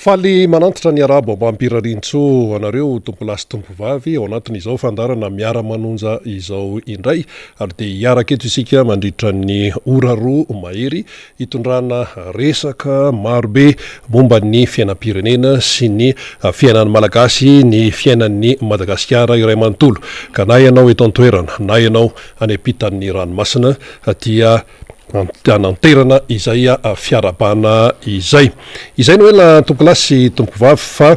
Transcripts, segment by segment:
Faly manantitra ny arabo ambampirarintsoa anareo tompolahy sy tompovavy ao anatin'izao fandaharana miara-manonja izao indray ary dia hiaraka eto isika mandritra ny ora roa mahery hitondrana resaka marobe momba ny fiainam-pirenena sy ny fiainan'ny Malagasy, ny fiainan'ny Madagasikara iray manontolo ka na ianao eto an-toerana na ianao any ampitan'ny ranomasina dia ananterana izay fiarahabana izay. Izay no ela tompokolahy sy tompokovavy fa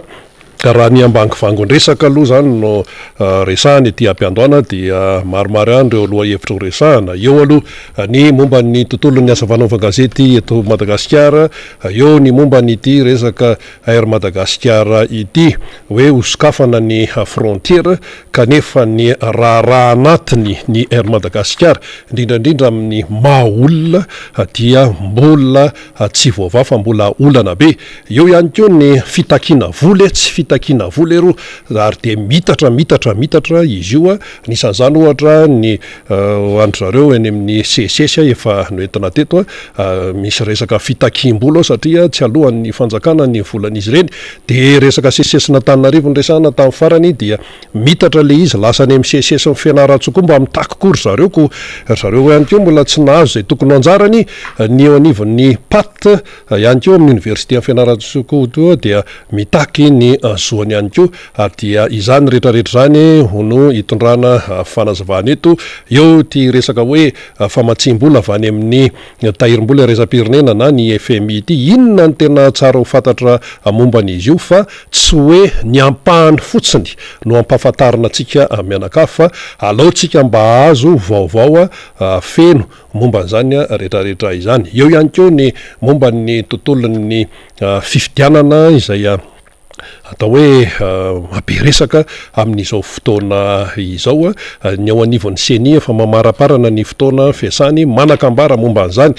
raha ny ambangovangon-dresaka aloha izany no resahana ety am-piandohana dia maromaro ihany ireo lohahevitra ho resahana. Eo aloha ny momba ny tontolon'ny asa fanaovan-gazety eto Madagasikara, eo ny momba an'ity resaka Air Madagasikara ity hoe hosokafana ny frontière kanefa ny raharaha anatiny ny Air Madagasikara indrindra indrindra amin'ny maha olona dia mbola tsy voavaha fa mbola olana be. Eo ihany koa ny fitakiana vola etsy fitakiana vola eroa ary dia mitatra mitatra mitatra izy io. Anisan'izany ohatra ny Ho an-dry zareo eny amin'ny Seces efa noentina teto, misy resaka fitakiam-bola ao satria tsy aloan'ny fanjakana ny volan'izy ireny. Dia resaka Seces-n'Antananarivo no resahana tamin'ny farany dia miitatra ilay izy, lasa any amin'ny Seces-n'i Fianarantsoa koa mba mitaky koa ry zareo koa ry zareo ihany koa mbola tsy nahazo izay tokony ho anjarany. Ny eo anivon'ny Pat ihany koa amin'ny oniversiten'i Fianarantsoa koa dia mitaky ny zoany ihany koa. Ary dia izany rehetra rehetra izany no hitondrana fanazavana eto. Eo ity resaka hoe famatsiam-bola avy any amin'ny tahirim-bola iraisam-pirenena na ny FMI ity. Inona no tena tsara ho fantatra momba an'izy io fa tsy hoe ny ampahany fotsiny no ampahafantarina antsika mianakavy fa alao tsika mba hahazo vaovao feno momba an'izany rehetra rehetra izany. Eo ihany koa ny momba ny tontolon'ny fifidianana izay Atao hoe mahabe resaka amin'izao fotoana izao ny ao anivon'ny Ceni efa mamaraparana ny fotoana fiasany. Manan-kambara momba an'izany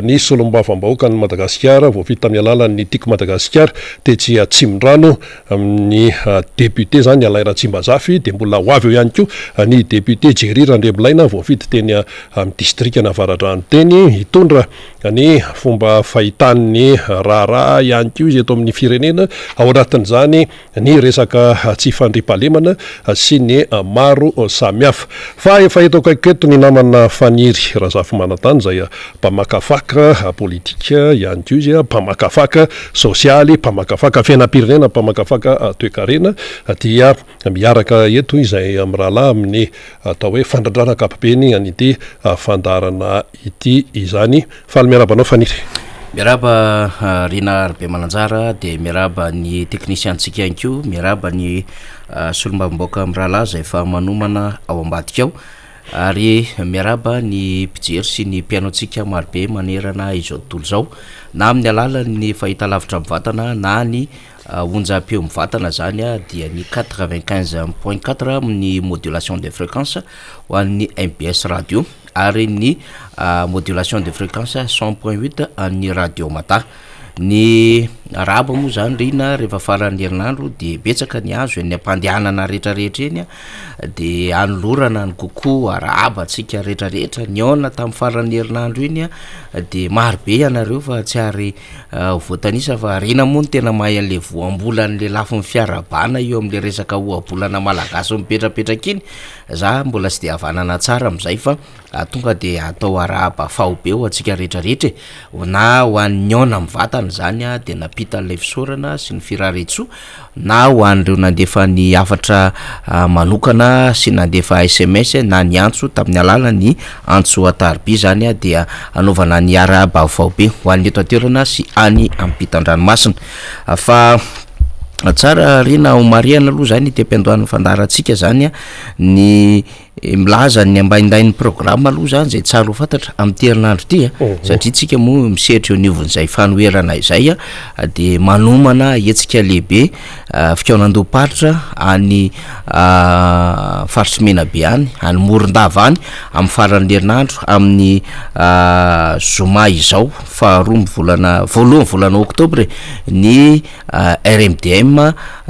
ny solombavambahoakan'i Madagasikara voafidy tamin'ny alalan'ny Tiako Madagasikara tetsy Atsimondrano, ny député izany Alain Ratsimbazafy, dia mbola ho avy eo ihany koa ny député Jerry Randriamilaina voafidy teny amin'ny distrikan'Avaradrano teny hitondra ny fomba fahitany ny raharaha ihany koa izy eto amin'ny firenena, ao anatin'izany ny resaka tsy fandriampahalemana sy ny maro samihafa. Fa efa eto akaikiko eto ny namana Faniry Razafimanantany izay mpamakafaka politika ihany koa izy, mpamakafaka sosialy, mpamakafaka fiainam-pirenena, mpamakafaka toekarena dia miaraka eto izay mirahalahy amin'ny atao hoe fandrindrana ankapobeny an'ity fandaharana ity izany. Faly miarahaba anao Faniry. Miarahaba Rina Rabemananjara dia miarahaba ny teknisiantsika ihany koa, miarahaba ny solombavambahoaka mirahalahy izay efa manomana ao ambadika ao ary miarahaba ny mpijery sy ny mpihaino antsika marobe manerana izao tontolo izao na amin'ny alalan'ny fahitalavitra mivantana na ny onjam-peo mivantana izany dia ny 95.4 amin'ny modulation de fréquence ho an'ny mbs radio ary ny modulation de fréquence 100.8 an'ny radio mada. Ny arahaba moa zany Rina rehefa faran'ny herinandro de betsaka ny azo eny am-pandehanana rehetrarehetra eny de anolorana ny kokoa arahaba antsika rehetrarehetra nihaona tamin'ny faran'ny herinandro iny de maro be ianareo fa tsy ary voatanisa fa Rina moa no tena mahay an'le voambolan'le lafiny fiarahabana io am'le resaka ohabolana malagasy mipetrapetraka iny, za mbola tsy de havanana tsara am'zay fa tonga de atao arahaba faobe ho antsika rehetrarehetra e, na ho an'ny nihaona mivantana zany a de nampita an'ilay fisaorana sy ny firariantsoa na ho an'ireo nandefa ny hafatra manokana sy nandefa sms na niantso tamin'ny alalan'ny antso an-tariby izany dia anaovana ny arahaba faobe ho an'ny eto an-toerana sy any ampitan-dranomasina. Fa tsara Rina ho marihana aloha izany ity am-piandohan'ny fandaharantsika izany ny Milaza ny ambaindain'ny programa aloha zany izay tsara ho fantatra amin'ity herinandro ity a, satria tsika moa misehatra eo anivon'izay fanoherana izay a, dia manomana hetsika lehibe fikaonandoham-paritra any faritr'i Menabe any, any Morondava any amin'ny faran'ny herinandro amin'ny zoma izao faharoa ny volana voalohan'ny volana oktobra e, ny RMDM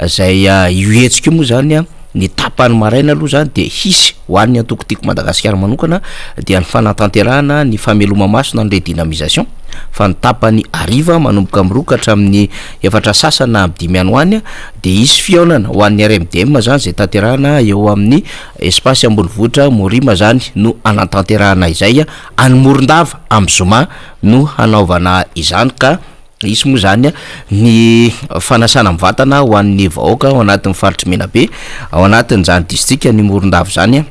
izay io hetsika io moa zany a. Ny tapany maraina aloha izany dia hisy ho an'ny antoko Tiako Madagasikara manokana dia ny fanatanterahana ny fameloma-maso na ny redynamisation fa ny tapany hariva manomboka amin'ny roa ka hatramin'ny efatra sasany na amin'ny dimy any ho any dia hisy fihaonana ho an'ny RMDM izany izay tanterahana eo amin'ny espace ambonivohitra Morima izany no hanatanterahana izay any Morondava amin'ny zoma no hanaovana izany ka Hisy moa izany ny fanasana mivantana ho an'ny vahoaka ao anatin'ny faritr'i Menabe, ao anatin'izany distrikan'i Morondava izany,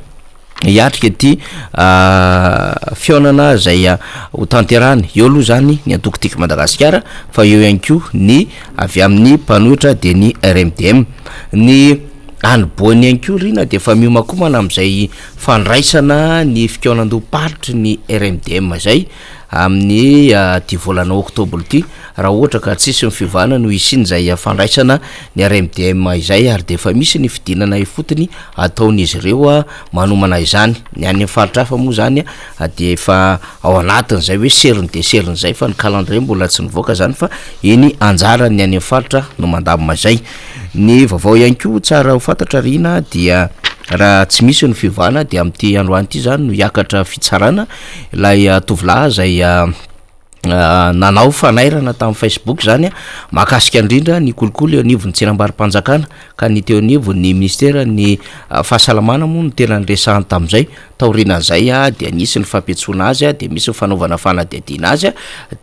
hiatrika ity fihaonana izay ho tanterahina. Eo aloha izany ny antoko Tiako Madagasikara fa eo ihany koa ny avy amin'ny mpanohitra dia ny RMDM. Ny any Boeny ihany koa ry na dia efa miomankomana amin'izay fandraisana ny fikaonandoham-paritry ny RMDM izay. amin'ny ity volana oktobra ity raha ohatra ka tsisy ny fiovana no hisian'izay fandraisana ny RMDM izay ary dia efa misy ny fidinana ifotony ataon'izy ireo manomana izany. Ny any amin'ny faritra hafa moa izany dia efa ao anatin'izay hoe seriny dia seriny izay fa ny calendrier mbola tsy nivoaka izany fa eny anjaran'ny any amin'ny faritra no mandamina izay. Ny vaovao ihany koa tsara ho fantatra Rina dia raha tsy misy ny fiovana dia amin'ity androany ity izany no hiakatra fitsarana Ilay tovolahy izay nanao fanairana tamin'ny Facebook izany mahakasika indrindra ny kolikoly eo anivon'ny tsenambaro-panjakana ka ny teo anivon'ny minisiteran'ny fahasalamana moa no tena niresahany tamin'izay. Taorianan'izay dia nisy ny fampiantsoana azy dia misy ny fanaovana fanadihadiana azy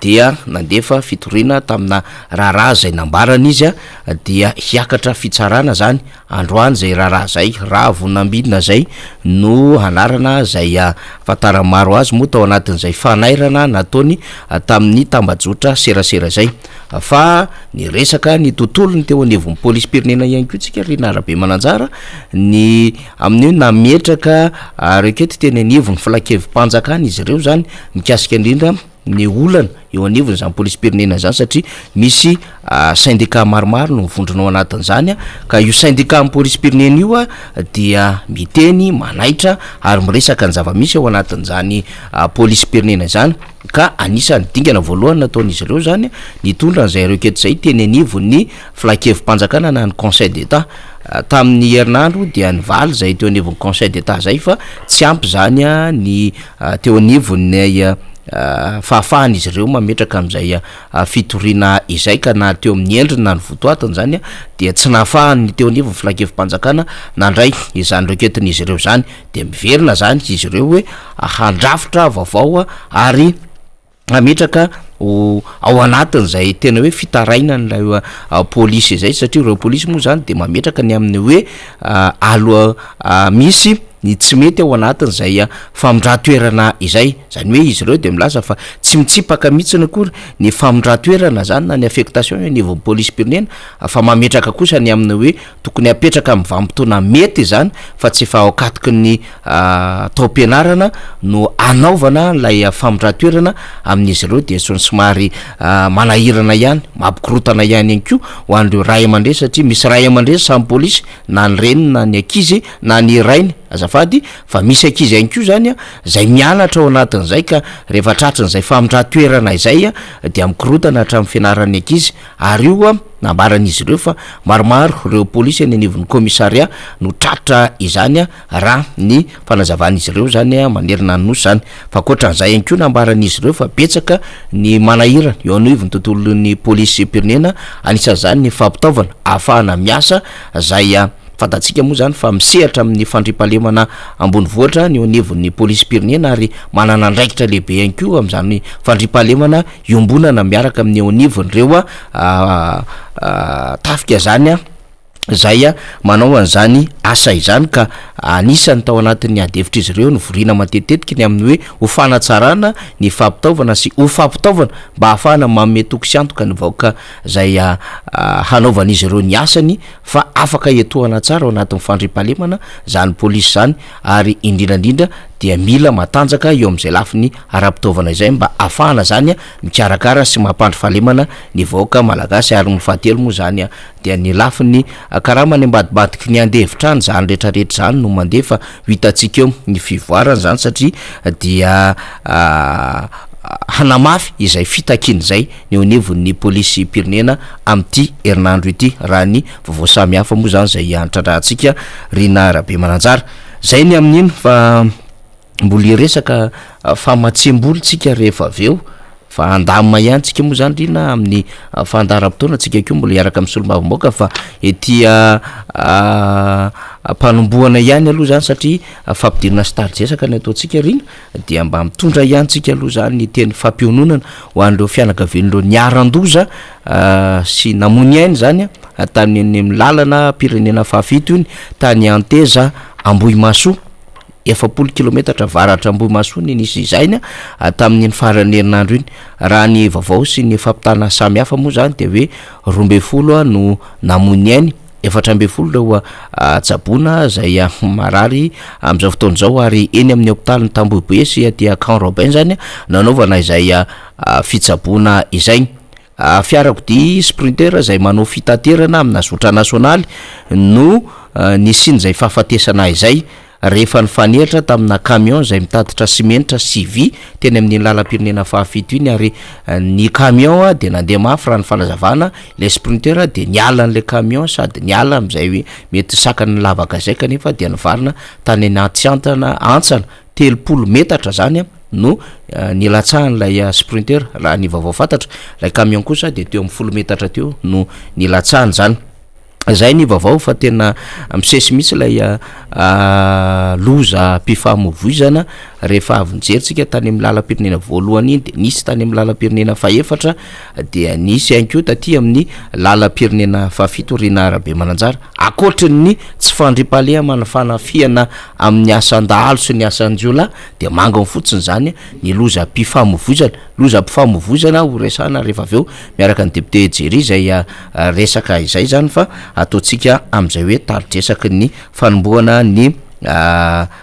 dia nandefa fitoriana tamina raharaha izay nambarany izy dia hiakatra fitsarana izany Androany izay raharaha izay, Ravonambinina izay no anarana izay ahafantaran'ny maro azy moa tao anatin'izay fanairana nataony tamin'ny tambajotra serasera izay. Fa niresaka ny tontolony teo anivon'ny polisim-pirenena ihany koa tsika ry Narabemananjara ny amin'ny hoe nametraka requête teny anivon'ny filankevi-panjakana izy ireo izany mikasika indrindra ny olana eo anivon'izany polisim-pirenena izany satria misy syndicat maromaro no mivondrona ao anatin'izany ka io syndicat amin'ny polisim-pirenena io dia miteny, manaitra ary miresaka ny zava-misy ao anatin'izany polisim-pirenena izany ka anisan'ny dingana voalohany nataon'izy ireo izany nitondra an'izay requête izay teny anivon'ny filan-kevi-panjakana na ny conseil d'Etat. Tamin'ny herinandro dia nivaly izay teo anivon'ny conseil d'Etat izay fa tsy ampy izany ny teo anivon'ny fahafahan'izy ireo mametraka amin'izay fitoriana izay ka na teo amin'ny endriny na ny votoatiny izany dia tsy nahafahan'ny teo anivon'ny filan-kevi-panjakana nandray izany requête-n'izy ireo izany dia miverina izany izy ireo hoe handrafitra vaovao ary hametraka ho ao anatin'izay tena hoe fitarainan'ilay polisy izay satria ireo polisy moa zany de mametraka ny amin'ny hoe alo misy ny tsy mety ao anatin'izay famindran-toerana izay, zany hoe izy ireo de milaza fa tsy mitsipaka mihitsiny akory ny famindran-toerana zany na ny affectation eo anivon'ny polisim-pirenena fa mametraka kosa ny amin'ny hoe Tokony hapetraka amin'ny vanim-potoana mety izany fa tsy efa ao ankatoky ny taom-pianarana no hanaovana ilay famindran-toerana amin'izy ireo dia somary manahirana ihany, mampikorontana ihany ihany koa ho an'ireo ray aman-dreny satria misy ray aman-dreny samy polisy na ny reniny na ny ankizy na ny rainy azafady fa misy ankizy ihany koa izany izay mianatra ao anatin'izay ka rehefa tratrin'izay famindran-toerana izay dia mikorontana hatramin'ny fianaran'ny ankizy ary io Nambaran'izy ireo fa maromaro ireo polisy eny anivon'ny commissariat no tratra izany raha ny fanazavan'izy ireo izany manerana ny Nosy izany. Fa ankoatran'izay ihany koa nambaran'izy ireo fa betsaka ny manahirana eo anivon'ny tontolon'ny polisim-pirenena, anisan'izany ny fampitaovana ahafahana miasa izay fantatsika moa izany fa misehatra amin'ny fandriampahalemana ambonivohitra ny eo anivon'ny polisim-pirenena ary manana andraikitra lehibe ihany koa amin'izany fandriampahalemana iombonana miaraka amin'ny eo anivon'ireo tafika zany zay manao an'izany asa izany ka anisan'ny tao anatin'ny ady hevitr'izy ireo nivoriana matetitetika ny amin'ny hoe ho fanatsarana ny fampitaovana sy ho fampitaovana mba hahafahana manome toky sy antoka ny vahoaka zay hanaovan'izy ireo ny asany fa afaka hiantohana tsara ao anatin'ny fandriampahalemana zany polisy zany ary indrindra indrindra dia mila matanjaka eo amin'izay lafiny ara-pitaovana izay mba ahafahana zany mikarakara sy mampandry fahalemana ny vahoaka malagasy ary ny fahatelo moa zany dia ny lafiny karama any ambadibadiky ny andevitra any zany rehetra rehetra zany no mandeha fa ho hitantsika eo ny fivoarany zany satria dia. Hanamafy izay fitakiana izay ny eo anivon'ny polisim-pirenena amin'ity herinandro ity, raha ny vaovao samihafa moa izany izay antrandrahantsika Rina Rabemananjara. Izay ny amin'iny fa mbola hiresaka famatsiam-bola tsika rehefa avy eo fa handamina ihany tsika moa izany Rina amin'ny fandaharam-potoana tsika koa mbola hiaraka amin'ny solombavambahoaka fa ety am-panombohana ihany aloha izany satria fampidirana sy tari-dresaka ny ataontsika Rina. dia mba mitondra ihany tsika aloha zany ny teny fampiononana ho an'ireo fianakavian'ireo niharan-doza sy namoy ny ainy zany tany amin'ny lalana pirenena fahafito iny tany Anteza Ambohimahasoa, 40 kilometatra avaratra Ambohimahasoa ny nisy izany tamin'iny faran'ny herinandro iny. Raha ny vaovao sy ny fampitana samihafa moa zany dia hoe 12 no namoy ny ainy. 14 ireo tsaboina izay marary amin'izao fotoana izao ary eny amin'ny hopitalin'i Tambohibe sy aty Camp Robin izany nanaovana izay fitsaboana izay. Fiarakodia Sprinter izay manao fitaterana amina zotra nasionaly no nisian'izay fahafatesana izay. rehefa nifanehatra tamina camion izay mitatitra simenitra sy vy teny amin'iny lalam-pirenena fahafito iny ary ny camion dia nandeha mafy raha ny fanazavana, ilay sprinter dia niala an'ilay camion sady niala amin'izay mety sakan'ny lavaka izay kanefa dia nivarina tany anaty antana hantsana 30 metatra izany no nilatsahan'ilay sprinter raha ny vaovao fantatra, ilay camion kosa dia teo amin'ny 10 metatra teo no nilatsahany izany. Zay ny vaovao fa tena misesy mihitsy ilay lozam-pifamoivoizana rehefa avy nijery tsika tany amin'ny lalam-pirenena voalohany iny de nisy tany amin'ny lalam-pirenena fahefatra dia nisy ihany koa taty amin'ny lalam-pirenena fahafito Rina Rabemananjara. Ankoatry ny tsy fandriampahalemana fanafihana amin'ny asan-dahalo sy ny asan-jiolahy dia manginy fotsiny izany ny lozam-pifamoivoizana. Lozam-pifamoivoizana ho resahana rehefa avy eo miaraka ny député Jerry izay resaka izay izany fa ataontsika amin'izay hoe tari-dresaky ny fanombohana ny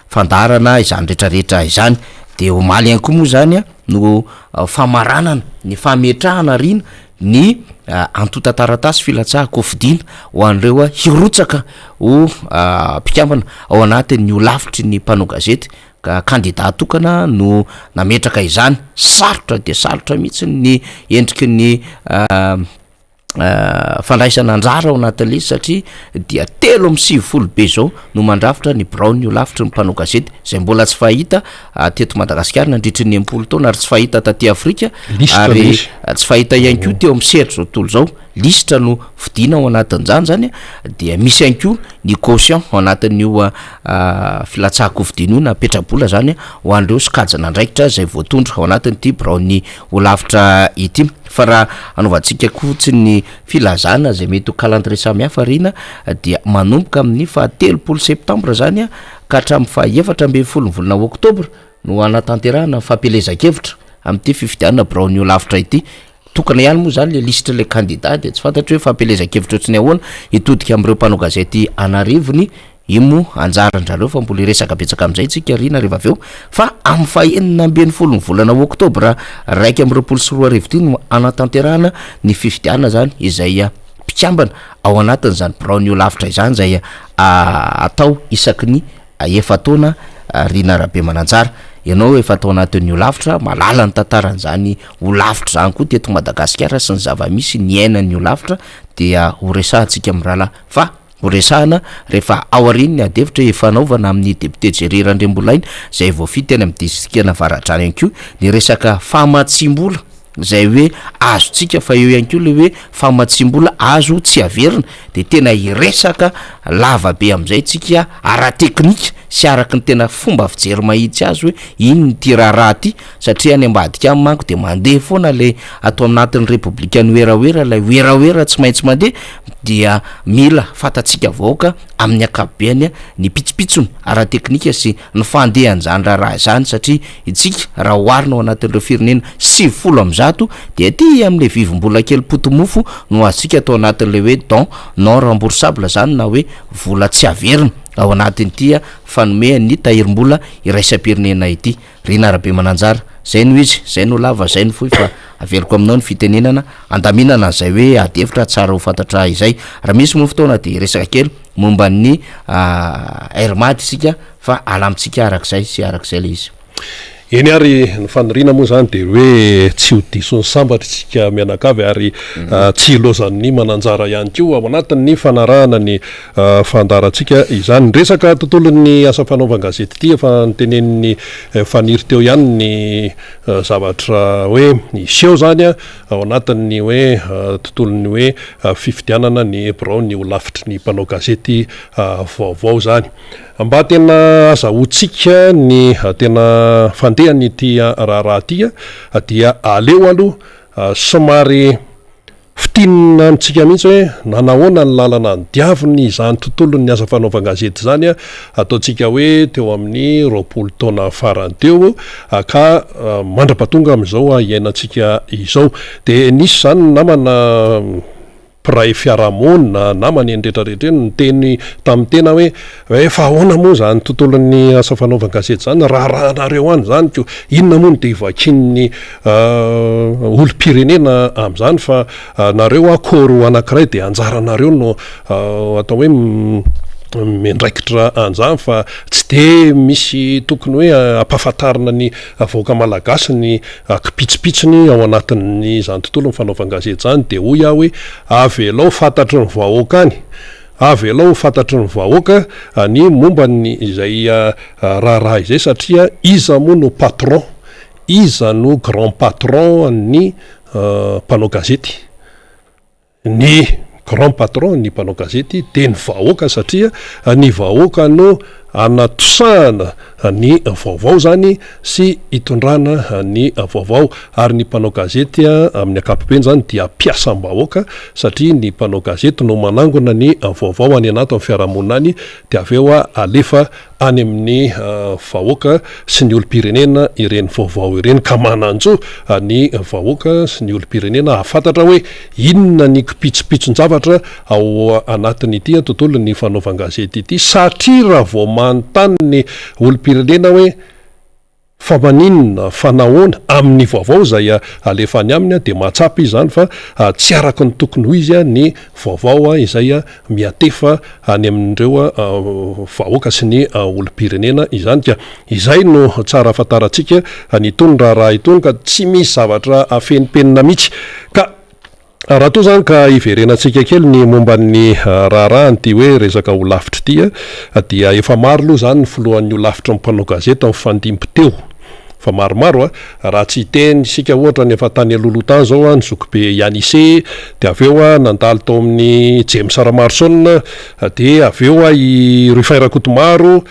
fandaharana izany rehetrarehetra izany. Dia omaly ihany koa moa izany no famaranana ny fametrahana rina ny antontan-taratasy filatsahan-kofidina ho an'ireo hirotsaka ho mpikambana ao anatin'ny holafitry ny mpanao gazety Ka kandida tokana no nametraka izany. Sarotra dia sarotra mihitsy ny endriky ny fandraisana anjara ao anatin'ilay izy satria dia 93 be izao no mandrafitra ny biraon'ny holafitry ny mpanao gazety izay mbola tsy fahita teto Madagasikara nandritry ny 60 taona ary tsy fahita taty Afrika ary tsy fahita ihany koa teo amin'ny sehatr'izao tontolo izao. Lisitra no fidiana ao anatin'izany zany dia misy ihany koa ny caution ao anatin'io filatsahan-kofidina io na petrabola zany ho an'ireo sokajin'andraikitra izay voatondro ao anatin'ity biraon'ny holafitra ity. Fa raha anaovantsika fotsiny ny filazana izay mety ho calendrier samihafa aoriana dia manomboka amin'ny faha 30 septambra zany ka hatramin'ny faha 14 ny volana oktobra no hanatanterahana ny fampielezan-kevitra amin'ity fifidianana biraon'ny holafitra ity. Tokana ihany moa izany ilay lisitr'ilay kandida dia tsy fantatro hoe fampielezan-kevitra ohatry ny ahoana hitodika amin'ireo mpanao gazety an'arivony, io moa anjaran-dRareo fa mbola hiresaka betsaka amin'izay isika Rina rehefa avy eo fa amin'ny fahenina ambin'ny folon'ny volana oktobra 2021 ity no hanatanterahana ny fifidianana izany izay mpikambana ao anatin'izany biraon'ny holafitra izany izay atao isaky ny Efa-taona Rina Rabemananjara. Ianao efa tao anatin'ny holafitra, mahalala ny tantaran'izany holafitra izany koa teto Madagasikara sy ny zava-misy niainan'ny holafitra dia ho resahantsika mirahalahy fa ho resahana rehefa aorian'ny adihevitra ifanaovana amin'ny député Jerry Randriambolaina izay voafidy teny amin'ny distrikan'Avaradrano ihany koa ny resaka famatsiam-bola izay hoe azontsika fa eo ihany koa le hoe famatsiam-bola azo tsy averina de tena hiresaka lava be am'izay tsika ara-teknika sy araky ny tena fomba fijery mahitsy azy hoe inona ity raharaha ity satria any ambadika any manko de mandeha foana le ato anatin'ny repoblikan'ny werawera ilay werawera tsy maintsy mandeha dia mila fantatsika vahoaka amin'ny ankapobeany ny pitsopitsony ara-teknika sy ny fandehan'izany raharaha izany satria isika raha oharina ao anatin'ireo firenena 190 dia aty amin'ilay vivim-bola kely poti-mofo no azontsika atao anatin'ilay hoe don non remboursable izany na hoe vola tsy averina ao anatin'ity fanomean'ny tahirim-bola iraisam-pirenena ity. Rina Rabemananjara, Zay no izy, zay no lava, zay no fohy fa averiko aminao ny fitenenana andaminana an'izay hoe ady hevitra tsara ho fantatra izay. Raha misy moa fotoana dia hiresaka kely momba ny Air Mad isika fa alamintsika arak'izay sy arak'izay ilay izy. Eny ary, ny faniriana moa izany dia hoe tsy ho diso ny sambatra isika mianakavy ary tsy hilaozan'ny mananjara ihany koa ao anatin'ny fanarahana ny fandaharantsika izany. Ny resaka tontolon'ny asa fanaovan-gazety ity efa notenenin'i Faniry teo ihany ny zavatra hoe hiseho izany ao anatin'ny hoe tontolon'ny hoe fifidianana ny biraon'ny holafitry ny mpanao gazety vaovao izany. Mba tena azahoantsika ny tena fandehan'ity raharaha ity dia aleo aloha somary fintinina amintsika mihitsy hoe nanahoana ny lalana nodiaviny izany tontolon'ny asa fanaovan-gazety izany, ataontsika hoe teo amin'ny 20 taona farany teo ka mandra-pahatonga amin'izao iainantsika izao. Dia nisy izany ny namana. mpiray fiarahamonina, namana eny rehetra rehetra eny niteny tamin'ny tena hoe eh fa ahoana moa izany tontolon'ny asa fanaovan-gazety izany, raharahanareo any izany ko inona moa no dia hivakian'ny olom-pirenena amin'izany fa nareo akory anankiray dia anjaranareo no atao hoe miandraikitra an'izany fa tsy dia misy tokony hoe ampahafantarina ny vahoaka malagasy ny kipitsopitsony ao anatin'izany tontolon'ny fanaovan-gazety izany dia hoy aho hoe avelao fantatry ny vahoaka any, avelao ho fantatry ny vahoaka ny momba ny izay raharaha izay satria iza moa no patron, iza no grand patron an'ny mpanao gazety? Ny grand patron ny mpanao gazety dia ny vahoaka satria ny vahoaka no anatosahana ny vaovao zany sy itondrana ny vaovao ary ny mpanao gazety amin'ny ankapobeny zany dia mpiasam-bahoaka satria ny mpanao gazety no manangona ny vaovao any anaty amin'ny fiarahamonina any dia avy eo alefa any amin'ny vahoaka sy ny olom-pirenena ireny vaovao ireny ka manan-jo ny vahoaka sy ny olom-pirenena hahafantatra hoe inona ny kipitsopitson-javatra ao anatin'ity tontolon'ny fanaovan-gazety ity satria raha vao manontany ny olom-pirenena hoe Fa maninona, fa nahoana? Amin'ny vaovao izay alefa any aminy dia mahatsapa izy izany fa tsy araka ny tokony ho izy ny vaovao izay miantefa any amin'ireo vahoaka sy ny olom-pirenena izany. Ka izay no tsara ahafantarantsika an'itony raharaha itony ka tsy misy zavatra afenimpenina mihitsy. Ka. Raha toa izany ka hiverenantsika kely ny momba ny raharaha an'ity hoe resaka holafitra ity dia efa maro aloha izany ny filohan'ny holafitry ny mpanao gazety nifandimby teo fa maromaro a! Raha tsy hiteny isika ohatra ny efa tany alohaloha tany izao ny zokibe Yanise dia avy eo nandalo tao amin'ny James Ramaroson dia avy eo i Rufin Rakotomaro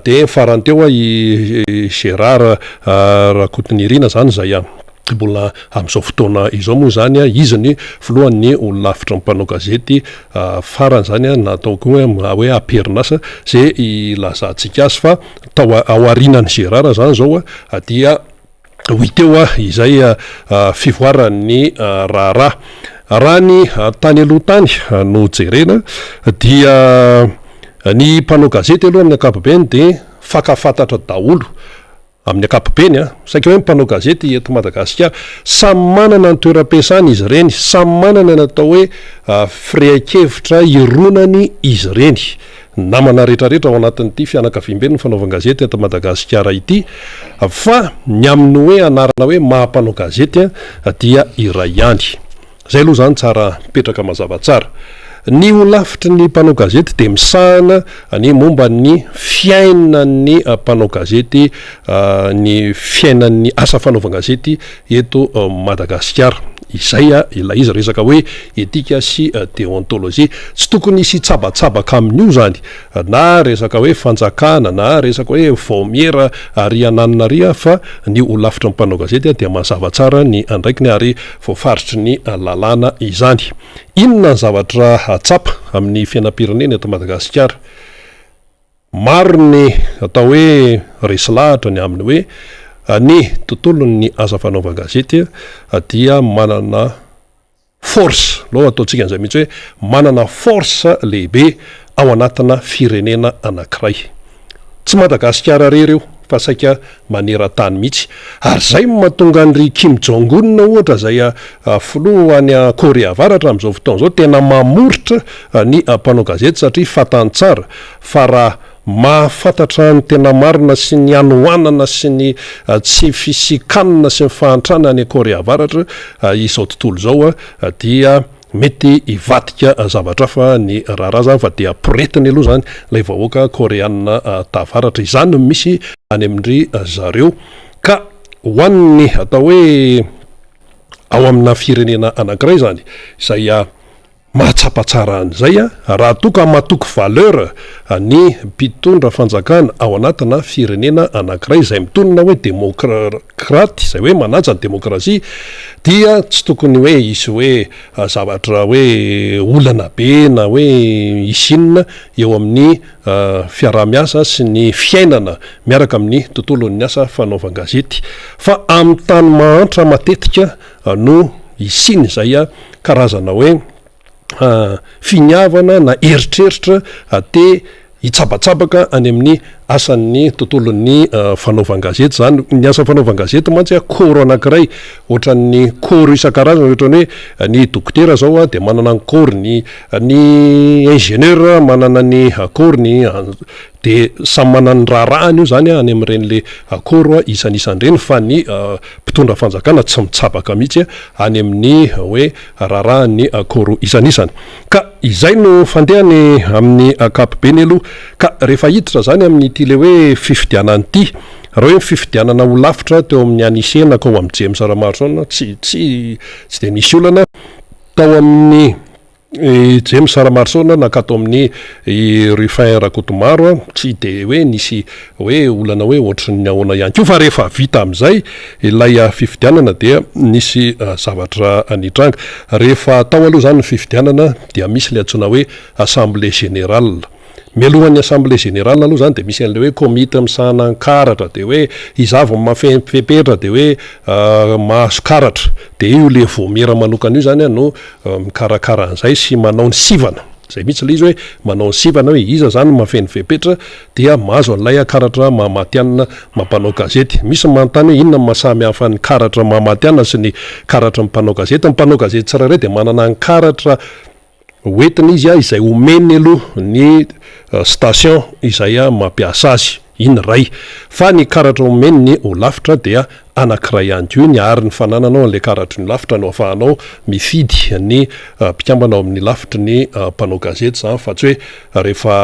dia ny farany teo i Gérard Rakotonirina izany izay Mbola amin'izao fotoana izao moa izany izy ny filohan'ny holafitry ny mpanao gazety farany izany na atao koa hoe am-perinasa izay ilazantsika azy fa tao aorianan'i Gérard izany izao dia ho hita eo izay fivoaran'ny raharaha. Raha ny tany aloha tany no jerena dia ny mpanao gazety aloha amin'ny ankapobeny dia fankafantatra daholo Amin'ny ankapobeny, saika hoe ny mpanao gazety eto Madagasikara, samy manana ny toeram-piasany izy ireny, samy manana ny atao hoe firehan-kevitra hironany izy ireny. Ny namana rehetrarehetra ao anatin'ity fianakaviamben'ny fanaovan-gazety eto Madagasikara ity, fa ny amin'ny hoe anarana hoe maha mpanao gazety dia iray ihany. Izay aloha izany tsara mipetraka mazava tsara. Ny holafitry ny mpanao gazety dia misahana ny momba ny fiainan'ny mpanao gazety, ny fiainan'ny asa fanaovan-gazety eto Madagasikara. Izay ilay izy, resaka hoe etika sy deontologie. Tsy tokony hisy hitsabatsabaka amin'io izany na resaka hoe fanjakana na resaka hoe vaomiera ary ananona ary fa ny holafitry ny mpanao gazety dia mazava tsara ny andraikiny ary voafaritry ny lalàna izany. Inona ny zavatra tsapa amin'ny fiainam-pirenena eto Madagasikara? Maro ny atao hoe resy lahatra ny amin'ny hoe ny tontolon'ny asa fanaovan-gazety dia manana force, aleo ataontsika an'izay mihitsy hoe manana force lehibe ao anatina firenena anankiray. Tsy Madagasikara irery io fa saika maneran-tany mihitsy. Ary izay no mahatonga an-dry Kim Jong Un ohatra izay filoha any Korea Avaratra amin'izao fotoana izao tena mamoritra ny mpanao gazety satria fantany tsara fa raha. Mahafantatra ny tena marina sy ny hanoanana sy ny tsy fisian-kanina sy ny fahantrana any Korea Avaratra izao tontolo izao dia mety hivadika zavatra hafa ny raharaha izany fa dia poretiny aloha izany ilay vahoaka Koreana Tavaratra. Izany no misy any amin-dry zareo. Ka ho an'ny atao hoe ao amina firenena anankiray izany izay Mahatsapa tsara an'izay aho, raha toa ka matoky valeur ny mpitondra fanjakana ao anatina firenena anankiray izay mitonona hoe demokraty, izay hoe manaja ny demokrasia, dia tsy tokony hoe hisy hoe zavatra hoe olana be na hoe hisy inona eo amin'ny fiaraha-miasa sy ny fiainana miaraka amin'ny tontolon'ny asa fanaovan-gazety. Fa amin'ny tany mahantra matetika no hisian'izay karazana hoe finiavana na eritreritra te hitsabatsabaka any amin'ny asan'ny tontolon'ny fanaovan-gazety izany. Ny asa fanaovan-gazety mantsy koro anankiray, ohatran'ny koro isan-karazany, ohatran'ny hoe ny dokotera izao dia manana ny korony, ny ingénieur manana ny korony, Dia samy manana ny raharahany io zany any amin'ireny le accord isan'isany ireny fa ny mpitondra fanjakana tsy mitsabaka mihitsy any amin'ny hoe raharahan'ny accord isan'isany. Ka izay no fandehany amin'ny ankapobeny aloha. Ka rehefa hiditra zany amin'ity le hoe fifidianana ity, raha hoe ny fifidianana ho lafitra teo amin'ny Anicet nankao amin'i James Ramarosaona tsy tsy tsy dia nisy olana tao amin'ny I James Ramarosaona nankato amin'ny i Ruffin Rakotomaro, tsy dia hoe nisy hoe olana hoe ohatry ny ahoana ihany koa fa rehefa vita amin'izay ilay fifidianana dia nisy zavatra nitranga. Rehefa atao aloha izany ny fifidianana dia misy ilay antsoina hoe assemblée générale. Mialohan'ny assemblée générale aloha izany dia misy an'ilay hoe komity misahana ny karatra dia hoe iza vao mahafehy fepetra dia hoe mahazo karatra. Dia io ilay vaomiera manokana io izany no mikarakara an'izay sy manao ny sivana. Izay mihitsy ilay izy hoe manao ny sivana hoe iza izany no mahafehy ny fepetra dia mahazo an'ilay karatra maha matihanina maha mpanao gazety. Misy ny manontany hoe inona no maha samy hafa ny karatra maha matihanina sy ny karatry ny mpanao gazety. Ny mpanao gazety tsirairay dia manana ny karatra Hoentina izy izay omeny aloha ny station izay mampiasa azy, iny iray. Fa ny karatra omeny ny holafitra dia anankiray ihany koa iny ary ny fanananao an'ilay karatry ny holafitra no ahafahanao mifidy ny mpikambana ao amin'ny lafitry ny mpanao gazety izany fa tsy hoe rehefa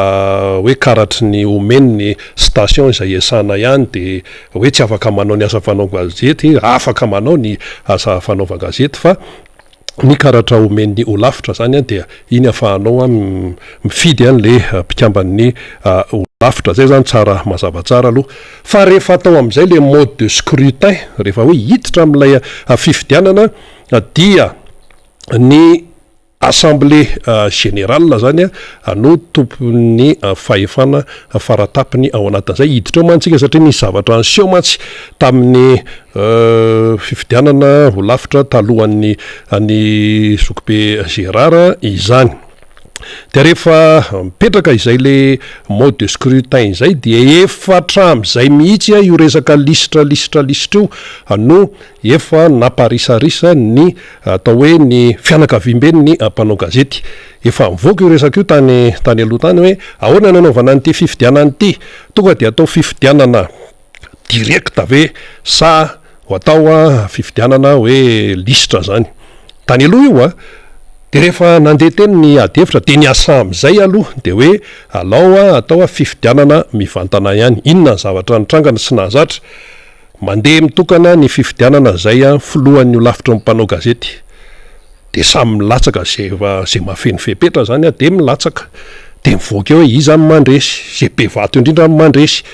hoe karatry ny omeny ny station izay iasana ihany dia hoe tsy afaka manao ny asa fanaovan-gazety, afaka manao ny asa fanaovan-gazety fa ny karatra omen'ny holafitra zany dia iny afahanao mifidy an'le mpikamban'ny holafitra, zay zany tsara mazava tsara aloha, fa rehefa atao am'zay le mode de scrutin rehefa hoe hiditra am'ilay fifidianana dia ny assemblée générale zany no tompon'ny fahefana faratapony ao anatin'izay, hiditra eo mantsy tsika satria nisy zavatra niseho mantsy tamin'ny Fifidianana ho lafitra talohan'ny an'i zokibe Gérard izany. Dia rehefa mipetraka izay le mode de scrutin izay dia efa hatramin'izay mihitsy io resaka lisitra lisitra lisitra io no efa namparisarisa ny atao hoe ny fianakaviamben'ny mpanao gazety. Efa nivoaka io resaka io tany tany aloha tany hoe ahoana ny anaovana an'ity fifidianana ity? Tonga dia atao fifidianana direct ve sa ho atao fifidianana hoe lisitra zany? Tany aloha io a! De rehefa nandeha teny ny ady hevitra de ny asa amizay aloha de hoe alao atao fifidianana mivantana ihany. Inona ny zavatra nitrangana sy nahazatra? Mandeha mitokana ny fifidianana zay filohan'ny holafitry ny mpanao gazety. Dia samy milatsaka izay efa izay mahafeno fepetra izany an, dia milatsaka. Dia mivoaka eo hoe iza no mandresy, izay be vato indrindra no mandresy.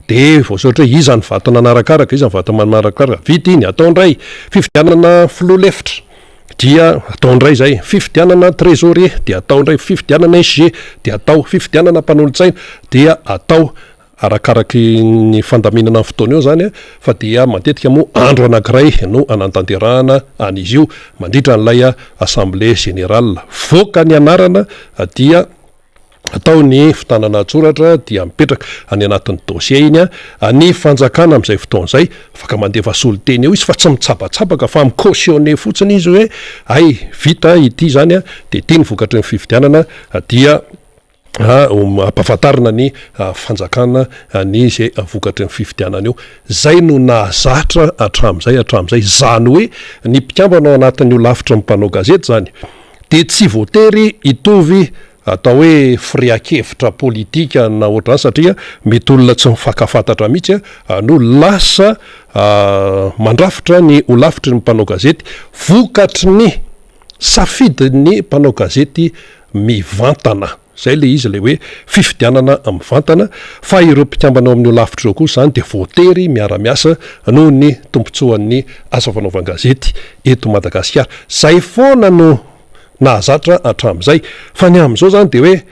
Dia voasoratra hoe iza ny vato nanarakaraka, iza ny vato manarakaraka. Vita iny, atao indray. Fifidianana filoha lefitra, dia atao indray izay. Fifidianana trésorier, dia atao indray. Fifidianana SG, dia atao. Fifidianana mpanolotsaina, dia atao. Arakaraky ny fandaminana ny fotoana eo izany fa dia matetika moa andro anankiray no anantanterahana an'izy io mandritra an'ilay assemblée générale. Voaka ny anarana dia atao ny fitanana an-tsoratra dia mipetraka any anatin'ny dossier iny ny fanjakana amin'izay fotoana izay, afaka mandefa solontena eo izy fa tsy mitsabatsabaka fa mi-cautionner fotsiny izy hoe hay vita ity izany dia ity ny vokatry ny fifidianana dia. Ampahafantarina ny fanjakana ny izay vokatry ny fifidianana eo. Izay no nahazatra hatramin'izay hatramin'izay. Izany hoe ny mpikambana ao anatin'ny holafitry ny mpanao gazety izany dia tsy voatery hitovy atao hoe firehan-kevitra politika na ohatran'izany satria mety olona tsy mifankafantatra mihitsy no lasa mandrafitra ny holafitry ny mpanao gazety vokatry ny safidin'ny mpanao gazety mivantana. Izay ilay izy, ilay hoe fifidianana mivantana, fa ireo mpikambana ao amin'io lafitra ireo kosa izany dia voatery miara-miasa noho ny tombontsoan'ny asa fanaovan-gazety eto Madagasikara. Izay foana no nahazatra hatramin'izay. Fa ny amin'izao izany dia hoe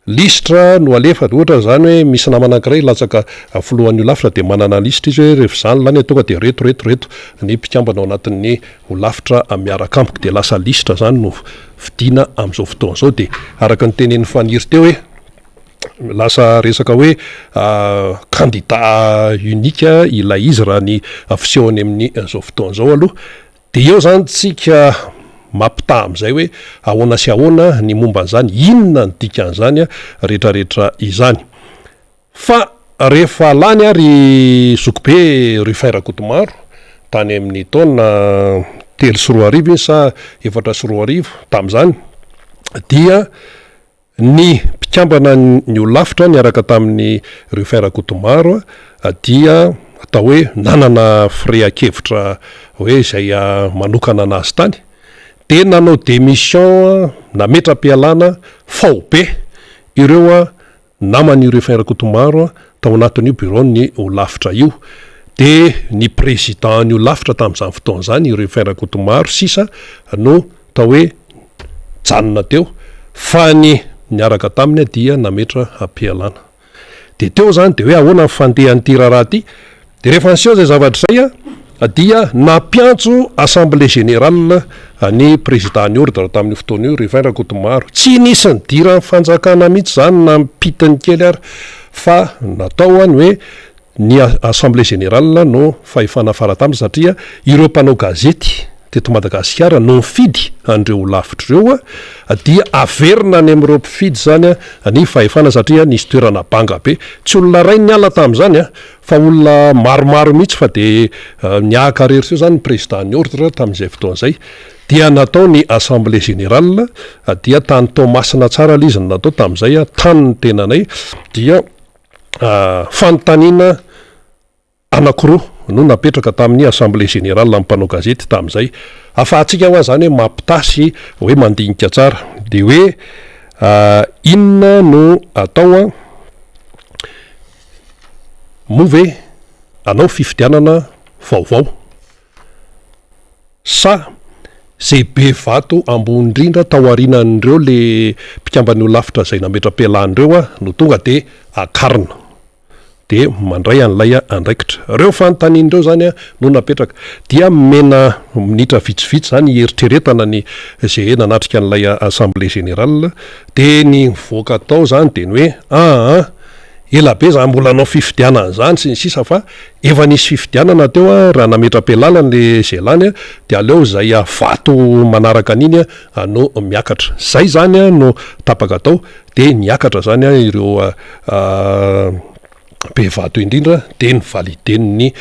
Lisitra no alefa, ohatra izany hoe misy namana anankiray hilatsaka filohan'ny holafitra dia manana lisitra izy hoe rehefa izany lany tonga dia reto reto reto ny mpikambana ao anatin'ny holafitra miaraka amiko dia lasa lisitra izany no fidiana amin'izao fotoana izao dia araka ny tenenin'i Faniry teo hoe lasa resaka hoe candidat unique ilay izy raha ny fisehony amin'izao fotoana izao aloha. Dia eo izany tsika mampitaha amin'izay hoe ahoana sy ahoana ny momba an'izany, inona ny dikan'izany rehetrarehetra izany. Fa rehefa lany ary zokibe Rufin Rakotomaro tany amin'ny taona 2003 iny sa 2004 tamin'izany dia Ny mpikambana ny holafitra niaraka tamin'i Rufin Rakotomaro dia atao hoe nanana firehan-kevitra hoe izay manokana anazy tany dia nanao démission nametra-pialana faobe ireo naman'i Rufin Rakotomaro tao anatin'io biraon'ny holafitra io. Dia ny président-n'ny holafitra tamin'izany fotoana izany i Rufin Rakotomaro sisa no Atao hoe nijanona teo fa ny niaraka taminy dia nametra hampialana. Dia teo izany dia hoe ahoana ny fandehan'ity raharaha ity. Dia rehefa niseho izay zavatra izay dia nampiantso assemblée générale ny président ny ordre tamin'io fotoana io, Rivin Rakotomaro. Tsy nisy nidiran'ny fanjakana mihitsy izany na ny pitiny kely ary fa natao ny hoe Ny Assemblée Générale no fahefana faratampony satria ireo mpanao gazety teto Madagasikara no nifidy an'ireo holafitra ireo dia averina any amin'ireo mpifidy izany ny fahefana satria nisy toerana banga be. Tsy olona iray niala tamin'izany fa olona maromaro mihitsy fa dia nihahaka irery teo izany ny président-n'ny ordre tamin'izay fotoana izay. Dia natao ny Assemblée Générale dia tany Toamasina tsara ilay izy no natao tamin'izay, tany ny tenanay dia Fanontaniana anankiroa no napetraka tamin'ny Assemblée Générale ny mpanao gazety tamin'izay. Afahantsika hoa izany hoe mampitaha sy hoe mandinika tsara. Dia hoe inona no atao an? Moa ve hanao fifidianana vaovao? Sa zay be vato ambony indrindra tao aorianan'ireo le mpikamban'ny holafitra zay nametra-pialana ireo no tonga de akarina de mandray an'ilay andraikitra? Reo fanontaniana ireo zany no napetraka. Dia nomena minitra vitsivitsy zany hieritreretana ny ze nanatrika an'ilay assemblée générale de ny nivoaka tao zany de ny hoe aa Ela be za mbola hanao fifidianana izany sy ny sisa fa efa nisy fifidianana teo a, raha nametra-pialana le zay lany a de aleo izay vato manaraka an'iny a no miakatra. Zay zany a no tapaka tao de niakatra zany a ireo be vato indrindra de ni-valider-n'ny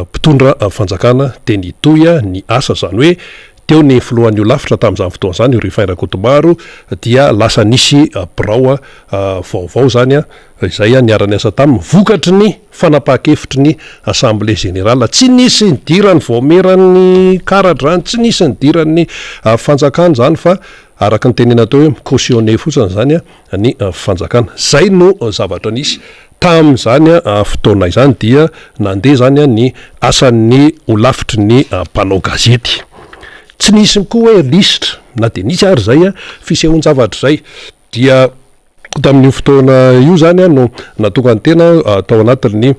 mpitondra fanjakana de nitohy ny asa zany hoe teo ny filohan'ny holafitra tamin'izany fotoana izany Rufin Rakotomaro dia lasa nisy birao vaovao izany izay niara-niasa taminy vokatry ny fanapahan-kevitry ny assemblée générale. Tsy nisy nidiran'ny vaomieran'ny karatra izany, tsy nisy nidiran'ny fanjakana izany fa araka ny tenena teo hoe mi-cautionner fotsiny izany ny fanjakana. Izay no zavatra nisy tamin'izany fotoana izany dia nandeha izany ny asan'ny holafitry ny mpanao gazety. Tsy nisy koa hoe lisitra na dia nisy ary izay fisehoan-javatra izay. Dia tamin'io fotoana io izany no nahatonga ny tena tao anatin'ny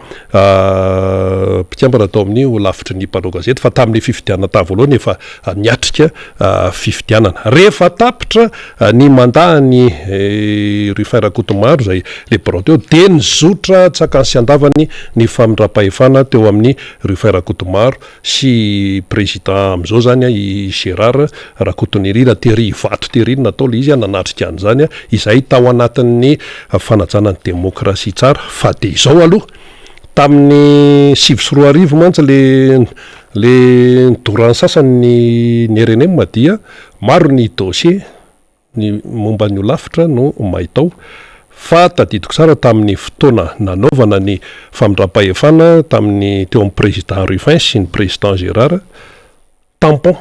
mpikambana tao amin'ny holafitry ny mpanao gazety fa tamin'ny fifidianana tamin'ny voalohany efa niatrika fifidianana. Rehefa tapitra ny mandat-n'i Rufin Rakotomaro izay le birao teo dia nizotra an-tsakany sy an-davany ny famindram-pahefana teo amin'i Rufin Rakotomaro sy président amin'izao zany i Gérard Rakotonirina tery Ivato tery no natao le izy nanatrika an'izany izay tao anatin'ny. anatin'ny fanajana ny demokrasia tsara. Fa dia izao aloha, tamin'ny 2009 mantsy le le nidoran'ny sasany ny ny rnm dia maro ny dossier ny momba ny holafitra no may tao. Fa tadidiko tsara tamin'ny fotoana nanaovana ny famindram-pahefana tamin'ny teo amin'ny président Ruffin sy ny président Gérard, tampon,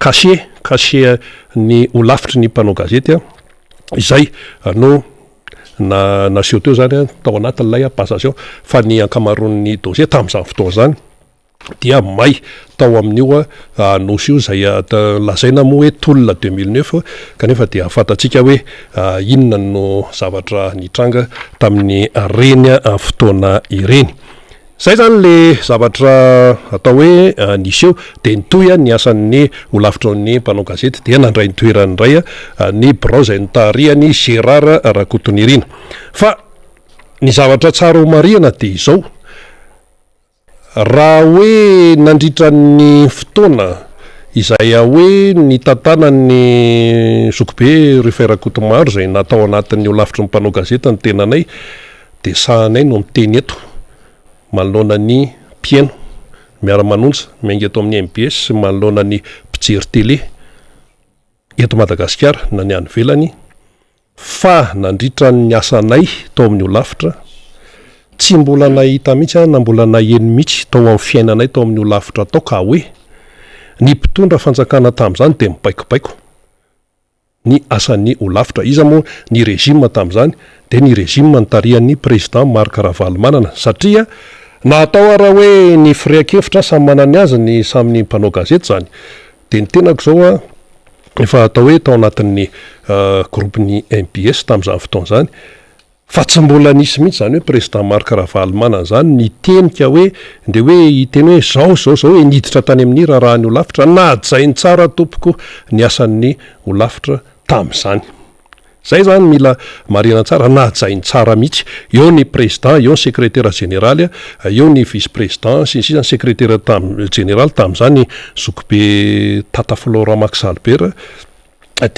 cachet, cachet ny holafitry ny mpanao gazety izay no na naseho teo zany tao anatin'ilay passation fa ny ankamaroan'ny dossier tamin'izany fotoana izany dia may tao amin'io nosy io izay lazaina moa hoe tolona 2009 kanefa dia fantatsika hoe inona no zavatra nitranga tamin'ny reny fotoana ireny. Izay izany le zavatra atao hoe niseho dia nitohy ny asan'ny holafitry ny mpanao gazety dia nandray ny toerany indray ny birao izay notarihan'i Gérard Rakotonirina. Fa ny zavatra tsara ho marihana dia izao, Raha hoe nandritra ny fotoana izay hoe nitantanan'ny zokibe Rufin Rakotomaro izay natao anatin'ny holafitry ny mpanao gazety ny tenanay dia sahanay no miteny eto manoloana ny mpihaino miara-manonja miainga eto amin'ny mbs sy manoloana ny mpijery tele eto Madagasikara na ny any ivelany. Fa nandritra ny asanay tao amin'ny holafitra, tsy mbola nahita mihitsy aho na mbola naheno mihitsy tao amin'ny fiainanay tao amin'ny holafitra tao ka hoe ny mpitondra fanjakana tamin'izany dia mibaikobaiko ny asan'ny holafitra. Iza moa ny régime tamin'izany? Dia ny régime notarihan'ny président Marc Ravalomanana satria na atao ara hoe ny firehan-kevitra samy manana ny azy ny samy mpanao gazety izany Dia ny tenako izao an, efa atao hoe tao anatin'ny groupe-n'ny mbs tamin'izany fotoana izany, fa tsy mbola nisy mihitsy izany hoe président Marc Ravalomanana izany nitenika hoe, ndeha hoe hiteny hoe izao izao izao hoe niditra tany amin'ny raharahan'ny holafitra, nahajainy tsara tompoko ny asan'ny holafitra tamin'izany. Zay zany mila marihana tsara, nahajainy tsara mihitsy. Eo ny président, eo ny secrétaire général, eo ny vice président sy ny sisa, ny secrétaire tam général tamin'izany zokibe Tata Florent Max Albert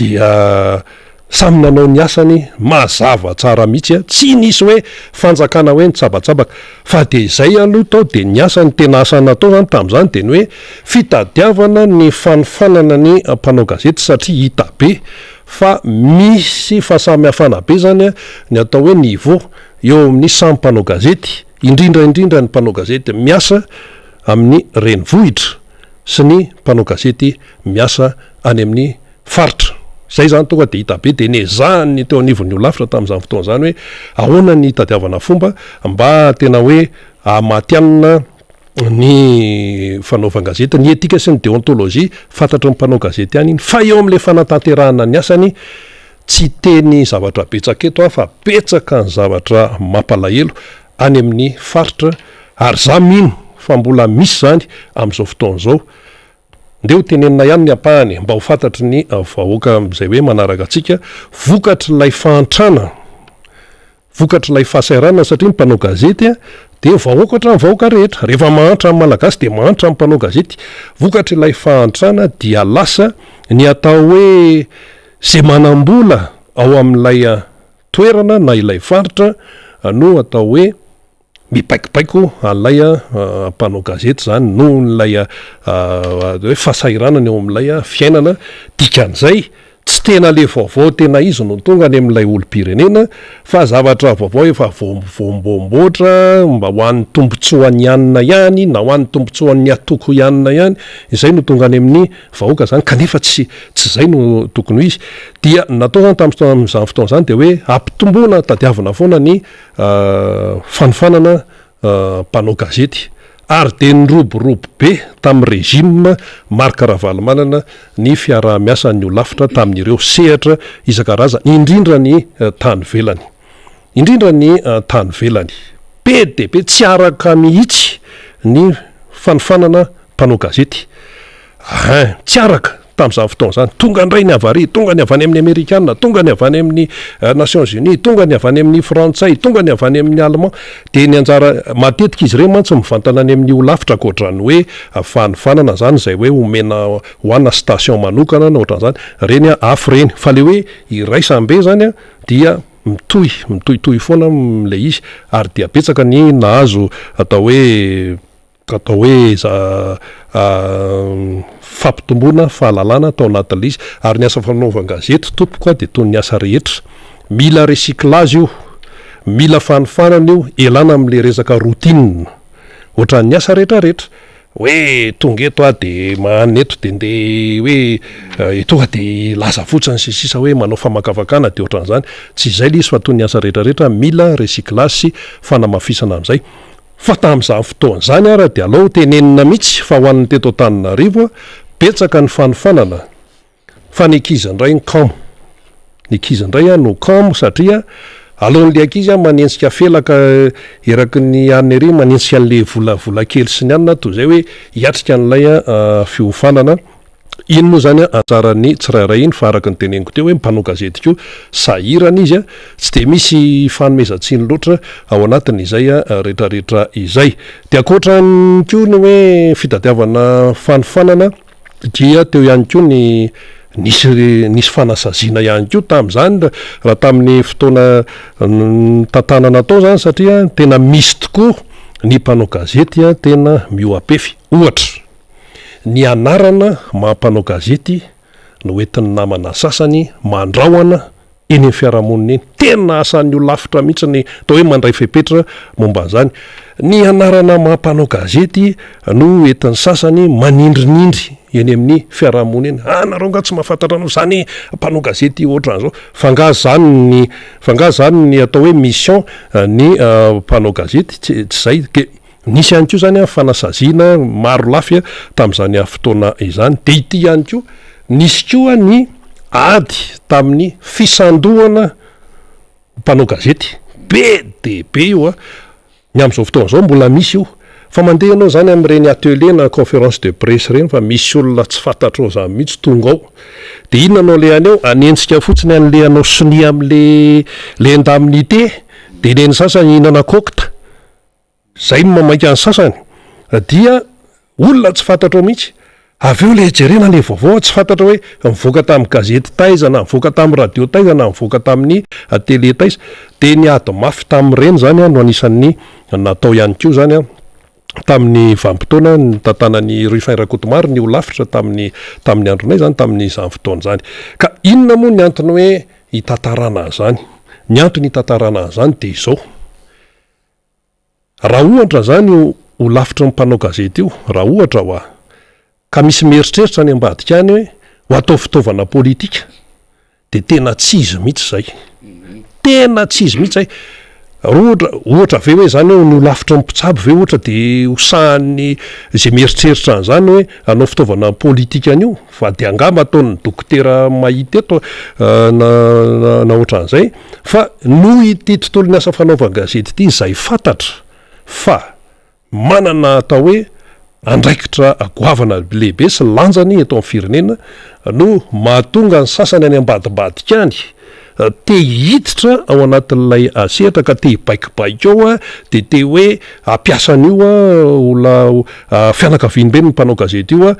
dia samy nanao ny asany mazava tsara mihitsy, tsy nisy hoe fanjakana hoe nitsabatsabaka fa dia izay aloha tao dia ny asa, ny tena asa natao zany tamin'izany dia ny hoe fitadiavana ny fanofanana ny mpanao gazety satria hita be Fa misy fahasamihafana be zany ny atao hoe niveau eo amin'ny samy mpanao gazety, indrindra indrindra ny mpanao gazety miasa amin'ny renivohitra sy ny mpanao gazety miasa any amin'ny faritra. Zay zany tonga de hita be de nezahan'ny teo anivon'ny holafitra tamin'izany fotoana izany hoe ahoana ny hitadiavana fomba mba tena hoe hahamatihanina ny fanaovan-gazety, ny etika sy ny deontologie, fantatry ny mpanao gazety ihany iny, fa eo amin'ilay fanatanterahana ny asany, tsy hiteny zavatra betsaka eto aho fa betsaka ny zavatra mampalahelo any amin'ny faritra ary za mino fa mbola misy izany amin'izao fotoana izao. Ndeha ho tenenina ihany ny ampahany mba ho fantatry ny vahoaka izay hoe manaraka antsika, vokatr'ilay fahantrana. Vokatr'ilay fahasahiranana satria ny mpanao gazety dia vahoaka ohatran'ny vahoaka rehetra. Rehefa mahantra ny Malagasy dia mahantra ny mpanao gazety. Vokatr'ilay fahantrana dia lasa ny atao hoe izay manam-bola ao amin'ilay toerana na ilay faritra no atao hoe mibaikobaiko an'ilay mpanao gazety izany noho ilay hoe fahasahiranana eo amin'ilay fiainana. Dikan'izay, tsy tena le vaovao tena izy no tonga any amin'ilay olom-pirenena fa zavatra vaovao efa voamboamboatra mba ho an'ny tombotsoan'ny anona ihany na ho an'ny tombotsoan'ny atoko ianona ihany izay no tonga any amin'ny vahoaka izany kanefa tsy tsy izay no tokony ho izy. Dia natao izany tamin'izany fotoana izany dia hoe ampitomboana tadiavina foana ny fanofanana mpanao gazety ary dia niroborobo be tamin'ny régime Marc Ravalomanana ny fiaraha-miasan'ny holafitra tamin'ireo sehatra isan-karazany indrindra ny tany ivelany. Indrindra ny tany ivelany. Be dia be tsy araka mihitsy ny fanofanana mpanao gazety. Hein, tsy araka. tamin'izany fotoana izany. Tonga indray ny avy ary, tonga ny avy any amin'ny Amerikana, tonga ny avy any amin'ny Nations Unies, tonga ny avy any amin'ny Frantsay, tonga ny avy any amin'ny Allemand. Dia ny anjara, matetika izy ireny mantsy mivantana any amin'ny holafitra ankoatra ny hoe fanofanana izany izay hoe omena ho ana station manokana na ohatran'izany, ireny hafa ireny. Fa ilay hoe iraisam-be izany dia mitohy, mitohitohy foana ilay izy ary dia betsaka ny nahazo atao hoe atao hoe fampitomboana fahalalana tao anatin'ilay izy. Ary ny asa fanaovan-gazety tompoko dia toy ny asa rehetra, mila recyclage io, mila fanofanana io, elana amin'ilay resaka routine, ohatran'ny asa rehetra rehetra. Hoe tonga eto aho dia mahanina eto dia ndeha hoe tonga dia hilaza fotsiny sy ny sisa hoe manao famakafakana dia ohatran'izany. Tsy izay ilay izy fa toy ny asa rehetra rehetra mila recyclage sy fanamafisana amin'izay. Fa tamin'izany fotoana izany ara dia alao tenenina mihitsy fa ho an'ny teto Antananarivo betsaka ny fanofanana fa ny ankizy indray no kamo. Ny ankizy indray no kamo satria aleon'ilay ankizy manenjika felaka eraky ny anona ery manenjika an'ilay vola vola kely sy ny anona toy izay hoe hiatrika an'ilay fiofanana. Iny moa izany anjaran'ny tsirairay iny fa araka ny teneniko teo hoe mpanao gazety koa sahirana izy tsy dia misy fanomezan-tsiny loatra ao anatin'izay retraretra izay. Dia ankoatran'ny koa ny hoe fitadiavana fanofanana dia teo ihany koa ny nisy nisy fanasaziana ihany koa tamin'izany raha tamin'ny fotoana nitantanana tao izany satria tena misy tokoa ny mpanao gazety tena mihoa-pefy. Ohatra. Ny anarana maha mpanao gazety no entin'ny namana sasany mandrahona eny amin'ny fiarahamonina eny. Tena asan'ny holafitra mihitsy ny atao hoe mandray fepetra momba an'izany. Ny anarana maha mpanao gazety no entin'ny sasany manindrinindry eny amin'ny fiarahamonina eny. Ah, nareo angaha tsy mahafantatra anao izany mpanao gazety ohatran'izao. Fa angaha izany ny, fa angaha izany ny atao hoe mission ny mpanao gazety? Tsy izay. Nisy ihany koa izany fanasaziana maro lafy tamin'izany fotoana izany. Dia ity ihany koa, nisy koa ny ady tamin'ny fisandohana mpanao gazety. Be dia be io an! Ny amin'izao fotoana izao mbola misy io. Fa mandeha ianao izany amin'ireny atelier na conférence de presse ireny fa misy olona tsy fantatrao izany mihitsy tonga ao. Dia inona no alehany ao? Hanenjika fotsiny an'ilay hanao sonia amin'ilay ilay indemnité, dia ny an'ny sasany hihinana cockta. Zay no mamaika ny sasany dia olona tsy fantatrao mihitsy, avy eo le jerena le vaovao tsy fantatra hoe nivoaka tamin'ny gazety taiza na nivoaka tamin'ny radio taiza na nivoaka tamin'ny tele taiza, dia ny ady mafy tamin'ireny zany no anisan'ny natao ihany koa zany tamin'ny vanim-potoana nitantanan'i Rufin Rakotomary ny holafitra tamin'ny tamin'ny andronay zany tamin'izany fotoana izany. Ka inona moa ny antony hoe hitantarana an'izany? Ny antony hitantarana an'izany dia izao. Raha ohatra izany io holafitry ny mpanao gazety io, raha ohatra hoa, ka misy mieritreritra any ambadika any hoe ho atao fitaovana politika, dia tena tsy izy mihitsy izay. Tena tsy izy mihitsy izay. Raha ohatra, ohatra ve hoe izany hoe ny holafitry ny mpitsabo ve ohatra dia ho sahan'ny izay mieritreritra an'izany hoe hanao fitaovana politika an'io? Fa dia angamba ataon'ny dokotera mahita eto na na ohatran'izay. Fa noho ity tontolon'ny asa fanaovan-gazety ity izay fantatra fa manana atao hoe andraikitra goavana lehibe sy lanjany eto amin'ny firenena no mahatonga ny sasany any ambadimbadika any te hiditra ao anatin'ilay sehatra ka te hibaikobaiko ao dia te hoe hampiasa an'io ho fianakaviamben'ny mpanao gazety io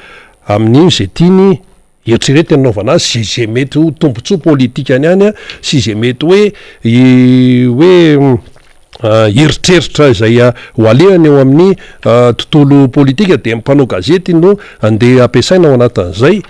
amin'iny izay tiany Eritrereto ny anaovana azy sy izay mety ho tombontsoa politikany any sy izay mety hoe hoe eritreritra izay ho alehany eo amin'ny tontolo politika dia ny mpanao gazety no andeha ampiasaina ao anatin'izay.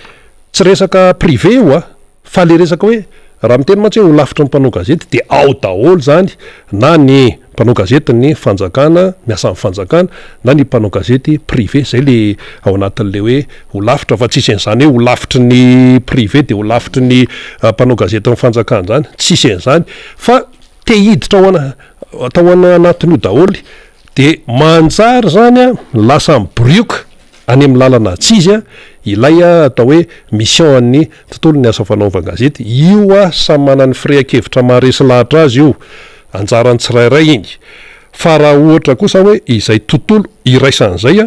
Tsy resaka privé io a! Fa le resaka hoe raha miteny mantsy hoe holafitry ny mpanao gazety dia ao daholo izany na ny mpanao gazety ny fanjakana, miasa amin'ny fanjakana, na ny mpanao gazety privé, zay le ao anatin'le hoe holafitra fa tsisy an'izany hoe holafitry ny privé dia holafitry ny mpanao gazetin'ny fanjakana izany, tsisy an'izany fa te hiditra ao ana- tao anatin'io daholo de manjary zany an lasa mibirioka any amin'ny lalana tsy izy ilay atao hoe mission an'ny tontolon'ny asa fanaovan-gazety. Io samy manana ny firehan-kevitra maharesy lahatra azy io, anjaran'ny tsirairay iny. Fa raha ohatra kosa hoe izay tontolo iraisan'izay.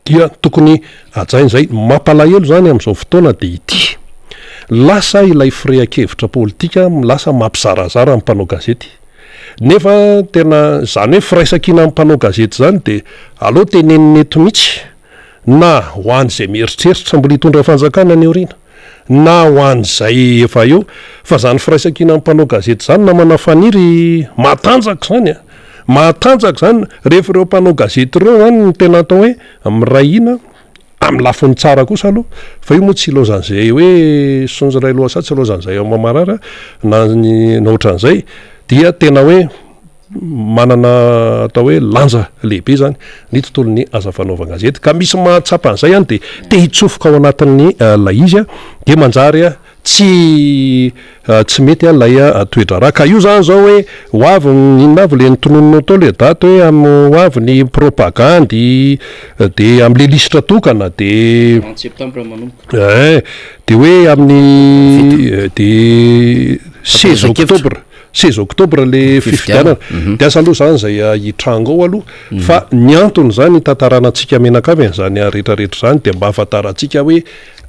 Dia tokony hajaina izay. Mampalahelo izany amin'izao fotoana dia ity. Lasa ilay firehan-kevitra politika lasa mampizarazara ny mpanao gazety. Nefa tena izany hoe firaisankina amin'ny mpanao gazety izany dia aleo tenenina eto mihitsy na ho an'izay mieritreritra mbola hitondra fanjakana any aoriana na ho an'izay efa eo fa izany firaisankina amin'ny mpanao gazety izany namana Faniry matanjaka izany a! Matanjaka izany rehefa ireo mpanao gazety ireo izany no tena atao hoe miray hina amin'ny lafiny tsara kosa aloha fa io moa tsy ilaozan'izay hoe sonjo iray lohasaha tsy ilaozan'izay ao mamarara na ny na ohatran'izay dia tena hoe manana atao hoe lanja lehibe izany ny tontolon'ny asa fanaovan-gazety ka misy mahatsapa an'izay ihany dia te hitsofoka ao anatin'ny ilay izy dia manjary Tsy tsy mety an ilay toe-draharaha. Ka io zany zao hoe ho avy ny inona avy le notononinao tao le daty hoe am ho avy ny propagandy de amle lisitra tokana de Trente septembre manomboka. Ein de hoe amin'ny de seize octobre seize octobre le fifidianana. De asa aloha zany zay hitranga ao aloha fa ny antony zany hitantarana antsika mianakavy an'izany retraretra zany de mba ahafantarantsika hoe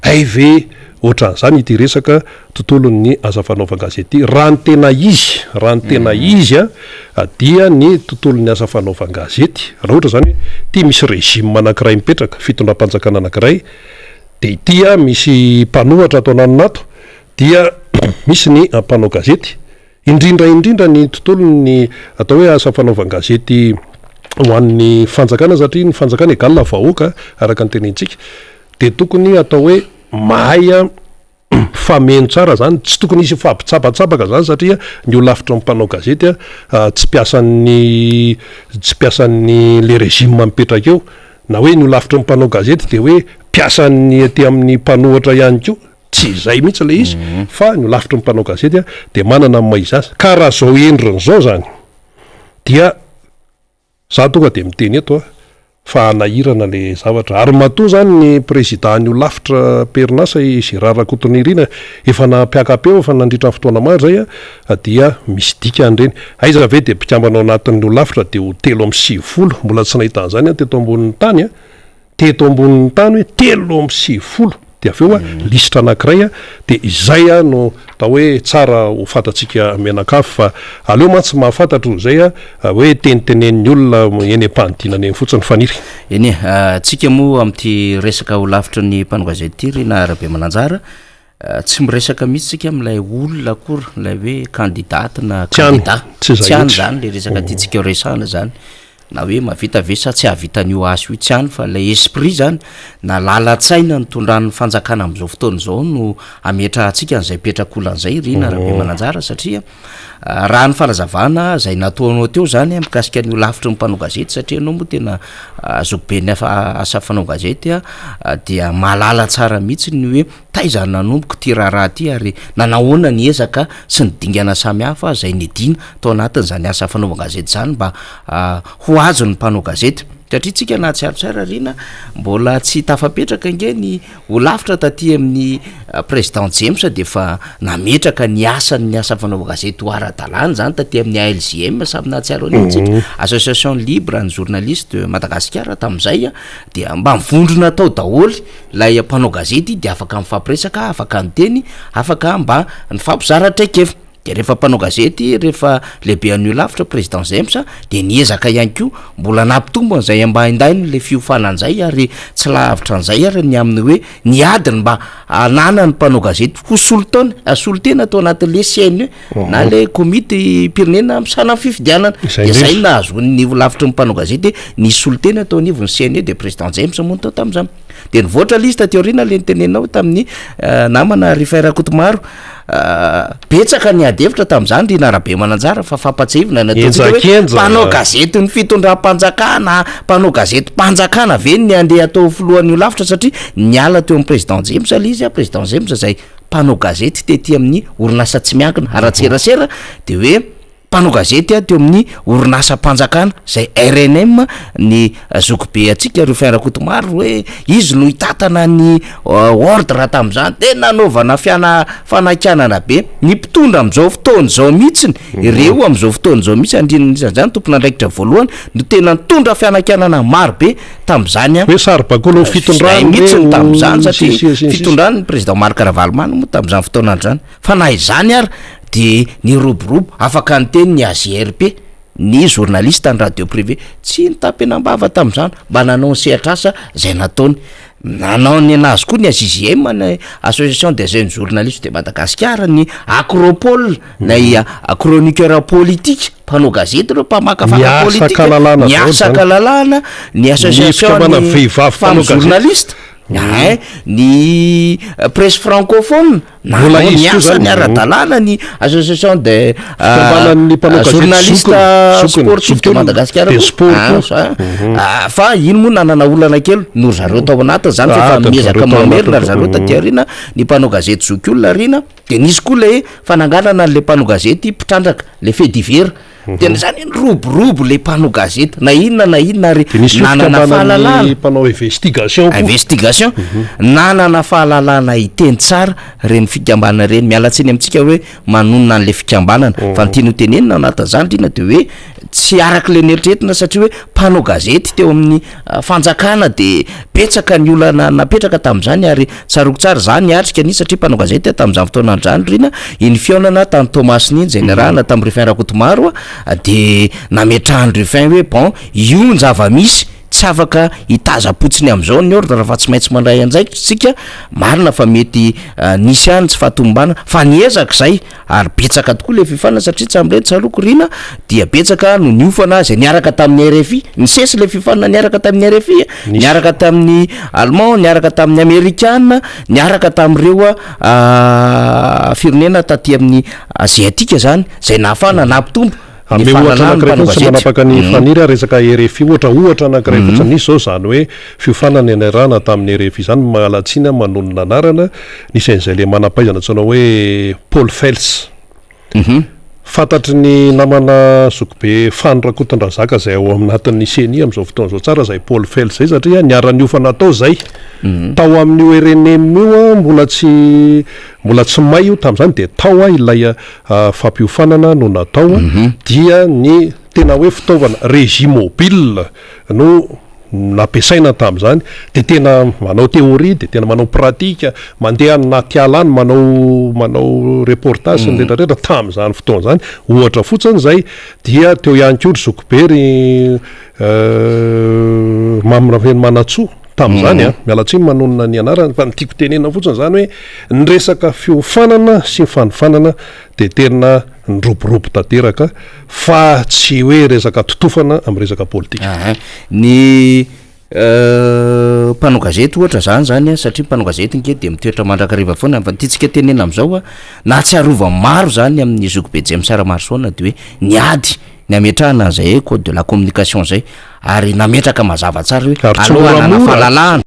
Hay ve ohatran'izany ity resaka tontolon'ny asa fanaovan-gazety ity? Raha ny tena izy, raha ny tena izy an, dia ny tontolon'ny asa fanaovan-gazety, raha ohatra izany hoe ity misy régime anankiray mipetraka, fitondram-panjakana anankiray, dia ity an misy mpanohatra ato ananona ato, dia misy ny mpanao gazety, indrindra indrindra ny tontolon'ny atao hoe asa fanaovan-gazety ho an'ny fanjakana satria ny fanjakana égale vahoaka araka ny tenenintsika, dia tokony atao hoe mahay mifameno tsara zany, tsy tokony hisy mifampitsabatsabaka zany satria ny holafitry ny mpanao gazety tsy mpiasan'ny tsy mpiasan'ny le régime mipetraka eo, na hoe ny holafitry ny mpanao gazety dia hoe mpiasan'ny aty amin'ny mpanohatra ihany koa, tsy izay mihitsy ilay izy fa ny holafitry ny mpanao gazety dia manana ny maha izy azy, ka raha zao endriny zao zany dia. Za tonga de miteny eto a, fa hanahirana le zavatra, ary matoa zany ny prezida ny holafitra am-perinasa i Gerard Rakotonirina efa nampiaka-peo efa nandritra ny fotoana maro zay a, dia misy dikany ireny, aiza ve de mpikambana ao anatin'ny holafitra de ho 93, mbola tsy nahita an'izany aho teto ambonin'ny tany a. teto ambonin'ny tany hoe 93 dia avy eo lisitra anankiray dia izay no atao hoe tsara ho fantatsika mianakavy fa aleo mantsy mahafantatra oa izay hoe tenitenen'ny olona eny am-panidinana eny fotsiny Faniry. Eny e, tsika moa amin'ity resaka ho lavitry ny mpanao gazety ity ry na Rabemananjara, tsy miresaka mihitsy tsika amin'ilay olona akory, ilay hoe candidate na candidat, tsy any zany le resaka tiantsika ho resahana zany, na hoe mahavita ve sa tsy hahavita an'io asa io, tsy any fa ilay esprit zany na lalan-tsaina nitondran'ny fanjakana amin'izao fotoana izao no ametrahantsika an'izay petrak'olana izay ry Rina Rabemananjara satria raha ny fanazavana izay nataonao teo zany mikasika an'io lafitry ny mpanao gazety satria ianao moa tena zokiben'ny asa fanao gazety dia mahalala tsara mihitsy ny hoe Taiza no nanomboka ity raharaha ity ary nanahoana ny ezaka sy ny dingana samihafa izay nidiana tao anatin'izany asa fanaovan-gazety izany mba ho azon'ny mpanao gazety? Satria tsika nahatsiaro tsara Rina, mbola tsy tafapetraka ange ny holafitra taty amin'ny Président James dia efa nametraka ny asan'ny asa fanaovan-gazety ho ara-dalàna izany taty amin'ny ALJM, samy nahatsiaro an'iny tsika, Association Libre ny Journaliste de Madagascar tamin'izay dia mba mivondrona tao daholo Ilay mpanao gazety dia afaka mifampiresaka, afaka niteny, afaka mba nifampizara traikefa. Dia rehefa mpanao gazety, rehefa lehibe an'io lavitra, président James, dia niezaka ihany koa mbola nampitombo an'izay ambaindainy ilay fiofanana izay ary tsy lavitra an'izay ary ny amin'ny hoe niady ny mba hananan'ny mpanao gazety ho solon-taona, solontena tao anatin'ilay CNE na ilay komitim-pirenena misahana ny fifidianana. Dia izay no nahazoan'ny lavitry ny mpanao gazety nisy solontena tao anivon'ny CNE, dia président James moa no tao tamin'izany. Dia nivoatra ilay izy taty aoriana ilay niteneninao tamin'ny namana Rifay Rakotomaro. Betsaka ny ady hevitra tamin'izany ry Narabemananjara fa fampatsiahivina ny ataontsika hoe mpanao gazetin'ny fitondram-panjakana, mpanao gazetim-panjakana ve ny andeha atao filohan'ny holafitra satria niala teo amin'ny président James ilay izy, président James izay mpanao gazety tety amin'ny orinasa tsy miankina ara-tserasera dia hoe. Mpanao gazety teo amin'ny orinasam-panjakana izay rnm ny zokibe antsika Rufin Rakotomaro hoe izy no hitantana ny ordre tamin'izany dia nanaovana fiana- fanakianana be ny mpitondra amin'izao fotoana izao mihitsiny ireo amin'izao fotoana izao mihitsy andrian'isan'izany tompon'andraikitra voalohany no tena nitondra fianakianana maro be tamin'izany Hoe saribakoly ho Izay fitondrany mihitsy hoe ny tamin'izany ho satria sy sy sy ny sisa. fitondran'ny président Marc Ravalomanana moa tamin'izany fotoana izany. Fa na izany ary dia niroborobo afaka niteny ny AJRP, ny journaliste ny radio privé. Tsy nitapenam-bava tamin'izany, mba nanao ny sehatr'asa izay nataony. Nanao ny anazy koa ny AJJM, ny Association des jeunes journalistes de Madagascar, ny Acropole, ny chroniqueur politique, mpanao gazety ireo, mpamakafaka Ny asa politique, kalalana ny daholo asa izany. kalalana, ny Ny association fikambanana ny vehivavy femme mpanao gazety. journaliste. Ein, ny presse francophone Mbola nanao izy ny koa asany zany. ara-dalàna, ny association des Fikambanan'ny mpanao gazety journalistes zokiny, zokiny, sportifs de zokiolona, Madagascar des koa. sports Ah, koa. sa- ah, fa iny moa nanana olana kely noho ry zareo tao anatiny zany, fa Ah, efa tao miezaka zareo tao mamerina ry anatiny. zareo taty aoriana, ny mpanao gazety zokiolona aoriana, de nisy koa le fananganana an'le mpanao gazety mpitrandraka, le fait divers. Tena izany hoe niroborobo le mpanao gazety na inona na inona ary Dia nisy koa nanana fikambanan'ny fahalalana. mpanao investigation koa. Investigation. Nanana fahalalana hiteny tsara ireny fikambanana ireny. Miala tsiny amintsika hoe manonona an'le fikambanana fa ny tiany ho tenenina ao anatin'izany indrindra dia hoe tsy araka le neritreretina satria hoe mpanao gazety teo amin'ny fanjakana dia betsaka ny olana napetraka tamin'izany ary tsaroako tsara za niatrika an'iny satria mpanao gazety aho tamin'izany fotoana izany ry iny fihaonana tany Toamasina iny izay niarahana tamin'i Rufin Rakotomaro dia nametrahan'i Rufin hoe bon io ny zava-misy tsy afaka hitazam-potsiny amin'izao ny ordre fa tsy maintsy mandray andraikitra isika marina fa mety nisy ihany tsy fahatomombanana fa niezaka izay Ary betsaka tokoa ilay fiofanana satria tsy amin'ireny tsaroako Rina dia betsaka no niofana izay niaraka tamin'ny rfi, nisesy ilay fiofanana niaraka tamin'ny rfi, niaraka tamin'ny allemand, niaraka tamin'ny amerikana, niaraka tamin'ireo firenena taty amin'ny aziatika izany izay nahafahana nampitombo ny Hanome ohatra fahalalana anankiray mpanao fotsiny gazety. manapaka ny faniry aho resaka rfi ohatra ohatra anankiray fotsiny nisy izao izany hoe fiofanana niarahana tamin'ny rfi izany miala tsiny aho manonona anarana nisy an'izay le manam-pahaizana antsoina hoe Paul Fels fantatry ny namana zokibe Fano Rakotondrazaka izay ao anatin'ny ceni amin'izao fotoana izao tsara izay Paul Fels izay satria niara-niofana tao izay tao amin'io rnm io mbola tsy mbola tsy may io tamin'izany dia tao ilay Fampiofanana no natao dia ny tena hoe fitaovana régie mobile no nampiasaina tamin'izany dia tena manao théorie dia tena manao pratique mandeha any anaty ala any manao manao reportage sy ny rehetra rehetra tamin'izany fotoana izany ohatra fotsiny izay dia teo ihany koa ry zokibe ry Mamy Rafenomanantsoa tamin'izany an, miala tsiny manonona ny anarany fa ny tiako tenenina fotsiny izany hoe ny resaka fiofanana sy ny fanofanana dia tena niroborobo tanteraka fa tsy hoe resaka totofana amin'ny resaka politika. Aha, ny mpanao gazety ohatra zany zany an, satria mpanao gazety nge dia mitoetra mandrakariva foana, fa ny tiantsika tenenina amin'izao an, nahatsiarovan'ny maro zany amin'ny zokibe James Ramarosaona dia hoe niady ny hametrahana an'izay hoe code de la communication zay ary nametraka mazava tsara hoe Ary tsy aleo hanana moramora. fahalalahana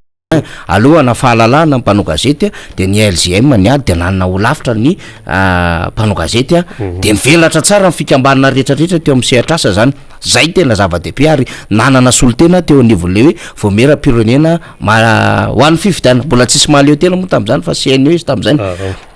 aleo hanana fahalalahana ny mpanao gazety a, de ny LGM niady de nanana holafitra ny mpanao gazety a, de nivelatra tsara ny fikambanana rehetrarehetra teo amin'ny sehatr'asa zany, zay tena zava-dehibe ary nanana solontena teo anivon'le hoe vaomieram-pirenena ma- ho an'ny fifidianana, mbola tsisy mahaleo tena moa tamin'izany fa CNE izy tamin'izany,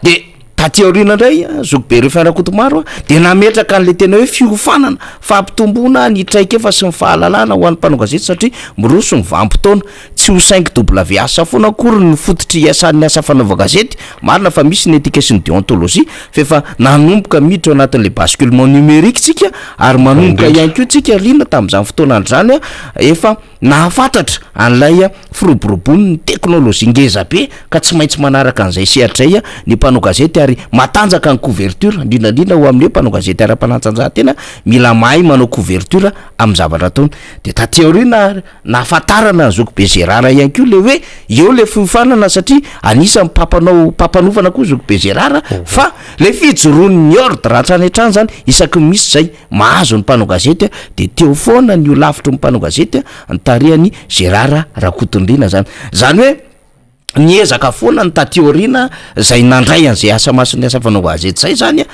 de Taty aoriana indray, Zokibe Rufin Rakotomaro dia nametraka an'ilay tena hoe fiofanana, fampitomboana ny traikefa sy ny fahalalana ho an'ny mpanao gazety satria miroso ny vanim-potoana. Tsy ho cinq WH foana akory ny fototry iasan'ny asa fanaovan-gazety, marina fa misy ny éthique sy ny déontologie fa efa nanomboka miditra ao anatin'ilay basculement numérique tsika ary manomboka ihany koa tsika liana tamin'izany fotoana izany efa Nahafantatra an'ilay firoborobon'ny teknolojia ngeza be ka tsy maintsy manaraka an'izay sehatra izay ny mpanao gazety ary matanjaka ny couverture, indrindra indrindra ho amin'ny hoe mpanao gazety ara-panatanjahantena mila mahay manao couverture amin'ny zavatra ataony. Dia taty aoriana nahafantarana an'i Zokibe Gérard ihany koa ilay hoe eo ilay fiofanana satria anisan'ny mpampanao mpampanofana koa Zokibe Gérard fa ilay fijoroan'ny ordre hatrany hatrany izany isaky ny misy izay Mahazo ny mpanao gazety dia teo foana ny holafitry ny mpanao gazety notarihan'i Gérard Rakotonirina zany. Zany hoe. Niezaka foana ny taty aoriana izay nandray an'izay asa masin'ny asa fanaovana gazety izay izany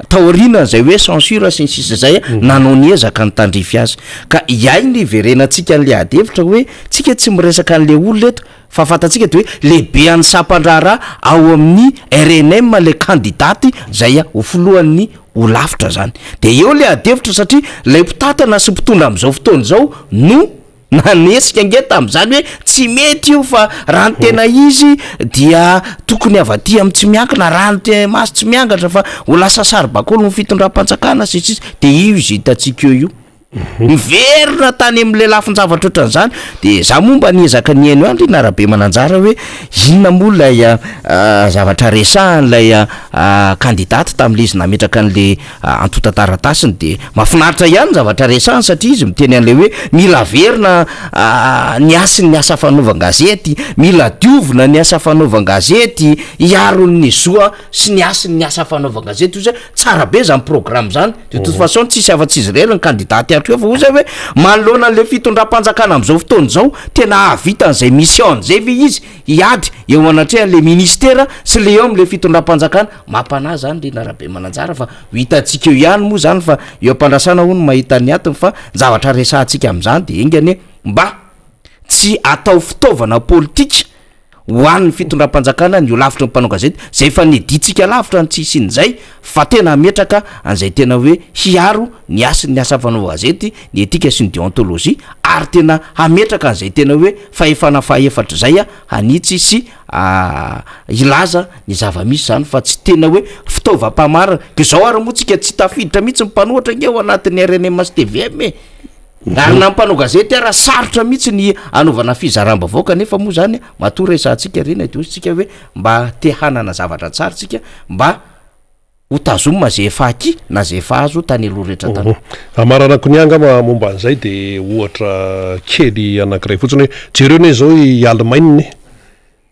taorianan'izay hoe censure sy ny sisa izay nanao ny ezaka nitandrify azy. Ka iay no iverenantsika an'ilay ady hevitra hoe tsika tsy miresaka an'ilay olona eto fa fantatsika dia hoe lehibean'ny sampan-draharaha ao amin'ny rnm ilay kandidaty izay ho filohan'ny holafitra izany. Dia eo ilay ady hevitra satria ilay mpitantana sy mpitondra amin'izao fotoana izao no Nanesika ange tamin'izany hoe tsy mety io fa raha ny tena izy dia tokony avy aty amin'ny tsy miankina, raha ny te- maso tsy miangatra fa ho lasa saribakoly ny fitondram-panjakana sy ny sisa, de io izy hitantsika eo io. Miverina tany amin'ilay lafin-javatra ohatran'izany, de za moa mba niezaka nihaino ihany ry Narabemananjara hoe inona moa ilay zavatra resahan'ilay kandidate tamin'ilay izy nametraka an'ilay antontan-taratasiny dia mahafinaritra ihany ny zavatra resahany satria izy miteny an'ilay hoe mila averina ny hasin'ny asa fanaovan-gazety, mila diovina ny asa fanaovan-gazety, hiaro ny zo sy ny hasin'ny asa fanaovan-gazety, hoy izy hoe tsara be izany programme izany, de toute façon tsisy afa-tsy izy irery ny candidat aty hatreo fa hoy izy hoe manoloana an'ilay fitondram-panjakana amin'izao fotoana izao tena hahavita an'izay mission izay ve izy hiady eo anatrehan'ilay ministera sy ilay eo amin'ilay fitondram-panjakana, mampanahy zany ry Narabemananjara fa ho hitantsika eo ihany moa zany fa eo am-pandrasana hono mahita ny atiny fa ny zavatra resahantsika amin'izany de enga anie mba tsy atao fitaovana politika ho an'ny fitondram-panjakana ny holafitry ny mpanao gazety zay efa nidintsika lavitra ny tsy hisian'izay fa tena hametraka an'izay tena hoe hiaro ny hasin'ny asa fanaovana gazety, ny etika sy ny deontologie ary tena hametraka an'izay tena hoe fahefana fahaefatra izay hanitsy sy hilaza ny zava-misy izany fa tsy tena hoe fitaovam-pamarana. Ka izao ary moa tsika tsy tafiditra mihitsy ny mpanohitra ange ao anatin'ny rnm sy tvm e! Ary na ny mpanao gazety ara sarotra mihitsy ny hanaovana fizaram-baovao kanefa moa izany matoa resahantsika ry na dia hoy isika hoe mba te hanana zavatra tsara isika mba ho tazomina ze efa aky na ze efa azo tany aloha rehetra tany. Hamaranako ny ahy angamba momba an'izay dia ohatra kely anankiray fotsiny hoe jereo anie izao i Allemagne e!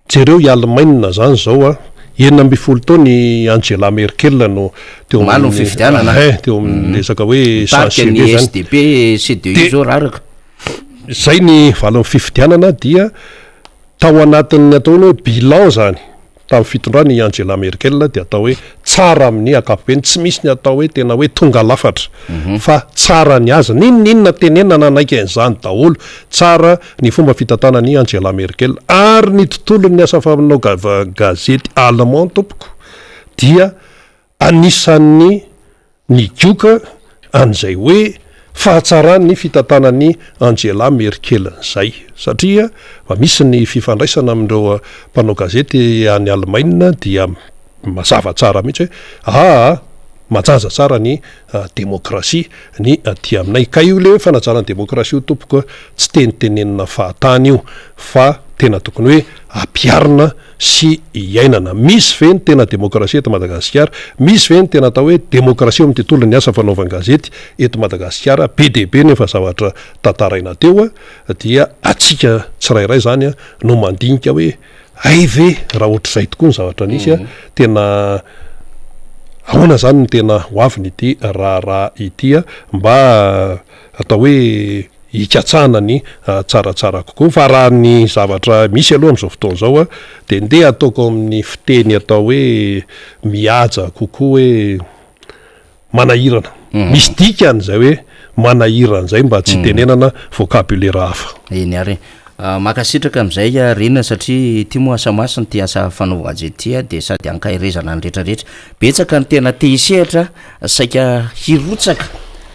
Jereo i Allemagne izany izao a! 16 taona i Angela Merkel no teo Omaly ny amin'ny fifidianana. Hein, teo amin'ny resaka hoe Mitarika ny chancelier izany. SDP, CDU Dia izao raraka. izay ny valin'ny fifidianana dia tao anatin'ny atao hoe bilan izany tamin'ny fitondrana i Angela Merkel dia atao hoe tsara amin'ny ankapobeny, tsy misy ny atao hoe tena hoe tonga lafatra fa tsara ny azy, n'inon'inona tenenina nanaiky an'izany daholo, tsara ny fomba fitantanan'i Angela Merkel ary ny tontolon'ny asa fanao gazety allemand tompoko dia anisan'ny Nigoka an'izay hoe fahatsaran'ny fitantanan'i Angela Merkel an'izay, satria mba misy ny fifandraisana amin'ireo mpanao gazety any Alemaina dia mazava tsara mihitsy hoe aa majaja tsara ny demokrasia ny aty aminay. Ka io ilay hoe fanajana ny demokrasia io tompoko tsy tenitenenina fahatany io fa tena tokony hoe ampiharina sy iainana. Misy ve ny tena demokrasia eto Madagasikara? Misy ve ny tena atao hoe demokrasia eo amin'ny tontolon'ny asa fanaovan-gazety eto Madagasikara? Be dia be ny efa zavatra tantaraina teo dia antsika tsirairay izany no mandinika hoe hay ve raha ohatr'izay tokoa ny zavatra nisy, tena ahoana izany ny tena ho avin'ity raharaha ity mba atao hoe hikatsahana ny tsaratsara kokoa fa raha ny zavatra misy aloha amin'izao fotoana izao dia ndeha ataoko amin'ny fiteny atao hoe mihaja kokoa hoe manahirana, misy dikany izay hoe manahirana izay mba tsy hitenenana vocabulaire hafa. Eny ary e. Mankasitraka amin'izay Rina satria ity moa asa masina ity asa fanaovana ity dia sady ankaherezana ny rehetra rehetra. Betsaka ny tena te hisehatra saika hirotsaka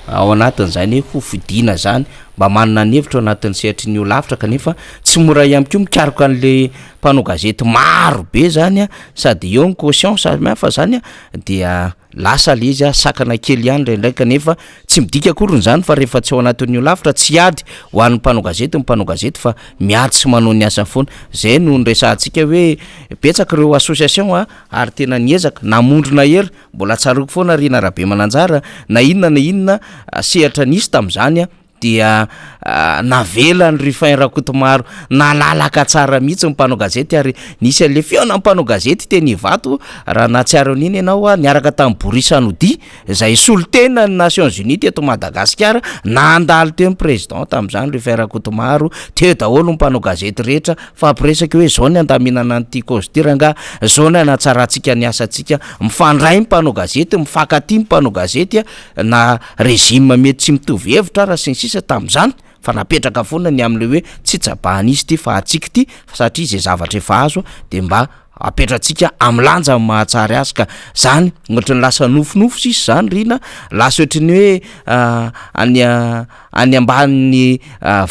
ao anatin'izany hoe ho fidiana izany, mba manana ny hevitra ao anatin'ny sehatry ny holafitra kanefa tsy mora ihany koa mikaroka an'le mpanao gazety maro be zany a, sady eo ny caution samy hafa zany a, dia lasa le izy a, sakana kely ihany indraindray kanefa tsy midika akoriny zany fa rehefa tsy ao anatin'ny holafitra tsy hiady ho an'ny mpanao gazety ny mpanao gazety fa miady sy manao ny asany foana, zay no niresahantsika hoe betsaka ireo association a ary tena niezaka namondrona hery Mbola tsaroako foana Rina Rabemananjara na inona na inona sehatra nisy tamin'izany. dia navelan'i Ruffin Rakotomaro nalalaka tsara mihitsy ny mpanao gazety ary nisy an'ilay fihaonan'ny mpanao gazety teny Ivato raha nahatsiaro an'iny ianao niaraka tamin'i Boris Anoudi izay solontenan'ny Nations Unies teto Madagasikara, nandalo teo ny président tamin'izany Ruffin Rakotomaro, teo daholo ny mpanao gazety rehetra, fampiresaka hoe izao ny handaminana an'ity cause ity rangaha, izao ny hanatsarantsika ny asantsika, mifandray ny mpanao gazety, mifankatia ny mpanao gazety na régime mety tsy mitovy hevitra ara sy ny sisa tamin'izany fa napetraka foana ny amin'ilay hoe tsy tsabahan'izy ity fa antsika ity satria izay zavatra efa azo dia mba apetratsika amin'ny lanja ny mahatsary azy ka zany ohatran'ny lasa nofinofy sisa zany Rina, lasa ohatran'ny hoe any any ambanin'ny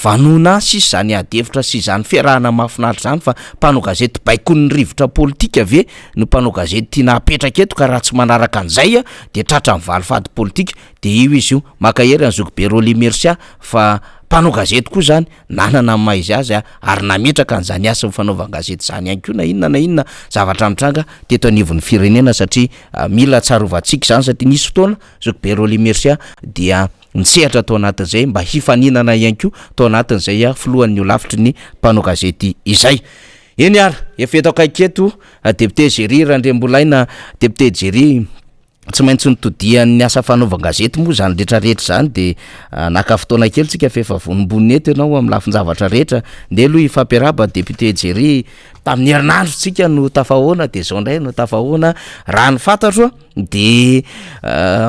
vanona any sisa zany ady hevitra sy izany fiarahana mahafinaritra zany fa mpanao gazety baikon'ny rivotra politika ve no mpanao gazety tiana apetraka eto ka raha tsy manaraka an'izay dia tratran'ny valifaty politika dia io izy io mankahery an'i zokibe Rolly Mercia fa mpanao gazety koa zany nanana ny maha izy azy ary nametraka an'izany hasin'ny fanaovan-gazety izany ihany koa na inona na inona zavatra mitranga teto anivon'ny firenena satria mila tsarovantsika izany satria nisy fotoana zokibe Rolly Mercia dia nisehatra tao anatin'izay mba hifaninana ihany koa tao anatin'izay filohan'ny holafitry ny mpanao gazety izay. Eny ary, efa eto akaiky eto député Jerry Randriambolaina, député Jerry Tsy maintsy nitodihan'ny asa fanaovan-gazety moa izany rehetra rehetra izany dia naka fotoana kely tsika fa efa vonombonona eto ianao amin'ny lafin-javatra rehetra. Ndeha aloha hifampiarahaba député Jerry, tamin'ny herinandro tsika no tafahoana dia izao indray no tafahoana. Raha ny fantatro dia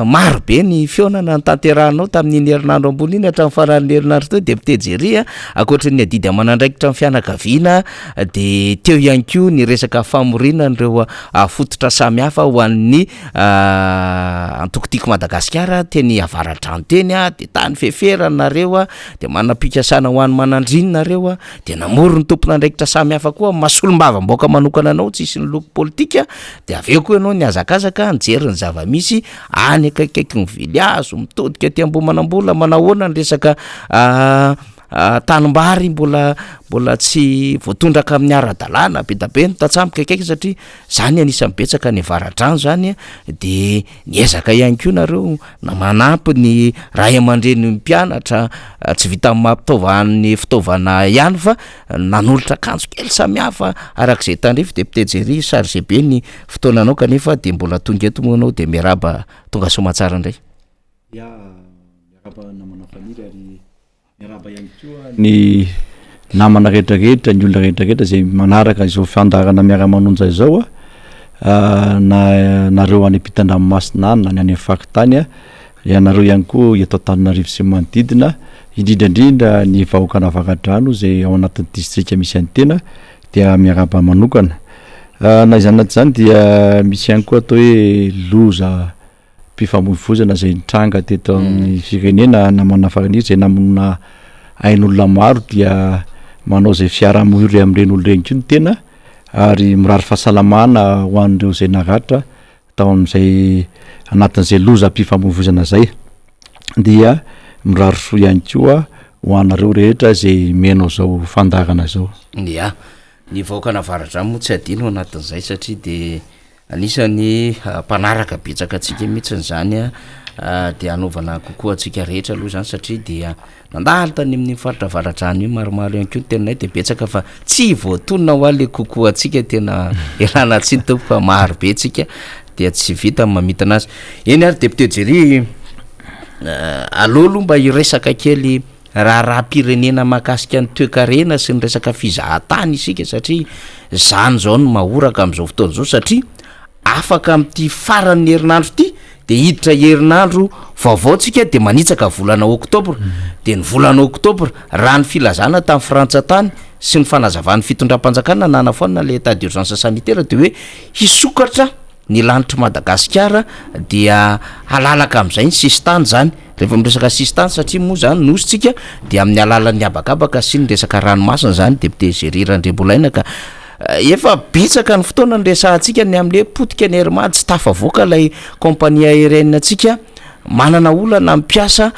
maro be ny fihaonana notanterahinao tamin'iny herinandro ambony iny hatramin'ny faran'ny herinandro teo député Jerry a. Ankoatry ny adidy aman'andraikitra amin'ny fianakaviana dia teo ihany koa ny resaka famoriana an'ireo fototra samihafa ho an'ny antoko Tiako Madagasikara teny Avaradrano teny dia tany Feferana nareo dia manam-pikasana ho any Manandriny nareo dia namory ny tompon'andraikitra samihafa koa amin'ny maha solombavambahoaka manokana anao tsisy ny loko politika dia avy eo koa ianao nihazakazaka nijery ny zava-misy any akaikikaiky ny vilihazo mitodika aty Ambohimanambola manahoana ny resaka Tanimbary mbola mbola tsy voatondraka amin'ny ara-dalàna be da be ny tantsaha mikaikaika satria zany anisan'ny betsaka any avaradrano zany de niezaka ihany koa nareo na manampy ny ray aman-dreny mpianatra tsy vitan'ny mampitaova ny fitaovana ihany fa nanolotra akanjo kely samihafa arak'izay tandrify. Député Jerry, chargé be ny fotoananao kanefa de mbola tonga eto moa ianao de miarahaba tonga soamantsara indray. Ya, miarahaba namana Faniry ary Miarahaba ihany koa ny namana rehetra rehetra, ny olona rehetra rehetra izay manaraka izao fandaharana miara-manonja izao a, na nareo any ampitan-dranomasina any na ny any amin'ny faritany a, ianareo ihany koa eto Antananarivo sy ny manodidina, indrindra indrindra ny vahoakan'Avaradrano izay ao anatin'ny distrika misy an'ny tena dia miarahaba manokana. Na izany na tsy izany dia misy ihany koa atao hoe loza fifamoivoizana izay nitranga teto amin'ny firenena namana farany izay namonoana ain'olona maro dia manao izay fiaraha-miory amin'ireny olona ireny koa ny tena ary mirary fahasalamana ho an'ireo izay naratra tao amin'izay anatin'izay lozam-pifamoivoizana izay dia mirary soa ihany koa ho anareo rehetra izay mihaino izao fandaharana izao. Ya, ny vahoakan'Avaradrano moa tsy adino anatin'izay satria dia Anisan'ny mpanaraka betsaka antsika mihitsy izany dia hanaovana kokoa antsika rehetra aloha izany satria dia nandalo tany amin'iny faritra avaradrano iny maromaro ihany koa ny teninay dia betsaka fa tsy voatonona hoa le kokoa antsika tena ialana tsiny tompoko fa maro be tsika dia tsy vita ny mamintina azy. Eny ary député Jerry aleo aloha mba hiresaka kely raharaham-pirenena mahakasika ny toekarena sy ny resaka fizahan-tany isika satria zany zao no mahoraka amin'izao fotoana izao satria afaka amin'ity faran'ny herinandro ity de hiditra herinandro vaovao tsika de manitsaka volana oktobra de ny volana oktobra raha ny filazana tamin'ny frantsa tany sy ny fanazavan'ny fitondram-panjakana nanafoanana le état d'urgence sanitaire de hoe hisokatra ny lanitr'i Madagasikara dia halalaka amin'izay ny sisintany zany, rehefa miresaka sisintany satria moa zany nosy tsika dia amin'ny alalan'ny habakabaka sy ny resaka ranomasina zany député Jerry Randriambolaina ka efa betsaka ny fotoana niresahantsika ny amin'le potika ny Air Mad tsy tafavoaka ilay compagnie aérienne antsika. Manana olana ny mpiasa,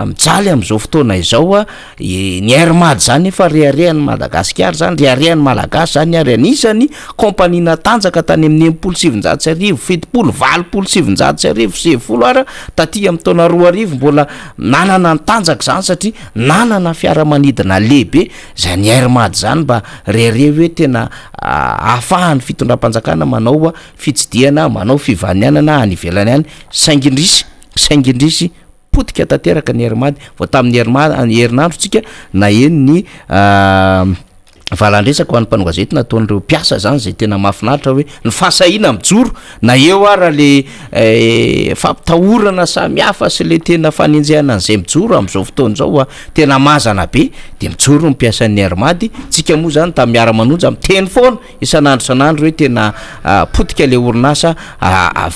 mijaly amin'izao fotoana izao. Ny Air Mad izany efa reharehan'i Madagasikara izany, reharehan'ny Malagasy izany ary anisan'ny kaompania natanjaka tany amin'ny 1960, 70, 1980, 90 ary taty amin'ny taona 2000 mbola nanana ny tanjaka izany satria nanana fiaramanidina lehibe izany Air Mad izany mba rehareha hoe tena ahafahan'ny fitondram-panjakana manao fitsidihana, manao fivanianana any ivelany any saingy indrisy, saingy indrisy potika tanteraka ny Air Mad, vao tamin'ny herinandro tsika naheno ny valandresaka ho an'ny mpanao gazety nataon'ireo mpiasa zany zay tena mahafinaritra hoe ny fahasahiana mijoro na eo ara le fampitahorana samihafa sy le tena fanenjehana an'izay mijoro amin'izao fotoana izao a, tena mazana be de mijoro ny mpiasan'ny Air Mad, tsika moa zany tamin'ny miara-manonja miteny foana isan'andro isan'andro hoe tena potika le orinasa,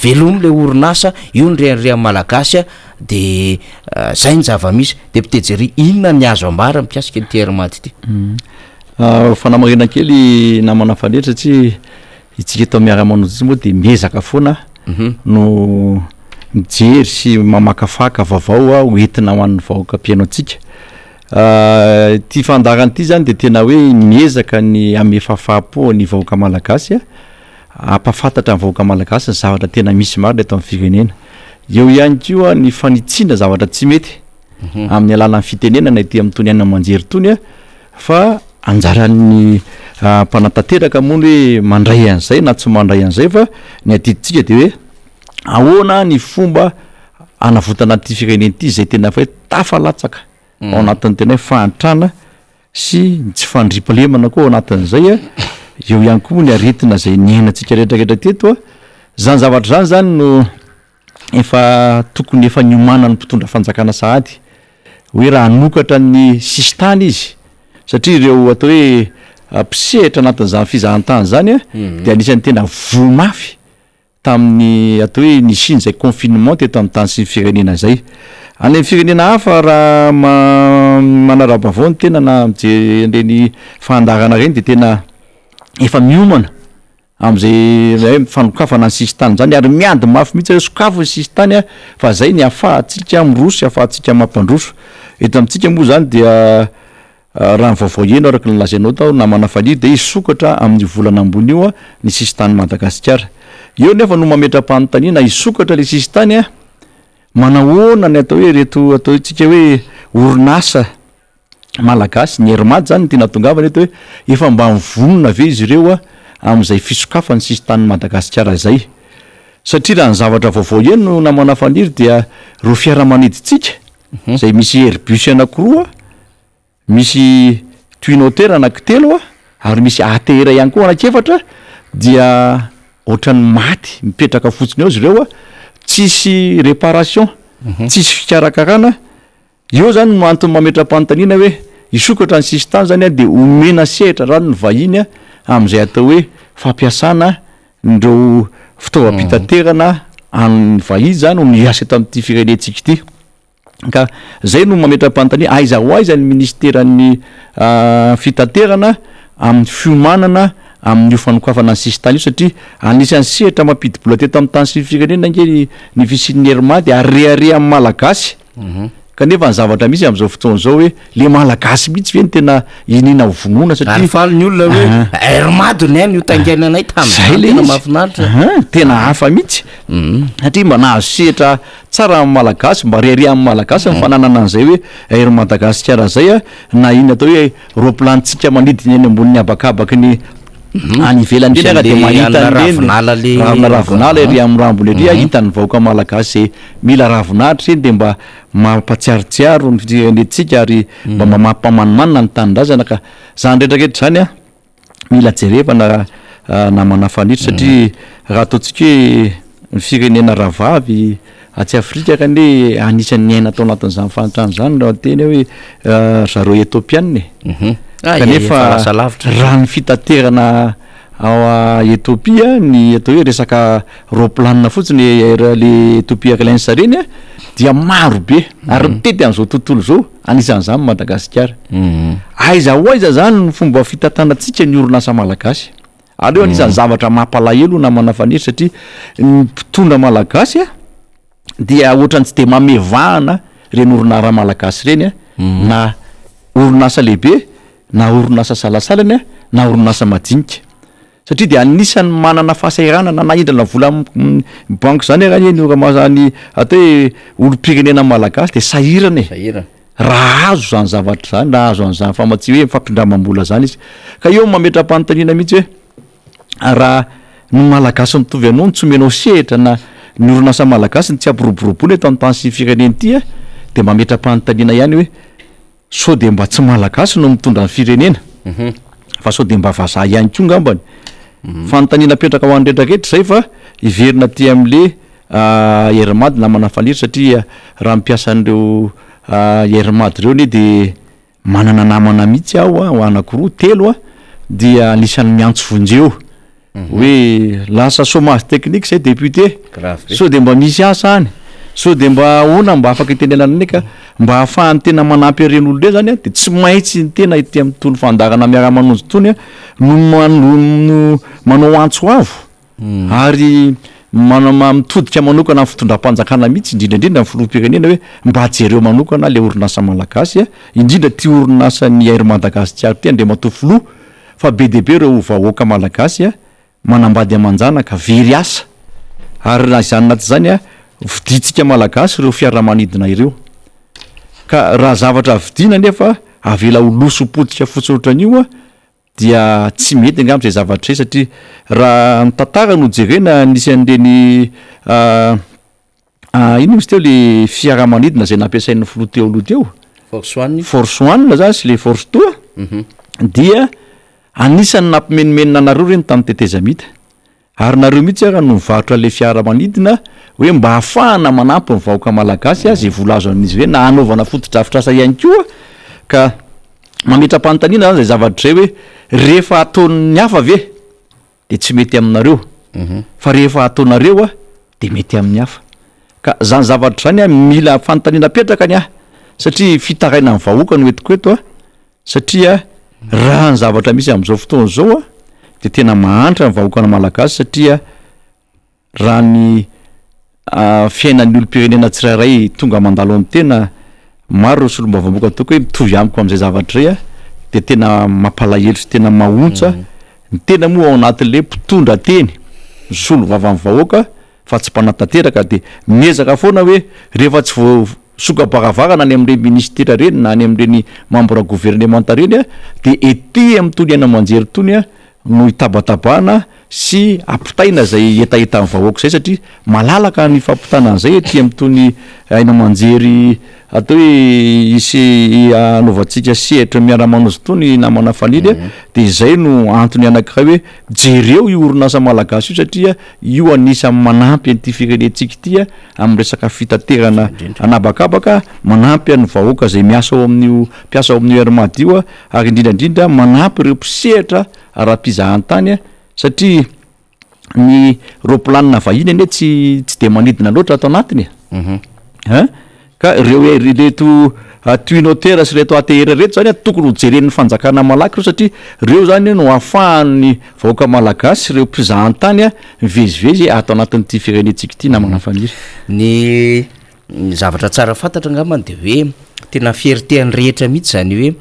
velomy le orinasa, io ny reharehan'ny Malagasy a, de zay ny zava-misy. Député Jerry, inona ny azo ambara mikasika ity Air Mad ity? Fanamarihana kely namana Fanetry satria isika eto Miara-manonja ity moa dia miezaka foana no mijery sy mamakafaka vaovao ho entina ho an'ny vahoaka mpihaino antsika. Ity fandaharana ity zany dia tena hoe miezaka ny hanome fahafaham-po ny vahoaka malagasy, hampahafantatra ny vahoaka malagasy ny zavatra tena misy marina eto amin'ny firenena. Eo ihany koa ny fanitsiana zavatra tsy mety amin'ny alalan'ny fitenenana ety amin'itony haino aman-jery itony fa anjaran'ny mpanatanteraka moa ny hoe mandray an'izay na tsy mandray an'izay fa ny adidintsika dia hoe ahoana ny fomba hanavotana an'ity firenena ity izay tena efa hoe tafalatsaka ao anatin'ny tena hoe fahantrana sy ny tsy fandriampahalemana koa ao anatin'izay a, eo ihany koa moa ny aretina izay niainantsika rehetrarehetra teto a, zany zavatra zany zany no efa tokony efa niomanan'ny mpitondra fanjakana sahady hoe raha hanokatra ny sisintany izy satria ireo atao hoe mpisehatra anatin'izany fizahantany zany a de anisan'ny tena voa mafy tamin'ny atao hoe nisian'izay confinement teto amin'ny tany sy ny firenena izay. Any amin'ny firenena hafa raha manara-baovao ny tena na mijery an'ireny fandaharana ireny dia tena efa miomana amin'izay hoe fanokafana ny sisintany izany ary miady mafy mihitsy hoe sokafo ny sisintany fa izay ny ahafahantsika miroso sy ahafahantsika mampandroso. Eto amintsika moa izany dia Raha ny vaovao heno araka ny lazainao tao namana Falihy dia hisokatra amin'io volana ambony io ny sisintanin'i Madagasikara. Eo nefa no mametra-panontaniana hisokatra ilay sisintany a! Manahoana ny atao hoe ireto ataontsika hoe orinasa malagasy, ny Air Mad zany no tiana hatongavana eto hoe efa mba mivonona ve izy ireo amin'izay fisokafan'ny sisintanin'i Madagasikara izay? Satria raha ny zavatra vaovao heno namana Faniry dia ireo fiaramanidintsika izay misy Airbus anankiroa, misy Twin Otter anankitelo ary misy ATR ihany koa anankiefatra dia ohatran'ny maty mipetraka fotsiny eo izy ireo, tsisy réparation, tsisy fikarakarana, eo zany no antony mametra-panontaniana hoe hisokatra ny sisintany zany dia omena sehatra zany ny vahiny amin'izay atao hoe fampiasana ireo fitaovam-pitaterana an'ny vahiny zany no miasa eto amin'ity firenentsika ity. Ka zay no mametra-panontaniana, aiza ho aiza ny minisiteran'ny fitaterana amin'ny fiomanana amin'io fanokafana ny sisintany io satria anisan'ny sehatra mampidi-bola teto amin'ny tany sy ny firenena ange ny fisian'ny Air Mad ary reharehan'ny Malagasy. Kanefa ny zavatra misy amin'izao fotoana izao hoe le Malagasy mihitsy ve no tena iniana ho vonoina satria Ary faly ny olona hoe Air Mad ny ahy no taingainanay tamin'izany, Zay le tena izy. mahafinaritra. Aha, tena hafa mihitsy satria mba nahazo sehatra Tsara amin'ny Malagasy, mba rehareha amin'ny Malagasy ny fananana an'izay hoe Air Madagasikara izay a, na iny atao hoe roaplanintsika manidina eny ambonin'ny habakabaky ny any ivelany ireny ara dia mahita an'ireny ravina ravinala ery amin'ny rambony ery a, hitan'ny vahoaka Malagasy izay mila ravinahitra ireny dia mba mampatsiarotsiaro ny firenentsika ary mba mampamanimanina ny tanindrazana ka izany rehetra rehetra izany a. mila jerevana namana Fanitso satria raha ataontsika hoe ny firenena rahavavy atsy Afrika ka anie anisan'ny niaina tao anatin'izany fahantrana izany raha teny hoe ry zareo Ethiopiana e. Kanefa raha ny fitaterana ao Ethiopia ny atao hoe resaka roaplanina fotsiny air le Ethiopia Airlines ireny dia maro be ary mitety an'izao tontolo izao. Anisan'izany Madagasikara. Aiza ho aiza zany ny fomba fitantanantsika ny orinasa malagasy? Ary io anisan'ny zavatra mampalahelo namana Faniry satria ny mpitondra malagasy a, dia ohatran'ny tsy dia manome vahana ireny orinara malagasy ireny na orinasa lehibe na orinasa salasalany na orinasa madinika. Satria dia anisan'ny manana fahasahiranana na hindrana vola amin'ny banky izany ary anie ny orinasa ny atao hoe olom-pirenena malagasy dia sahirana e. Sahirana. Raha azo izany zavatra izany, raha azo an'izany famatsiana hoe fampindramam-bola izany izy. Ka eo mametra-panontaniana mihitsy hoe raha ny malagasy mitovy anao no tsy omenao sehatra na ny orinasa malagasy no tsy ampiroboroboina eto amin'ny tany sy firenena ity dia mametra-panontaniana ihany hoe sao dia mba tsy malagasy no mitondra ny firenena fa sao dia mba vazaha ihany koa ngambany. Fanontaniana apetraka ho an'ny rehetra rehetra izay fa hiverina aty amin'le Air Mad namana Faniry satria raha ny mpiasan'ireo Air Mad ireo anie dia Manana namana mihitsy aho a, anakiroa, telo a, dia anisan'ny miantso vonjeo hoe lasa chômage technique zay député, sao dia mba misy asa any, sao dia mba ahoana mba afaka itenenana anay ka mba ahafahan'ny tena manampy an'ireny olona ireny zany a, de tsy maintsy ny tena ety amin'itony fandaharana miara-manonja itony a no no manao antso avo. Ary manao mitodika manokana amin'ny fitondram-panjakana mihitsy, indrindra indrindra ny filoham-pirenena hoe mba jereo manokana ilay orinasa malagasy a, indrindra ity orinasan'ny Air Madagascar ity Andriamatoa Filoha fa be dia be ireo vahoaka malagasy a, manambady aman-janaka, very asa, ary na izany na tsy izany a, vidiantsika malagasy ireo fiaramanidina ireo. Ka raha zavatra vidiana nefa avela ho loso ho potika fotsiny ohatran'io a, dia tsy mety angamba izay zavatra izay satria raha ny tantara no jerena nisy an'ireny inona izy teo le fiaramanidina izay nampiasain'ny filoha teo aloha teo Force One Force One zany sy le Force Two dia anisan'ny nampimenomenona anareo ireny tamin'ny tetezamita Ary nareo mihitsy ara no mivarotra le fiaramanidina hoe mba hahafahana manampy ny vahoaka malagasy ze vola azo amin'izy ireny na hanaovana fotodrafitrasa ihany koa ka mametra-panontaniana zany zay zavatra zay hoe rehefa ataon'ny hafa ve de tsy mety aminareo fa rehefa ataonareo a de mety amin'ny hafa ka zany zavatra zany a mila fanontaniana apetraka ny ahy satria fitarainan'ny vahoaka no entiko eto a Satria raha ny zavatra misy amin'izao fotoana izao dia tena mahantra ny vahoakana malagasy satria raha ny fiainan'ny olom-pirenena tsirairay tonga mandalo amin'ny tena, maro ireo solombavambahoaka ataoko hoe mitovy amiko amin'izay zavatra izay dia tena mampalahelo sy tena mahaontsa, ny tena moa ao anatin'ilay mpitondra teny, misolo vavan'ny vahoaka fa tsy mpanatanteraka dia miezaka foana hoe rehefa tsy voasoka-baravarana any amin'ireny minisitera ireny na any amin'ireny mambra governemanta ireny dia ety amin'itony haino aman-jery itony no itabatabana sy ampitaina izay hetahetan'ny vahoaka izay satria malalaka ny fampitana an'izay ety amin'itony haino aman-jery atao hoe hisy hanaovantsika sehatra miara-manozy itony namana Fanilo dia izay no antony anankiray hoe jereo io orinasa malagasy io satria Io anisan'ny manampy an'ity firenentsika ity amin'ny resaka fitaterana an'habakabaka, manampy an'ny vahoaka izay miasa ao amin'io mpiasa ao amin'io Air Mad io ary indrindra indrindra manampy ireo mpisehatra ara-pizahantany satria ny roaplanina vahiny anie tsy tsy dia manidina loatra ato anatiny e. Hein? Ka ireo ireto Twin Otter sy ireto ATR ireto zany tokony ho jeren'ny fanjakana malaky ireo satria ireo zany no ahafahan'ny vahoaka malagasy sy ireo mpizahantany mivezivezy ato anatin'ity firenentsika ity namana Faniry. Ny zavatra tsara fantatra angambany dia hoe tena fierté an'ny rehetra mihitsy zany hoe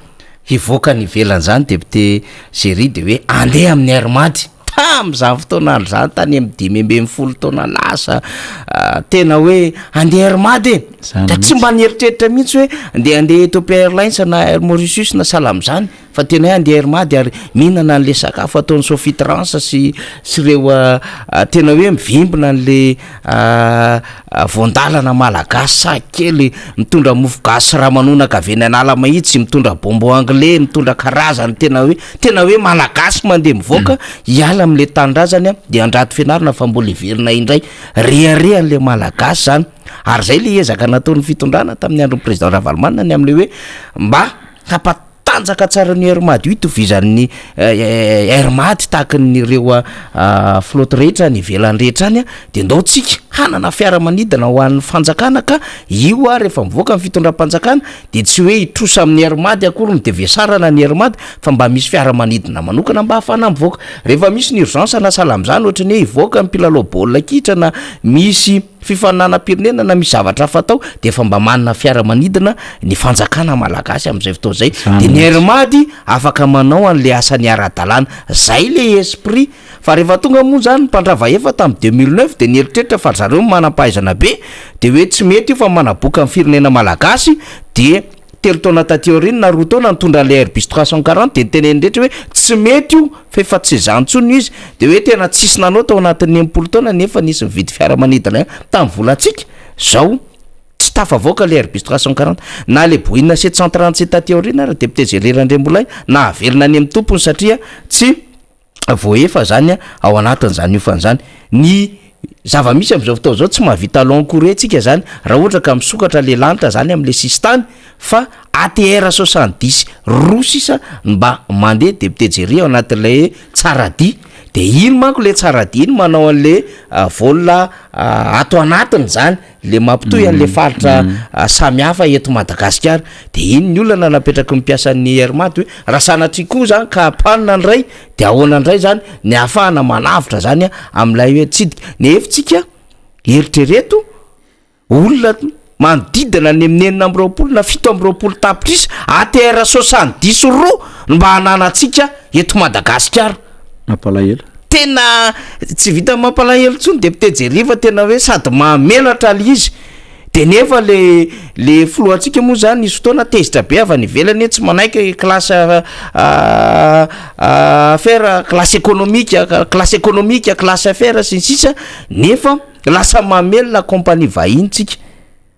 hivoaka any ivelany zany député Jerry dia hoe andeha amin'ny Air Mad. Tamin'izany fotoana andro izany tany amin'ny 15 taona lasa tena hoe andeha Air Mad e! Ka tsy mba nieritreritra mihitsy hoe andeha andeha Ethiopia Airlines na Air Mauritius na sahala amin'izany fa tena hoe andeha Air Mad ary mihinana an'le sakafo ataon'ny Sofitrans sy sy ireo tena hoe mivimbina an'le Voandalana malagasy sahy kely, mitondra mofo gasy ramanonaka avy eny Analamahitsy, mitondra bonbon anglais, mitondra karazany tena hoe tena hoe malagasy mandeha mivoaka hiala amin'ilay tanindrazany dia andrato fianarana fa mbola hiverina indray. Reharehan'ilay malagasy zany ary zay le ezaka nataon'ny fitondrana tamin'ny andron'ny président Ravalomanana ny amin'ilay hoe mba hampa- Tanjaka tsara ny Air Mad io itovizan'ny Air Mad tahaka ny ireo flotte rehetra any ivelany rehetra any de ndao tsika hanana fiaramanidina ho an'ny fanjakana ka io ary rehefa mivoaka ny fitondram-panjakana de tsy hoe hitrosa amin'ny Air Mad akory no de vesarana ny Air Mad fa mba misy fiaramanidina manokana mba ahafahana mivoaka rehefa misy ny urgence na sahala amin'izany ohatran'ny hoe hivoaka ny mpilalao baolina kitra na misy. fifaninanam-pirenena na misy zavatra hafa atao de efa mba manana fiaramanidina ny fanjakana malagasy amin'izay fotoana izay. Zany De ny mihitsy. Air Mad afaka manao an'le asany ara-dalàna. Zay le esprit. Fa rehefa tonga moa zany ny mpandrava efa tamin'ny 2009 de nieritreritra fa ry zareo manam-pahaizana be de hoe tsy mety io fa manaboka ny firenena malagasy de telo taona taty aoriana na roa taona nitondra an'ilay Airbus 340 de niteneniny rehetra hoe tsy mety io fa efa tsy izany intsony izy de hoe tena tsisy nanao tao anatin'ny 60 taona nefa nisy nividy fiaramanidina ihany tamin'ny volantsika zao tsy tafavoaka ilay Airbus 340 na ilay Boeing 737 taty aoriana ary député Jerry Randriambolahy nahavelona any amin'ny tompony satria tsy voahefa zany ao anatin'izany hofana izany. Ny zava-misy amin'izao fotoana izao tsy mahavita long courrier tsika zany raha ohatra ka misokatra le lanitra zany amin'le sisintany fa ATR 70 roa sisa no mba mandeha député Jerry ao anatin'ilay hoe Tsaradia de iny manko le Tsaradia iny manao an'le vol ato anatiny zany. le mampitohy an'le faritra samy hafa eto Madagasikara, de iny ny olana napetraky ny mpiasan'ny Air Mad hoe raha sanatria koa zany ka panne ndray de ahoana ndray zany ny ahafahana manavotra zany amin'ilay hoe tsidika, nefa tsika eritrereto olona manodidina ny amin'ny 26 na 27 tapitrisa ATR 72 no mba hananantsika eto Madagasikara. Mampalahelo. Tena tsy vita mampalahelo intsony député Jerry fa tena hoe sady mahamenatra le izy de nefa le le filohantsika moa zany nisy fotoana tezitra be avy any ivelany hoe tsy manaiky classe affaire classe économique classe économique classe affaire sy ny sisa nefa lasa mamelona compagnie vahiny tsika.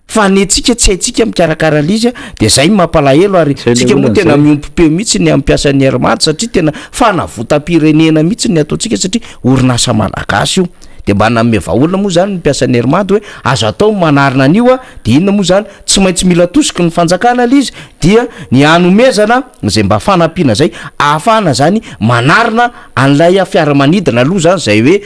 Fa ny antsika tsy haintsika mikarakara le izy de zay no mampalahelo ary Zay le tsika moa olana tena zay. miombom-peo mihitsy ny hampiasa ny Air Mad satria tena fanavotam-pirenena mihitsy ny ataontsika satria orinasa malagasy io. De mba nanome vahaolana moa zany ny mpiasa ny Air Mad hoe azo atao ny manarina an'io a, de inona moa zany tsy maintsy mila atosiky ny fanjakana le izy dia ny hanomezana zay mba fanampiana zay ahafahana zany manarina an'ilay fiaramanidina aloha zany zay hoe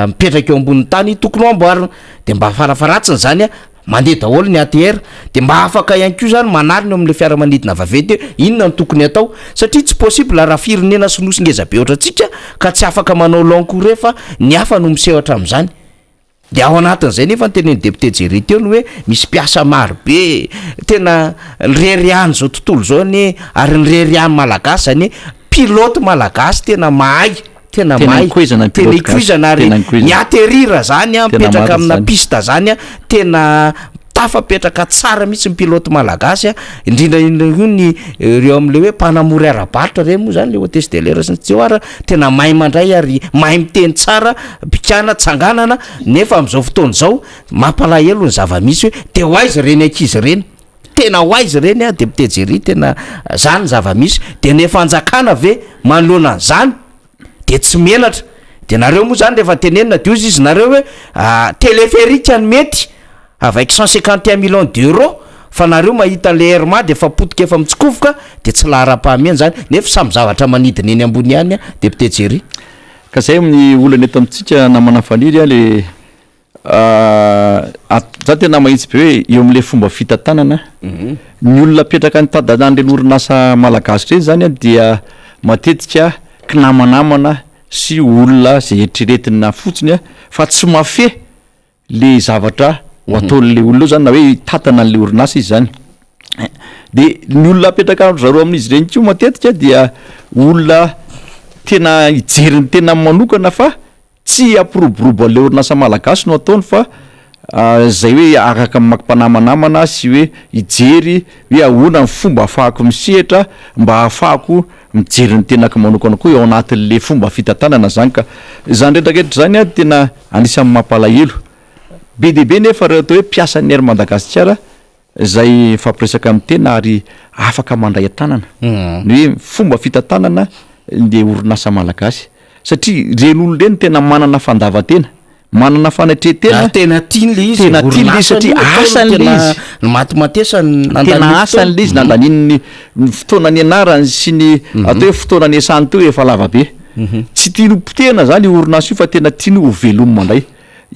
mipetraka eo ambonin'ny tany tokony ho amboarina. de mba farafaharatsiny zany a mandeha daholo ny ATR de mba afaka ihany koa zany manarina eo amin'le fiaramanidina vaventy hoe inona no tokony atao satria tsy possible raha firenena sy nosy ngeza be ohatrantsika ka tsy afaka manao long courrier fa ny hafa no miseho hatramin'izany de ao anatin'izay nefa ny tenenin'ny député Jerry teo ny hoe misy mpiasa maro be tena nireharehan'izao tontolo izao anie ary nireharehan'ny malagasy zany hoe pilote malagasy tena mahay Tena Tena mahay, ikoizana ny tena pilote gasy. ikoizana ary Tena ikoizana. ny atterrir zany an, Tena mipetraka marina amina zany. piste zany an, tena tafapetraka tsara mihitsy ny pilote malagasy an, indrindra indrindra koa ny ireo am'le hoe mpanamory ara-barotra reny moa zany le hôtesse de l'air sy ny teo ara tena mahay mandray ary mahay miteny tsara, bikàna, tsanganana, nefa am'zao fotoana izao mampalahelo ny zava-misy hoe de ho aiza ireny ankizy ireny? Tena ho aiza ireny a député Jerry tena zany ny zava-misy de ny fanjakana ve manoloana an'izany de tsy menatra de nareo moa zany rehefa tenenina de ozy izy nareo hoe téléphérique no mety avec 151 millions d'euros fa nareo mahita an'le Air Mad efa potika efa mitsikovoka de tsy laharam-pahamehana zany nefa samy zavatra manidina eny ambony ihany a député Jerry. Ka zay ny olana eto amintsika namana Faniry a le Za tena mahitsy be hoe eo amin'ilay fomba fitantanana, ny olona apetraka any tantanan'ireny orinasa malagasy ireny zany an dia matetika kinamanamana sy olona zay eritreretina fotsiny an fa tsy mahafehy le zavatra ho ataon'le olona eo zany na hoe hitantana an'le orinasa izy zany. De ny olona apetraka ry zareo amin'izy ireny koa matetika dia olona tena hijery ny tenany manokana fa Tsy hampiroborobo an'ilay orinasa malagasy no ataony fa izay hoe araka ny mampanamanamana sy hoe hijery hoe ahoana ny fomba ahafahako misehatra mba ahafahako mijery ny tenako manokana koa ao anatin'le fomba fitantanana zany ka. Izany rehetra rehetra izany an tena anisan'ny mampalahelo. Be dia be nefa ireo atao hoe mpiasan'ny Air Madagasikara Izay mifampiresaka amin'ny tena ary afaka mandray an-tanana ny hoe fomba fitantanana ny orinasa malagasy satria ireny olona ireny tena manana fandavan-tena, manana fanetren-tena, Ary tena tiany le izy, tena tiany le izy satria asany le izy, nimatimatesany tena asany le izy, nandaniany ny fotoana nianarany sy ny atao hoe fotoana niasany teo efa lava be. Tsy tiany ho potehina zany io orinasa io fa tena tiany ho velomina indray.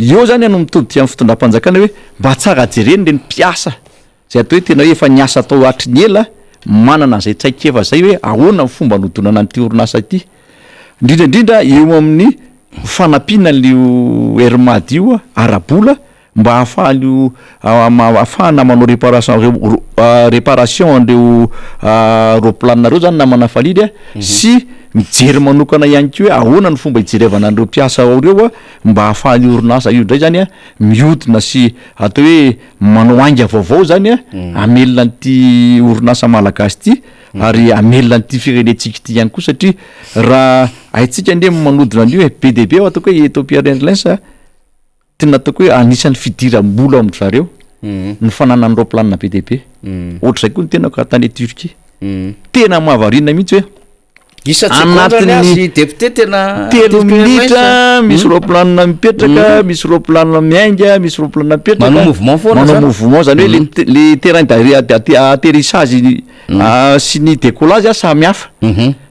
Eo zany no mitodika amin'ny fitondram-panjakana hoe mba tsara jerena ireny mpiasa izay atao hoe tena hoe efa niasa tao hatry ny ela, manana an'izay traikefa izay hoe ahoana ny fomba hanodinana an'ity orinasa ity. Indrindra indrindra eo amin'ny fanampiana an'io Air Mad io ara-bola. mba ahafahan'io ahafahana manao réparation reo réparation an'ireo roplanina reo zany namana Falidy a, sy mijery manokana ihany koa hoe ahoana ny fomba hijerevana an'ireo mpiasa ao reo a, mba ahafahan'io orinasa io indray zany a mihodina sy atao hoe manao ainga vaovao zany a, hamelona an'ity orinasa malagasy ity ary hamelona an'ity firenentsika ity ihany koa, satria raha haintsika anie ny manodina an'io e, be dia be ataoko hoe Ethiopia Airlines a, tena ataoko hoe anisan'ny fidiram-bola ao amin-dry zareo ny fananany roplanina be dia be, ohatr'izay koa ny tenako raha tany Turquie, tena mahavariana mihitsy hoe Anatin'ny député tena telo minitra misy roplanina mipetraka, misy roplanina miainga, misy roplanina mipetraka. Manao mouvement foana zany. Manao mouvement zany hoe le le terrain d'atterrissage sy ny décollage samy hafa.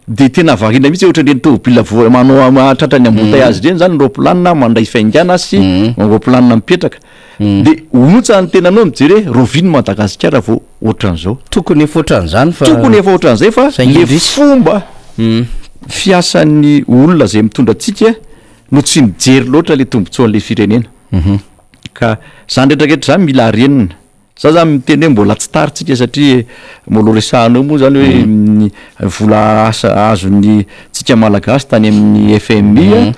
De tena variana mihitsy ohatran'ireny tômôbila vo- manao mahatratra ny embouteillage ireny zany ny roplanina mandray faingana sy roplanina mipetraka. De ontsa ny tenanao mijery hoe rahoviana Madagasikara vao ohatran'izao. Tokony efa ohatran'izany fa. Tokony efa ohatran'izay fa le fomba fiasan'ny olona izay mitondra antsika no tsy mijery loatra le tombotsoan'le firenena. Ka zany rehetrarehetra zany mila harenina. Za zany miteny hoe mbola tsy tara tsika satria mbola ho resahana eo moa zany hoe ny vola asa azon'ny tsika malagasy tany amin'ny FMI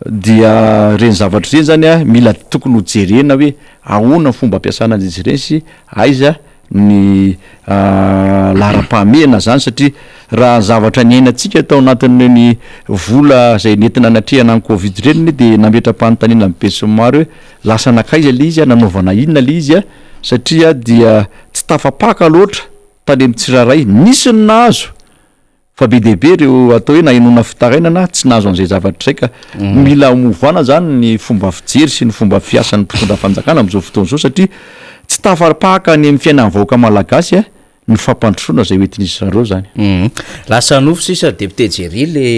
dia ireny zavatra ireny zany a mila tokony ho jerena hoe ahoana ny fomba ampiasana an'izy ireny sy aiza ny laharam-pahamehana zany satria raha ny zavatra niainantsika tao anatin'ireny vola zay nentina natrehana ny covid ireny anie de nametra-panontaniana ny besinimaro hoe lasa nankaiza le izy a, nanaovana inona le izy a, satria dia tsy tafapaka loatra tany amin'ny tsirairay, nisy ny nahazo fa be dia be ireo atao hoe nahenoana fitarainana tsy nahazo an'izay zavatra izay ka mila movana zany ny fomba fijery sy ny fomba fiasan'ny mpitondra fanjakana amin'izao fotoana izao satria tsy tafapaka any amin'ny fiainan'ny vahoaka malagasy a ny fampandrosoana izay hoentin'izy zareo zany. Lasa nofy sisa député Jerry le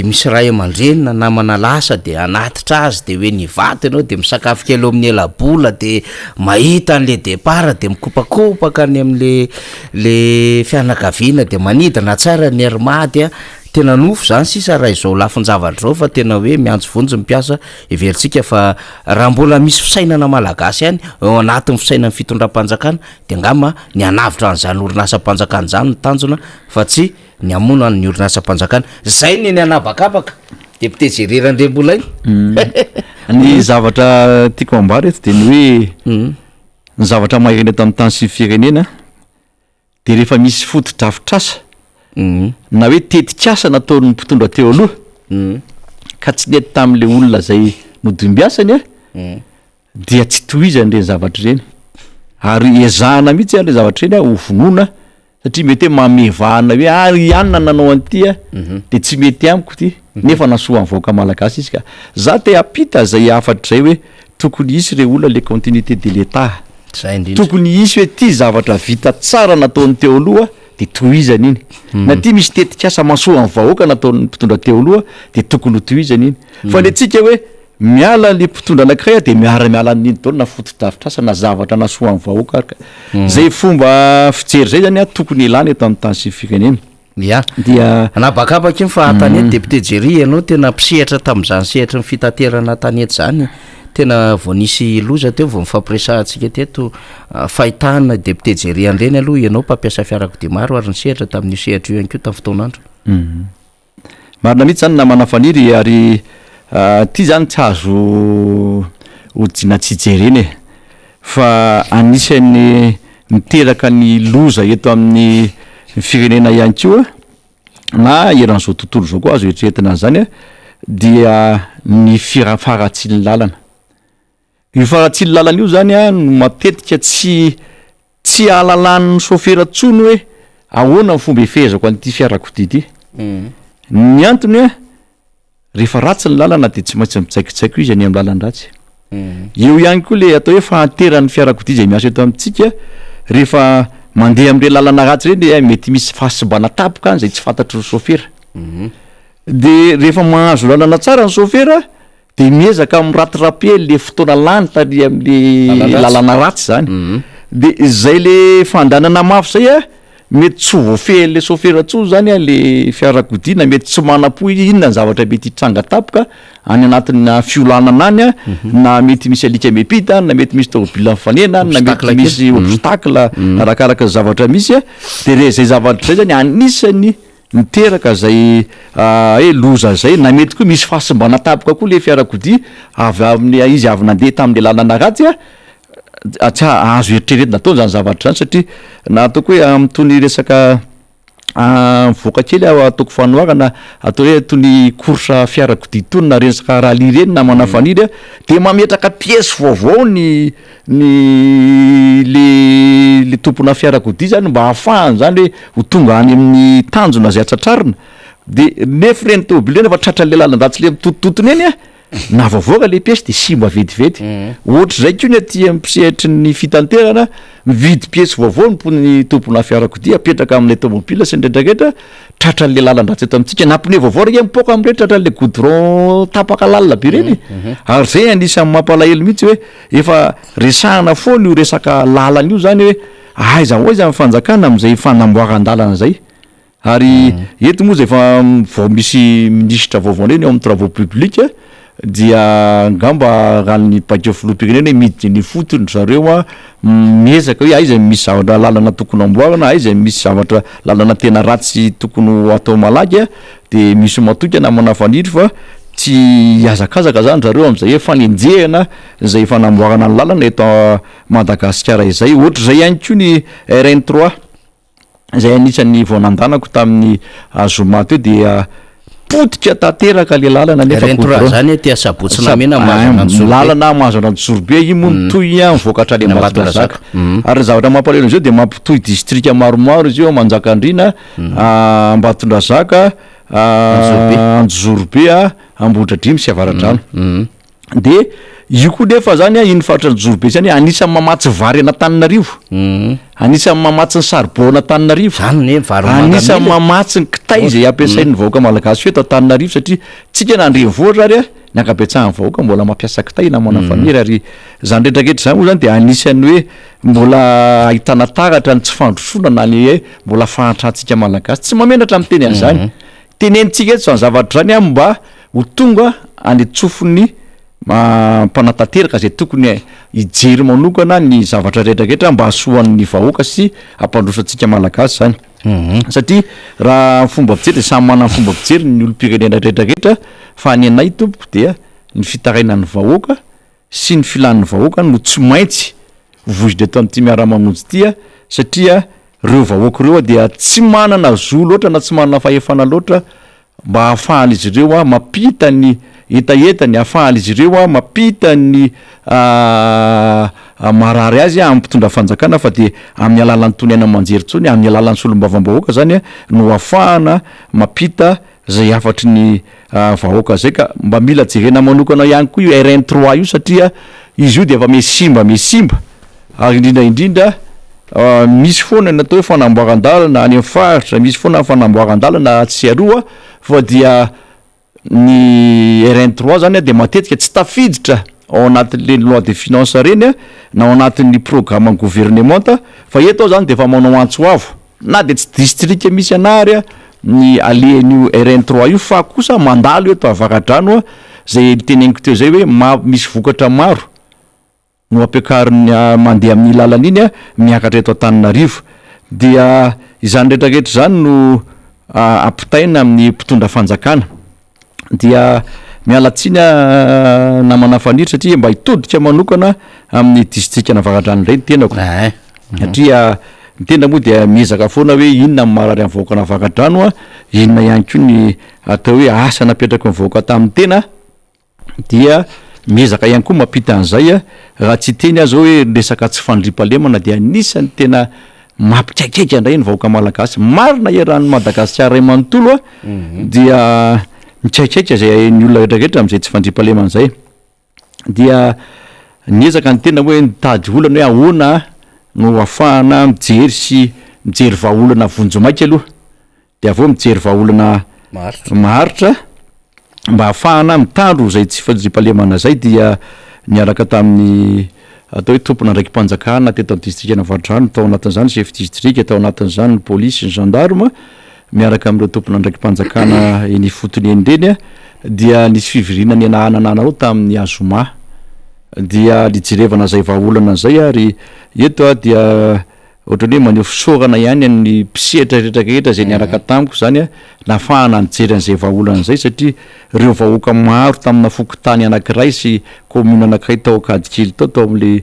misy ray aman-dreny na namana lasa de hanatitra azy de hoe nivato ianao de misakafo kely eo amin'ny ela-bola de mahita an'le départ de mikopakopaka any am'le le fianakaviana de manidina tsara ny Air Mad a, tena nofy zany sisa raha izao lafin-javatra izao fa tena hoe miantso vonjy ny mpiasa, heverintsika fa raha mbola misy fisainana malagasy ihany ao anatin'ny fisainan'ny fitondram-panjakana de angamba ny hanavotra an'izany orinasam-panjakana izany no tanjona fa tsy ny hamono an'ny orinasam-panjakana. Zay ny eny an'habakabaka, député Jerry Randriambolaina. Ny zavatra tiako ambara eto de ny hoe ny zavatra maherina eto amin'ny tany sy ny firenena de rehefa misy fotodrafitrasa na hoe tetikasa nataon'ny mpitondra teo aloha ka tsy nety tamin'le olona zay nodimbiasany a dia tsy tohizany ireny zavatra ireny ary ezahana mihitsy ary le zavatra ireny a ho vonoina satria mety hoe manome vahana hoe ah i anona nanao an'ity a de tsy mety amiko ty nefa nasoa ny vahoaka malagasy izy ka za te hampita zay hafatra zay hoe tokony hisy re olona le continuité de l'État Zay indrindra. tokony hisy hoe ty zavatra vita tsara nataon'ny teo aloha de tohizana iny na ty misy tetikasa mahasoa ny vahoaka nataon'ny mpitondra teo aloha de tokony ho tohizana iny fa ny antsika hoe Miala le mpitondra anakiray de miara miala amin'iny daholo na fotodrafitrasa na zavatra nasoa ny vahoaka ary ka. Zay fomba fijery zay zany a tokony hialana eto amin'ny tany sy ny firenena. Ya. Dia. Anabakabaka iny fa tanety député Jerry ianao tena mpisehatra tamin'izany sehatry ny fitaterana tanety zany. Tena vao nisy loza teo vao nifampiresahantsika teto fahitana député Jerry an'ireny aloha ianao mpampiasa fiarakodia maro ary nisehatra tamin'io sehatra io ihany koa tamin'ny fotoan'andro. Marina mihitsy zany namana Faniry ary ity zany tsy azo odiana tsy jerena e! Fa anisan'ny miteraka ny loza eto amin'ny firenena ihany koa na eran'izao tontolo izao koa azo eritreretina an'izany dia ny fira- faharatsian'ny lalana. Io faharatsian'ny lalana io zany an no matetika tsy tsy ahalalan'ny sôfera intsony hoe ahoana ny fomba ifehezako an'ity fiarakodia ity. Ny antony an, rehefa ratsy ny lalana de tsy maintsy mijaikojaiko izy any amin'ny lalan-dratsy. Eo ihany koa le atao hoe fahanteran'ny fiarakodia izay miasa eto amintsika, rehefa mandeha amin'ireny lalana ratsy ireny dia mety misy fahasimbana tampoka any izay tsy fantatry ny sôfera. De rehefa mahazo lalana tsara ny sôfera De miezaka mi-rattraper le fotoana lany tary amle lalana ratsy zany. De zay le fandanana mafy zay a, mety tsy ho voafehin'le sôfera intsony zany an le fiarakodia na mety tsy manam-po izy, inona ny zavatra mety hitranga tampoka any anatina fiolanana any an, na mety misy alika miampita any, na mety misy tômôbila mifanena any, na mety misy obstacle arakaraka ny zavatra misy an, de re zay zavatra zay zany anisan'ny miteraka zay hoe loza zay, na mety koa misy fahasimbana tampoka koa le fiarakodia avy amin'ny izy avy nandeha tamin'le lalana ratsy an, Tsy azo eritreretina daholo zany zavatra zany satria na ataoko hoe amin'itony resaka mivoaka kely aho ataoko fanoharana atao hoe itony course fiarakodia itony na resaka rallye ireny na manao faniry a de mametraka pièce vaovao ny ny le le tompona fiarakodia zany mba ahafahany zany hoe ho tonga any amin'ny tanjona zay tratrarina de nefa ireny tômôbila ireny efa tratran'le lalan-dratsy le mitototontona eny a. Na voavoaka le pièce de simba vetivety. Ohatr'izay koa ny aty amin'ny mpisehatry ny fitanterana, mividy pièce vaovao ny mpo- ny tompona fiarakodia apetraka amin'ilay tômôbila sy ny retraretra, tratran'le lalan-dratsy eto amintsika, na pneu vaovao rege mipoaka amin'ireny tratran'le goudron tapaka lalina be ireny. Ary zay anisan'ny mampalahelo mihitsy hoe efa resahana foana io resaka lalana io zany hoe aiza ho aiza ny fanjakana amin'izay fanamboaran-dalana zay. Ary eto moa izay efa vao misy minisitra vaovao indray ny ao amin'ny travaux publics dia angamba raha ny baiko filoham-pirenena hoe miditra eny ifotony ry zareo an, miezaka hoe aiza no misy zavatra lalana tokony hamboarina, aiza no misy zavatra lalana tena ratsy tokony ho atao malaky an, dia misy matoky namana Faniry fa tsy hihazakazaka zany zareo amin'izay hoe fanenjehana izay fanamboarana ny lalana eto Madagasikara izay. Ohatr'izay ihany koa ny RN trois. izay anisan'ny vao nandanako tamin'ny zoma teo dia potika tanteraka le lalana nefa Reny goudron. zany aty Asabotsy Namena mahazo an'Anjozorobe. Lalana mahazo an'Anjozorobe io moa mitohy an mivoaka hatrany Ambatondrazaka. Ary ny zavatra mampalahelo an'izao dia mampitohy distrika maromaro izy io Manjakandriana, Ambatondrazaka, Anjozorobe, Ambohidradrimo sy Avaradrano. De io koa nefa zany a, iny faritra Anjozorobe zany anisan'ny mamatsy vary an'Antananarivo, anisan'ny mamatsy ny saribao an'Antananarivo, Zany ne vary manga anisan'ny mila. mamatsy ny kitay izay ampiasain'ny vahoaka malagasy eto Antananarivo satria tsika na an-drenivohitra ary a, ny ankabetsahan'ny vahoaka mbola mampiasa kitay na manao faniry ary zany rehetrarehetra zany moa zany de anisan'ny hoe mbola ahitana taratra ny tsy fandrosoana na ny hoe mbola fahantrantsika malagasy, tsy mahamenatra miteny an'izany. Tenenintsika eto izany zavatra izany mba ho tonga any an-tsofin'ny mpanatanteraka izay tokony hijery manokana ny zavatra rehetra rehetra mba hahasoan'ny vahoaka sy hampandroso antsika Malagasy izany. Satria raha ny fomba fijery dia samy manana ny fomba fijeriny ny olom-pirenena rehetra rehetra fa ny anay tompoko dia ny fitarainan'ny vahoaka sy ny filan'ny vahoaka no tsy maintsy voizina eto amin'ity miara-manonja ity satria ireo vahoaka ireo dia tsy manana zo loatra na tsy manana fahefana loatra mba hahafahan'izy ireo mampita ny hetahetany, hahafahan'izy ireo mampita ny marary azy amin'ny mpitondra fanjakana fa dia amin'ny alalan'itony haino aman-jery itony, amin'ny alalan'ny solombavambahoaka izany no hahafahana mampita zay hafatry ny vahoaka zay ka mba mila jerena manokana ihany koa io RN trois io satria izy io dia efa miha simba miha simba ary indrindra indrindra misy foana ny atao hoe fanamboaran-dalana any amin'ny faritra, misy foana ny fanamboaran-dalana atsy sy aroa fa dia ny RN trois zany dia matetika tsy tafiditra ao anatin'ireny loi de finance ireny na ao anatin'ny programan'ny governemanta fa eto aho zany dia efa manao antso avo Na dia tsy distrika misy anah ary ny alehan'io RN trois io fa kosa mandalo eto Avaradrano izay teneniko teo izay hoe misy vokatra maro no ampiakariny mandeha amin'iny lalana iny miakatra eto Antananarivo. Dia izany rehetra rehetra izany no ampitaina amin'ny mpitondra fanjakana. Dia miala tsiny aho namana Faniry satria mba hitodika manokana amin'ny distrikan'Avaradrano indray ny tenako. Satria ny tena moa dia miezaka foana hoe inona ny marary amin'ny vahoakan'Avaradrano a, inona ihany koa ny atao hoe asa napetraky ny vahoaka tamin'ny tena. dia miezaka ihany koa mampita an'izay a, raha tsy hiteny aho zao hoe ny resaka tsy fandriampahalemana dia anisan'ny tena mampikaikaika indray ny vahoaka malagasy, marina eran'i Madagasikara iray manontolo a, dia mikaikaika izay ny olona rehetra rehetra amin'izay tsy fandriampahalemana izay, dia niezaka ny tena hoe nitady olana hoe ahoana no ahafahana mijery sy mijery vahaolana vonjimaika aloha. Dia avy eo mijery vahaolana maharitra mba hahafahana mitandro izay tsy fandriampahalemana izay dia niaraka tamin'ny. atao hoe tompon'andraiki-panjakana teto amin'ny distrikan'Avaradrano, tao anatin'izany ny chef distrika, tao anatin'izany ny polisy, ny gendarme, miaraka amin'ireo tompon'andraiki-panjakana eny ifotony eny ireny dia nisy fivoriana nianahanana tamin'ny azoma dia nijerevana izay vahaolana izay ary eto aho dia ohatran'ny hoe maneho fisaorana ihany an'ny mpisehatra rehetra rehetra izay niaraka tamiko izany nahafahana nijery an'izay vahaolana izay satria ireo vahoaka maro tamina fokontany anankiray sy commune anankiray tao Ankadikely tao tao amin'ilay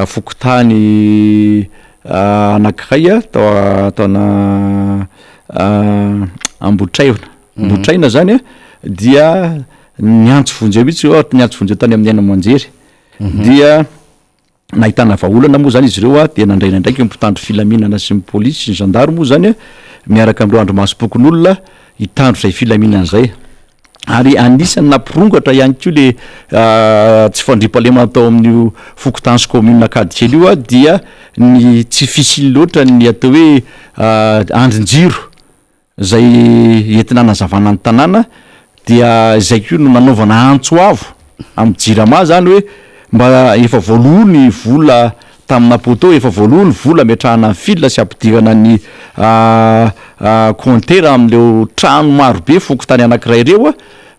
fokontany anankiray tao tao Ambohitraina Ambohitraina zany dia niantso vonjeo mihitsy ireo ary niantso vonjeo tany amin'ny haino aman-jery dia nahitana vahaolana moa zany izy ireo a dia nandray nandraiky ny mpitandro filaminana sy ny polisy sy ny zandary moa zany a miaraka amin'ireo andrimasom-pokonolona hitandro izay filaminana izay. Ary anisan'ny nampirongatra ihany koa le tsy fandriampahalemana tao amin'io fokontany sy commune Ankadikely io dia ny tsy fisiany loatra ny atao hoe andrin-jiro izay entina hanazavana ny tanàna dia izay koa no nanaovana antso avo amin'ny jirama zany hoe mba efa voaloa ny vola tamina poteau, efa voaloa ny vola ametrahana ny fil sy ampidirana ny compteur amin'ireo trano maro be fokontany anankiray ireo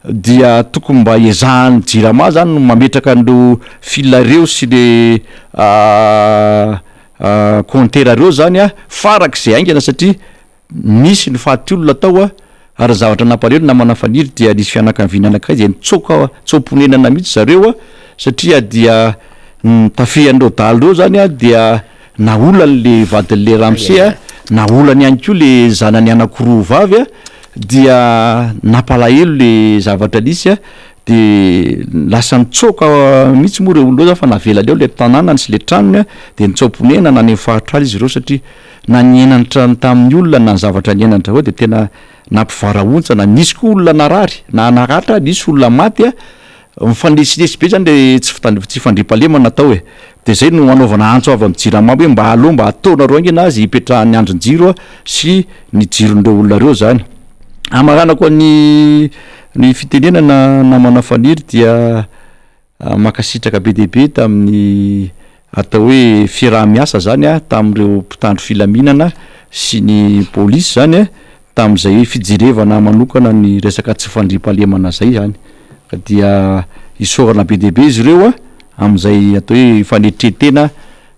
dia tokony mba ezahan'ny jirama zany no mametraka an'ireo fil ireo sy le compteur ireo zany farak'izay haingana satria Nisy ny faty olona tao ary ny zavatra nampalahelo namana Faniry dia nisy fianakaviana anankiray izay nitsoaka tsoa-ponenana mihitsy zareo satria dia ny tafihan'ireo dahalo ireo zany dia naolany le vadin'le ramose naolany ihany koa le zanany anankiroa vavy dia nampalahelo le zavatra nisy de lasa nitsoaka mihitsy moa ireo olona ireo zany fa navelany eo le tanànany sy le tranony de nitsoa-ponenana any amin'ny faritra any izy ireo satria na ny henatra tamin'ny olona na ny zavatra niainan-dry zareo dia tena nampivarahontsana, nisy koa olona narary na naratra, nisy olona maty a, mifanesinesy be zany le tsy fitandr- tsy fandriampahalemana atao e, de zay no anaovana antso avy amin'ny jirama hoe mba aleo mba ataonareo haingana azy hipetrahan'ny andrin-jiro a sy ny jiron'ireo olona ireo zany. Hamaranako ny ny fitenenana namana Faniry dia Mankasitraka be dia be tamin'ny atao hoe fiaraha-miasa zany tamin'ireo mpitandro filaminana sy ny polisy zany tamin'izay fijerevana manokana ny resaka tsy fandriampahalemana zay zany ka dia isaorana be dia be izy ireo amin'izay atao hoe fanetren-tena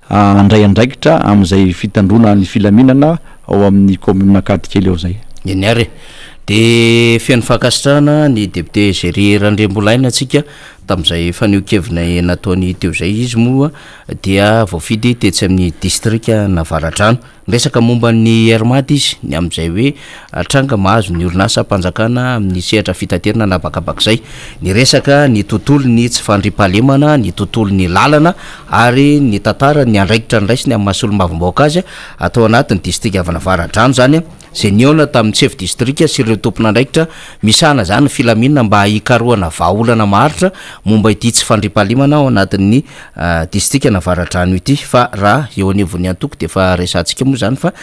handray andraikitra amin'izay fitandroana ny filaminana ao amin'ny kaominina Ankadikely ao izay. Eny ary e. Dia feno fankasitrahana ny député Jerry Randriambolaina antsika tamin'izay fanehoan-keviny nataony teo izay. Izy moa dia voafidy tetsy amin'ny distrikan'Avaradrano. Niresaka momba ny Air Mad izy, ny amin'izay hoe tranga mahazo ny orinasam-panjakana amin'ny sehatra fitaterana an'habakabaka izay. Niresaka ny tontolon'ny tsy fandriampahalemana, ny tontolon'ny lalana ary ny tantara ny andraikitra noraisiny amin'ny maha solombavambahoaka azy atao anatin'ny distrika Avaradrano izany, izay nihaona tamin'ny sefo distrika sy ireo tompon'andraikitra misahana izany ny filaminana mba hikarohana vahaolana maharitra momba ity tsy fandriampahalemana ao anatin'ny distrikan'Avaradrano ity fa raha eo anivon'ny antoko dia efa resahantsika moa izany fa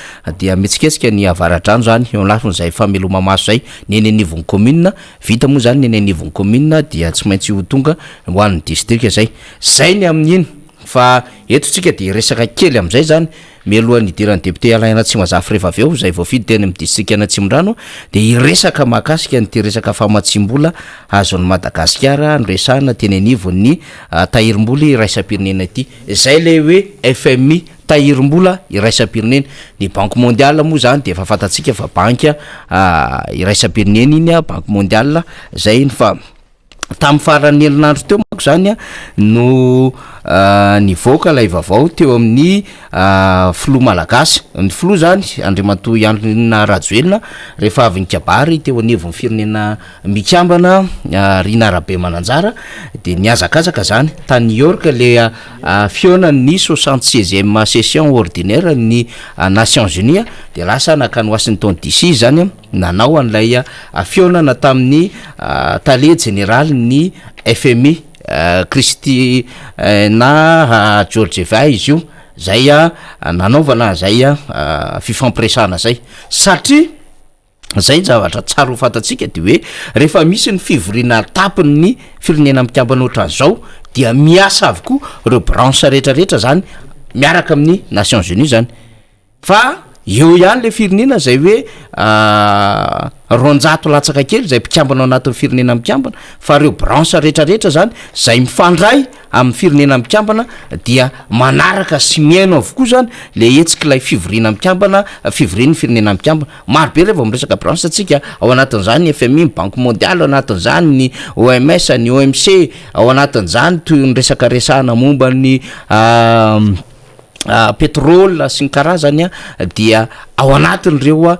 dia mihetsiketsika ny Avaradrano izany eo lafiny izay fameloma-maso izay ny eny anivon'ny commune vita moa izany ny eny anivon'ny commune dia tsy maintsy ho tonga ho an'ny distrika izay zay ny amin'iny fa eto tsika dia hiresaka kely amin'izay izany Mialohan'ny hidiran'ny député Alain Ratsimazafy rehefa avy eo, izay voafidy teny amin'ny distrikan'Atsimondrano, dia hiresaka mahakasika an'ity resaka famatsiam-bola azon'i Madagasikara noresahina teny anivon'ny tahirim-bola iraisam-pirenena ity. Izay ilay hoe FMI, tahirim-bola iraisam-pirenena. Ny Banque mondiale moa izany dia efa fantatsika fa banky iraisam-pirenena iny, Banque mondiale, izay iny fa. Tamin'ny faran'ny herinandro teo manko izany no nivoaka ilay vaovao teo amin'ny filoha malagasy. Ny filoha izany Andriamatoa Andry Rajoelina rehefa avy nikabary teo anivon'ny firenena mikambana Rina Rabemananjara dia nihazakazaka izany tany New York ilay fihaonan'ny soixante seizième session ordinaire ny Nations Unies dia lasa nankany Washington DC izany. nanao an'ilay fihaonana tamin'ny tale jeneralin'ny FMI, Christina Georgieva izy io, zay nanaovana an'izay fifampiresahana zay satria. Zay ny zavatra tsara ho fantatsika de hoe rehefa misy ny fivoriana an-tampon'ny firenena mikambana ohatran'izao dia miasa avokoa ireo branche rehetrarehetra zany miaraka amin'ny Nations Unies zany. Fa eo ihany le firenena zay hoe 200 latsaka kely zay mpikambana ao anatin'ny firenena mikambana fa reo branche rehetrarehetra zany zay mifandray amin'ny firenena mikambana dia manaraka sy mihaino avokoa zany le hetsik'ilay fivoriana mikambana, fivorian'ny firenena mikambana. Maro be re vao miresaka branche tsika, ao anatin'izany ny FMI, ny banque mondiale, ao anatin'izany ny OMS, ny OMC, ao anatin'izany toy ny resaka resahana momba ny pétrole sy ny karazany dia ao anatin'ireo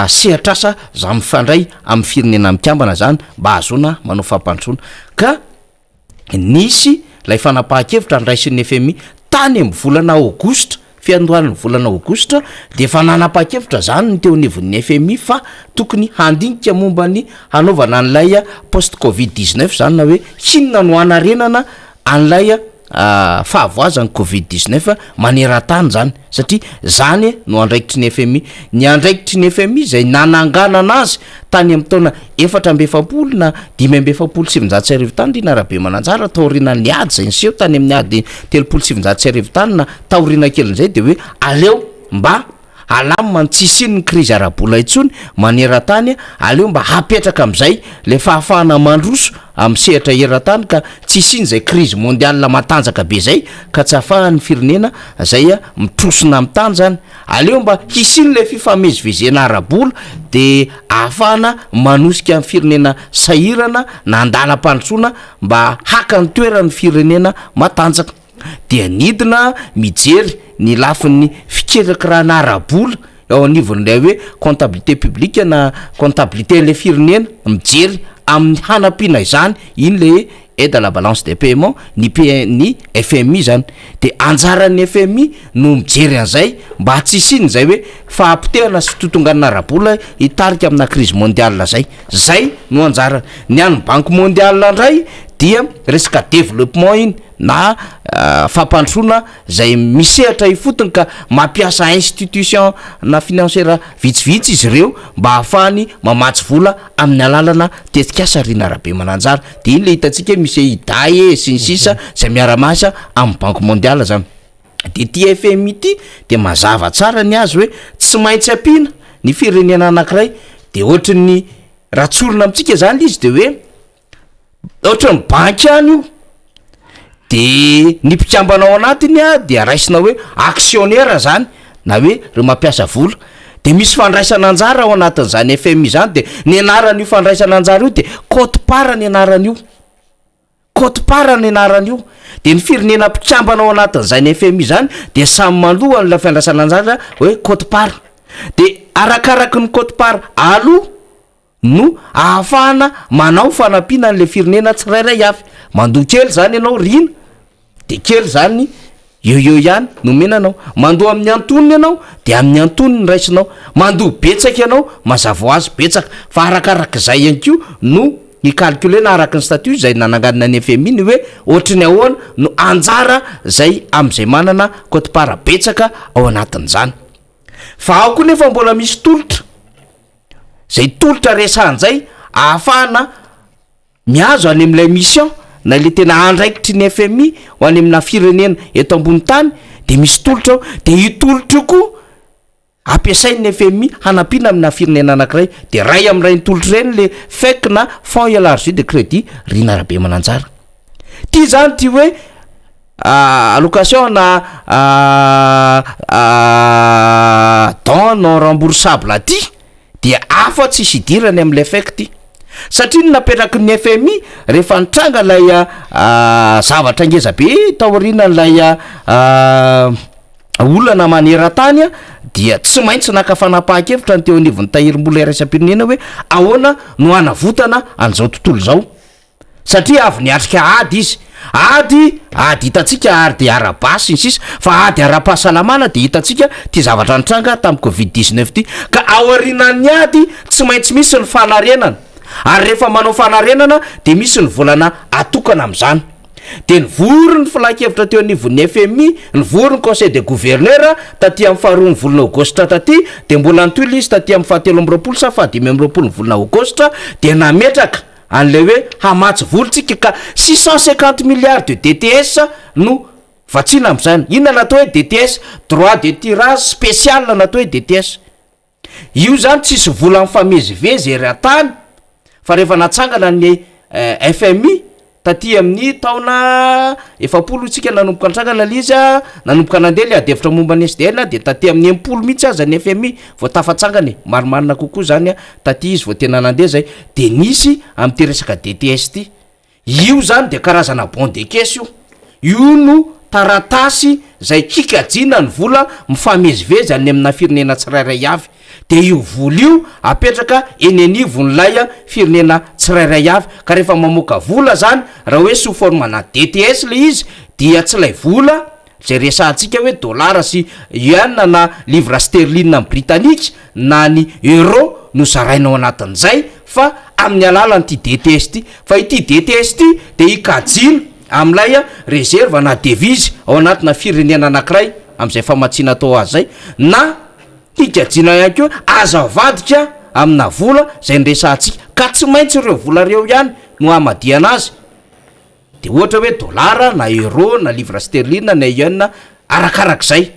sehatr'asa zany mifandray amin'ny firenena mikambana zany mba ahazoana manao fampandrosoana ka nisy ilay fanapahan-kevitra niraisin'ny FMI tany amin'ny volana aogositra, fiandohan'ny volana aogositra dia efa nanapa-kevitra zany ny teo anivon'ny FMI fa tokony handinika momba ny hanaovana an'ilay post covid 19 zany na hoe inona no hanarenana an'ilay fahavoazan'ny covid 19 maneran-tany zany satria zany no andraikitry ny FMI. Ny andraikitry ny FMI zay nananganana azy tany amin'ny taona 44 na 1945 tany ry Narabemananjara taorianan'ny ady zay niseho tany amin'ny ady 1930 tany na taoriana kelin'izay de hoe aleo mba Alamina ny tsy hisian'ny krizy ara-bola intsony maneran-tany, aleo mba hapetraka amin'izay ilay fahafahana mandroso amin'ny sehatra eran-tany ka tsy hisian'izay krizy mondiale matanjaka be izay ka tsy ahafahan'ny firenena izay mitrosona amin'ny tany izany. Aleo mba hisian'ilay fifamezivezena ara-bola dia ahafahana manosika ny firenena sahirana na andalam-pandrosoana mba haka ny toeran'ny firenena matanjaka. dia nidina mijery ny lafiny fikirakirana ara-bola eo anivon'ilay hoe comptabilité publique na comptabilité an'ilay firenena, mijery amin'ny hanampiana izany, iny le aide à la balance des paiements, ny P- ny FMI zany, de anjaran'ny FMI no mijery an'izay mba tsy hisian'izay hoe fahapotehana sy fitotonganana ara-bola hitarika amina crise mondiale zay, zay no anjarany. Ny an'ny banque mondiale ndray dia resaka développement iny, na fampandrosoana izay misehatra ifotony ka mampiasa institution na financière vitsivitsy izy ireo mba hahafahany mamatsy vola amin'ny alalana tetikasa Rina Rabemananjara de iny le hitantsika hoe misy IDA e sy ny sisa izay miara-miasa amin'ny banque mondiale zany de ity FMI ity de mazava tsara ny azy hoe tsy maintsy ampiana ny firenena anankiray de ohatran'ny raha tsorina amintsika zany le izy de hoe Ohatran'ny banky ihany io, de ny mpikambana ao anatiny a dia raisina hoe actionnaire zany na hoe reo mampiasa vola, de misy fandraisana anjara ao anatin'izany FMI zany de ny anaran'io fandraisana anjara io de quote part ny anaran'io, quote part ny anaran'io, de ny firenena mpikambana ao anatin'izany FMI zany de samy mandoa an'ilay fandraisana anjara hoe quote part, de arakaraky ny quote part aloa no ahafahana manao fanampiana an'le firenena tsirairay avy, mandoa kely zany ianao Rina de kely zany eo eo ihany no omena anao, mandoa amin'ny antonony ianao de amin'ny antonony raisinao, mandoa betsaka ianao mazava ho azy betsaka fa arakarak'izay ihany koa no hi-calculer-na araka ny statut izay nananganana ny FMI ny hoe ohatry ny ahoana no anjara zay amin'izay manana quote part betsaka ao anatin'izany, fa ao koa nefa mbola misy tolotra. Zay tolotra resahana zay ahafahana mihazo any amin'ilay mission na ilay tena andraikitry ny FMI ho any amina firenena eto ambony tany de misy tolotra ao, de io tolotra io koa ampiasain'ny FMI hanampiana amina firenena anankiray, de ray amin'ireny tolotra ireny le FEC na Fonds Elargi de Crédit Rina Rabemananjara. Ty zany ty hoe allocation na don non remboursable ty dia hafa tsisy idirany am'le FEC ty satria ny napetraky ny FMI rehefa nitranga lay zavatra ngeza be taorianan'ilay olana maneran-tany dia tsy maintsy naka fanapahan-kevitra ny teo anivon'ny tahirim-bola iraisam-pirenena hoe ahoana no hanavotana an'izao tontolo izao. Satria avy niatrika ady izy. Ady, ady hitantsika ary dia ara-basy sy ny sisa, fa ady ara-pahasalamana dia hitantsika ity zavatra nitranga tamin'ny covid 19 ity. Ka aorianan'ny ady tsy maintsy misy ny fanarenana. Ary rehefa manao fanarenana dia misy ny volana atokana amin'izany. Dia nivory ny filankevitra teo anivon'ny FMI, nivory ny Conseil des gouverneurs taty amin'ny faharoan'ny volana aogositra taty, dia mbola nitohy ilay izy taty amin'ny fahatelo amby 20 sa fahadimy amby 20 ny volana aogositra, dia nametraka an'ilay hoe hamatsy vola tsika ka 650 milliards de DTS no vatsiana amin'izany. Inona no atao hoe DTS? Droit de tirage spécial no atao hoe DTS. Io zany tsisy vola mifamezivezy eran-tany fa rehefa natsangana ny FMI taty amin'ny taona 40 isika nanomboka nitsangana le izy a, nanomboka nandeha le ady hevitra momba ny SDN de taty amin'ny 60 mihitsy aza ny FMI vao tafatsangana e, marimarina kokoa zany a, taty izy vao tena nandeha zay, de nisy amin'ity resaka DTS ty. Io zany de karazana bon de caisse io. Io no taratasy zay hikajiana ny vola mifamezivezy any amina firenena tsirairay avy. De io vola io apetraka eny anivon'ilay firenena tsirairay avy. Ka rehefa mamoaka vola zany, raha hoe sous forme ana DTS le izy dia tsy ilay vola zay resahantsika hoe dollar sy yuan na livre sterling ny britanika na ny euro no zaraina ao anatin'izay fa amin'ny alalan'ity DTS ity. Fa ity DTS ity dia hikajiana amin'ilay réserve na devise ao anatina firenena anankiray amin'izay famatsiana atao azy izay, na hikajiana ihany koa aza avadika amina vola izay niresahantsika, ka tsy maintsy ireo vola ireo ihany no hamadihana azy. De ohatra hoe dollar na euro na livre sterling na yen arakarak'izay.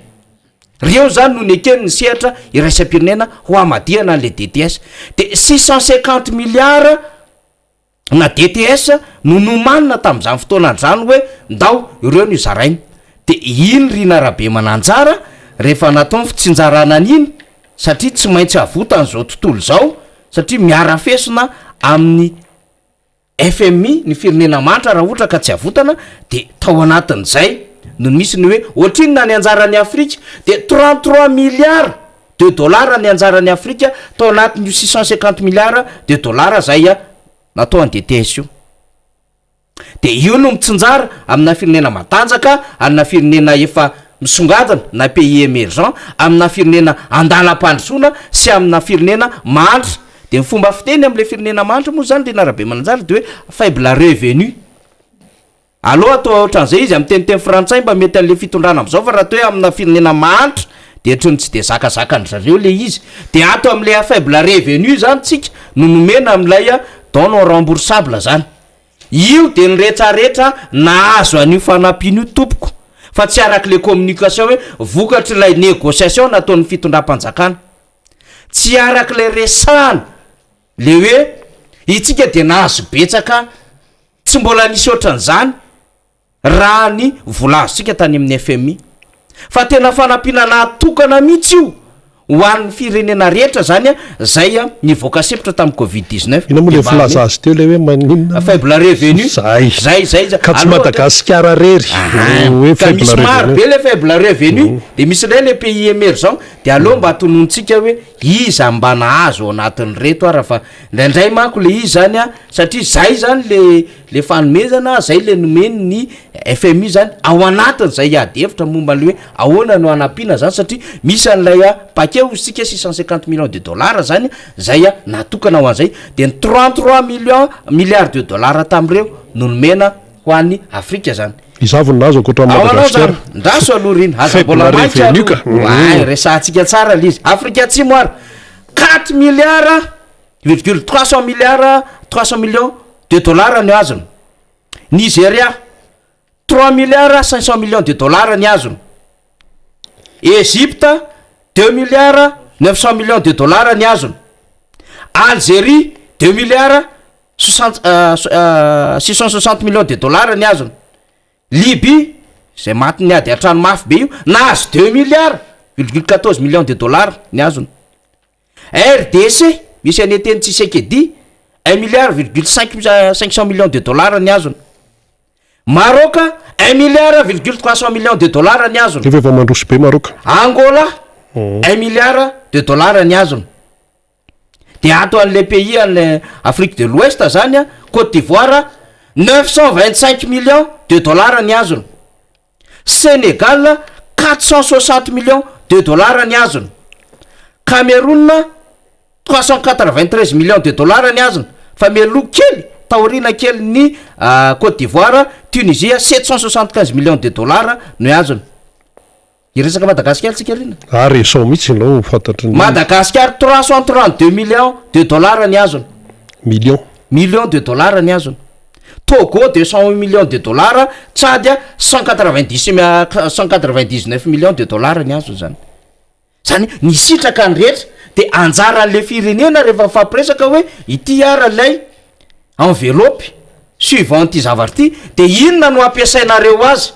Reo zany no neken'ny sehatra iraisam-pirenena ho hamadihana an'le DTS. De 650 milliards na DTS no nomanina tamin'izany fotoana izany hoe ndao ireo no zaraina. De iny Rina Rabemananjara rehefa natao ny fitsinjarana an'iny satria tsy maintsy avotan'izao tontolo izao satria miara-fesona amin'ny FMI, ny firenena mahantra raha ohatra ka tsy avotana dia tao anatin'izay no nisy ny hoe ohatrinona ny anjaran'i Afrika dia 33 milliards de dollars ny anjaran'i Afrika tao anatin'io 650 milliards de dollars zay natao an'ny DTS io. Dia io no mitsinjara amina firenena matanjaka, amina firenena efa misongadina na pays émergent, amina firenena andalam-pandrosoana sy amina firenena mahantra. De ny fomba fiteny am'le firenena mahantra moa zany Rina Rabemananjara de hoe faible revenu. Aleo atao ohatran'izay izy am'teniteny frantsay mba mety an'le fitondrana am'zao fa raha atao hoe amina firenena mahantra de ohatran'ny tsy de zakazakandry zareo le izy. De ato am'le à faible revenu zany tsika no nomena am'ilay don non remboursable zany. Io de ny retraretra nahazo an'io fanampiana io tompoko fa tsy arak'le communication hoe vokatr'ilay négociation nataon'ny fitondram-panjakana. Tsy arak'ilay resahana le hoe itsika de nahazo betsaka tsy mbola nisy ohatran'izany raha ny vola azontsika tany amin'ny FMI fa tena fanampiana natokana mihitsy io ho an'ny firenena rehetra zany a zay a nivoaka sempotra tamin'ny Covid 19. Ina moa le filaza azy teo le hoe maninona? Faible revenu. Zay. Zay zay. Ka tsy Madagasikara rery hoe faible revenu. Ka misy maro be le faible revenu de misy indray le pays émergent. De aleo mba tononontsika hoe iza mba nahazo ao anatin'ireto ara fa indraindray manko le izy zany a, satria zay zany le le fanomezana, zay le nomeny ny FMI zany ao anatin'izay ady hevitra momba an'le hoe ahoana no hanampiana zany satria misy an'ilay a paquet hozy tsika 650 millions de dollars zany zay a natokana ho an'izay, de ny 33 millions milliards de dollars tamin'ireo no nomena ho an'i Afrika zany. Iza avy no nahazo ankoatra an'i Ao anao Madagasikara? zany, ndraso aloha r'iny, aza Faible mbola maika revenu ka. aloha. Oay, resahantsika tsara le izy. Afrika Atsimo ary, quatre milliards virgule 300 milliards 300 millions de dollars ny azony. Nigeria, 3 milliards 500 millions de dollars ny azony. Egypte, 2 milliards 900 millions de dollars ny azony. Algérie, 2 milliards 60 660 millions de dollars ny azony. Libye, izay matin'ny ady an-trano mafy be io, nahazo 2 milliards virgule 14 millions de dollars ny azony. RDC, misy an'i Etienne Tshisekedi, 1 milliard virgule 5 500 millions de dollars ny azony. Maroc, 1 milliard virgule 300 millions de dollars ny azony. Nefa efa mandroso be Maroc. Angola, 1 milliard de dollars ny azony. De ato an'le pays an'le Afrique de l'Ouest zany a, Côte d'Ivoire, 925 millions de dollars ny azony. Sénégal, 460 millions de dollars ny azony. Cameroun, 393 millions de dollars ny azony. Fa mialoha kely, Taoriana kelin'ny Côte d'Ivoire, Tunisie 775 millions de dollars no azony. Hiresaka Madagasikara tsika rina. Ah récent mihitsy ianao fantatry ny. Madagasikara 332 millions de dollars ny azony. Millions. Millions de dollars ny azony. Togo 208 millions de dollars, Tchad 190 199 millions de dollars ny azony zany. Zany hoe nisitraka ny rehetra de anjaran'le firenena rehefa mifampiresaka hoe ity ara lay enveloppe suivant ity zavatra ity de inona no ampiasainareo azy.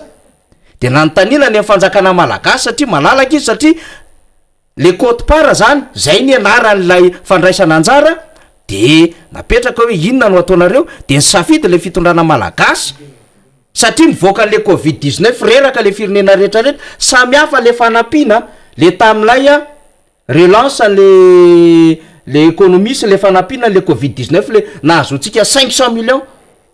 De nanontaniana ny fanjakana malagasy satria malalaka izy satria le quote-part zany zay ny anaran'ilay fandraisana anjara de napetraka hoe inona no ataonareo, de nisafidy le fitondrana malagasy satria mivoaka an'le covid 19 reraka le firenena rehetrarehetra, samy hafa le fanampiana le tamin'ilay a relance le économie sy le fanampiana le covid 19 le nahazoantsika 500 millions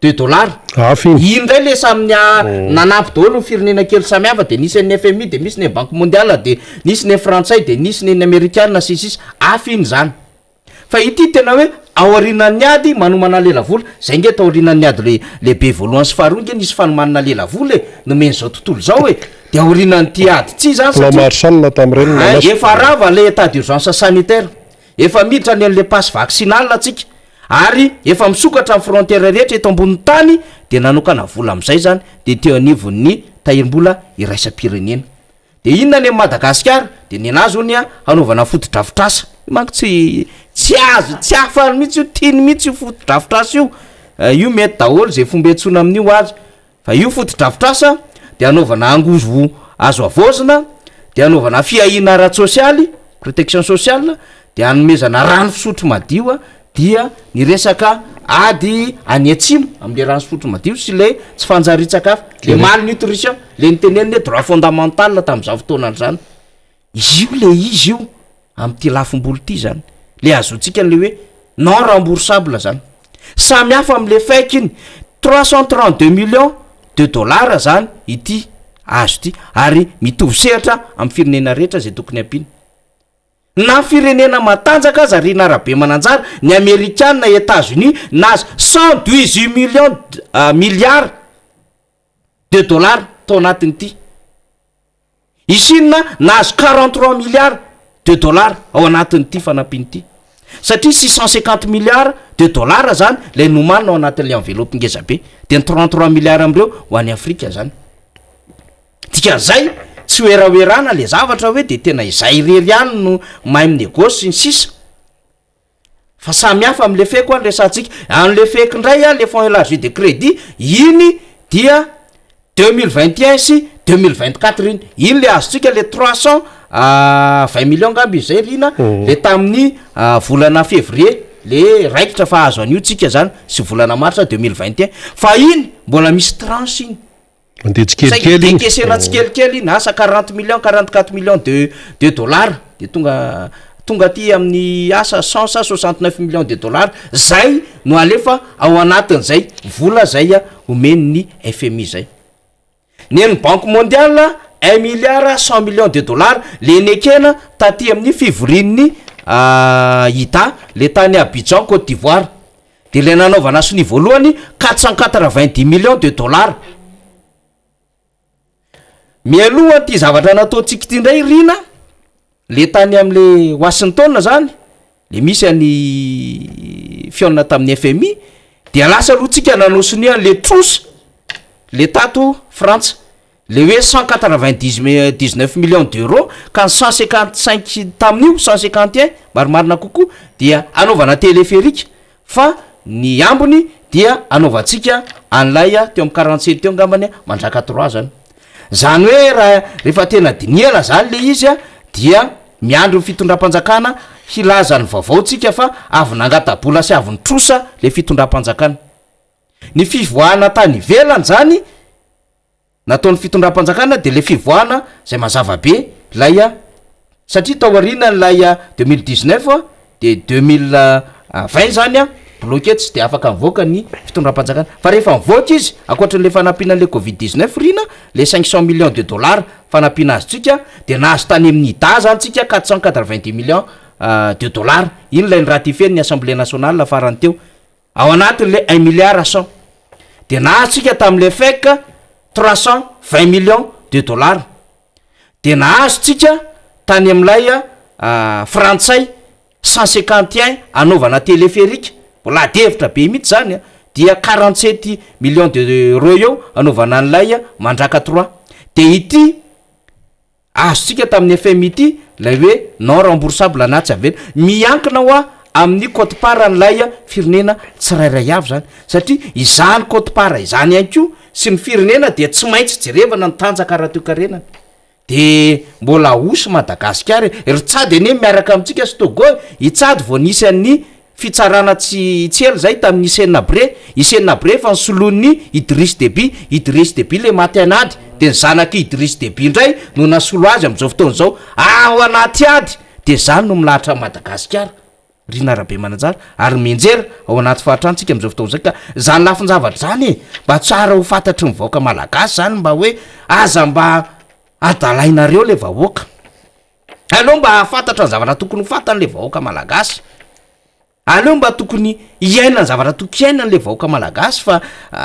de dollars. Hafa iny. Iny ndray le samy nanampy daholo ny firenena kely samy hafa, de nisy ny FMI, de misy ny Banque mondiale, de nisy ny frantsay, de nisy ny amerikana sy sisa, hafa iny zany. Fa ity tena hoe aorianan'ny ady manomana lelavola zay nge, taorianan'ny ady le lehibe voalohany sy faharoa nge nisy fanomanana lelavola e, nomen'izao tontolo zao e, de aorianan'ity ady ty zany Plan satria Marshall tamin'ireny Ah, nanasa. efa rava le état d'urgence sanitaire, efa miditra ny an'le passe vaccinal atsika ary efa misokatra ny frontière rehetra eto ambonin'ny tany, de nanokana vola am'izay zany de teo anivon'ny tahirim-bola iraisam-pirenena. De inona ny Madagasikara? De ny anazy hony a hanaovana fotodrafitrasa. Io manko tsy azo tsy afany mihitsy io, tiany mihitsy io fotodrafitrasa io. Io mety daholo zay fomba iantsoana amin'io azy, fa io fotodrafitrasa de hanaovana angovo azo avaozina, de hanaovana fiahiana ara-tsosialy, protection sociale, de hanomezana rano fisotro madio a, dia ny resaka ady any atsimo am'le rano fisotro madio sy le tsy fanjarian-tsakafo, le malnutrition le niteneniny hoe droit fondamental tam'izao fotoanany zany io. Le izy io am'ty lafim-bolo ty zany le azotsika le hoe non remboursable zany, samy hafa am'le FEC iny. 332 millions de dollars zany ity azo ty ary mitovy sehatra amy firenena rehetra zay tokony ampiana, na firenena matanjaka aza. Rina Rabemananjara, ny amerikana États-Unis nazy 118 millions milliards de dollars tao anatin'ity, i Chine nahazo 43 milliards de dollars ao anatin'ity fanampiny ity, satria 650 milliards de dollars zany le nomanina ao anatin'le enveloppe ngeza be, de ny 33 milliards am'ireo ho any Afrika zany. Dikan'izay tsy hoerahoerana le zavatra hoe de tena izay rery ihany no mahay minégocie sy ny sisa, fa samy hafa am'le FEC any resantsika. An'le FEC indray a, le fonds élargi de crédit iny dia 2021 sy 2024 iny le azotsika le 320 millions ngamby izy zay rina, le tamin'ny volana février le raikitra fa azo an'io tsika zany sy volana marsa 2021, fa iny mbola misy tranche iny. Mandeha tsikelikely iny. Dekesena tsikelikely iny, asa 40 millions, 44 millions de dollars, de tonga aty amin'ny asa cent sa 69 millions de dollars zay no alefa ao anatin'izay vola zay a omen'ny FMI zay. Ny an'ny Banque mondiale 1 milliard 100 millions de dollars le nekena taty amin'ny fivorian'ny IDA le tany Abidjan, Côte d'Ivoire, de le nanaovana sonia voalohany 490 millions de dollars. Mialoha ty zavatra nataontsika ty indray rina, le tany am'le Washington zany le misy any fihaonana tamin'ny FMI, de lasa aloha tsika nanao sonia le trosa le tato Frantsa le hoe 199 millions d'euros, ka ny 155 tamin'io, 151 marimarina kokoa, dia anaovana téléphérique, fa ny ambony dia anaovantsika an'lay a teo amy 47 teo angambany a mandraka trois zany hoe raha rehefa tena diniana zany le izy a, dia miandro ny fitondram-panjakana hilaza ny vaovao tsika fa avy nangata-bola sy avy ny trosa le fitondram-panjakana. Ny fivoahana tany ivelany zany nataon'ny fitondram-panjakana de le fivoahana zay mazava be lay a, satria tao aoriana nylay a 2019 a de 2020 zany a bloqué, tsy de afaka mivoaka ny fitondram-panjakana. Fa rehefa mivoaka izy, ankoatran'le fanampiana le covid 19 rina, le 500 millions de dollars fanampiana azy tsika, de nahazo tany amin'ny IDA zany tsika 490 millions de dollars. Iny lay ny ratifié ny Assemblée nationale farany teo. Ao anatin'le un milliard cent. De nahazo tsika tamin'le FEC 320 millions de dollars. De nahazo tsika tany amin'ilay frantsay 151 anaovana téléphérique, mbola ady hevitra be mihitsy zany a, dia 47 millions d'euros eo anaovana an'ilay Mandraka trois. De ity azontsika tamin'ny FMI ity lay hoe non remboursable na tsy avela, miankina hoa amin'ny quote part an'ilay firenena tsirairay avy zany, satria izany quote part izany ihany koa sy ny firenena dia tsy maintsy jerevana ny tanjaka ara-toekarenany. De mbola osy Madagasikara e, ry Tchad anie miaraka amintsika sy Togo e, i Tchad vao nisy an'ny fitsarana tsy tsy ela zay tamin'ny Hissène Habré, Hissène Habré efa nisoloan'ny Idriss Déby, Idriss Déby le maty an'ady, de ny zanak'i Idriss Déby indray no nasolo azy amin'izao fotoana izao, ao anaty ady, de zany no milahatra an'i Madagasikara. Rina Rabemananjara, ary mianjera ao anaty fahatrana tsika amin'izao fotoana izao ka zany lafin-javatra zany e, mba tsara ho fantatry ny vahoaka malagasy zany mba hoe aza mba adalainareo le vahoaka, aleo mba hahafantatra ny zavatra tokony ho fantany le vahoaka malagasy. Aleo mba tokony hiaina ny zavatra tokony hiainany le vahoaka malagasy fa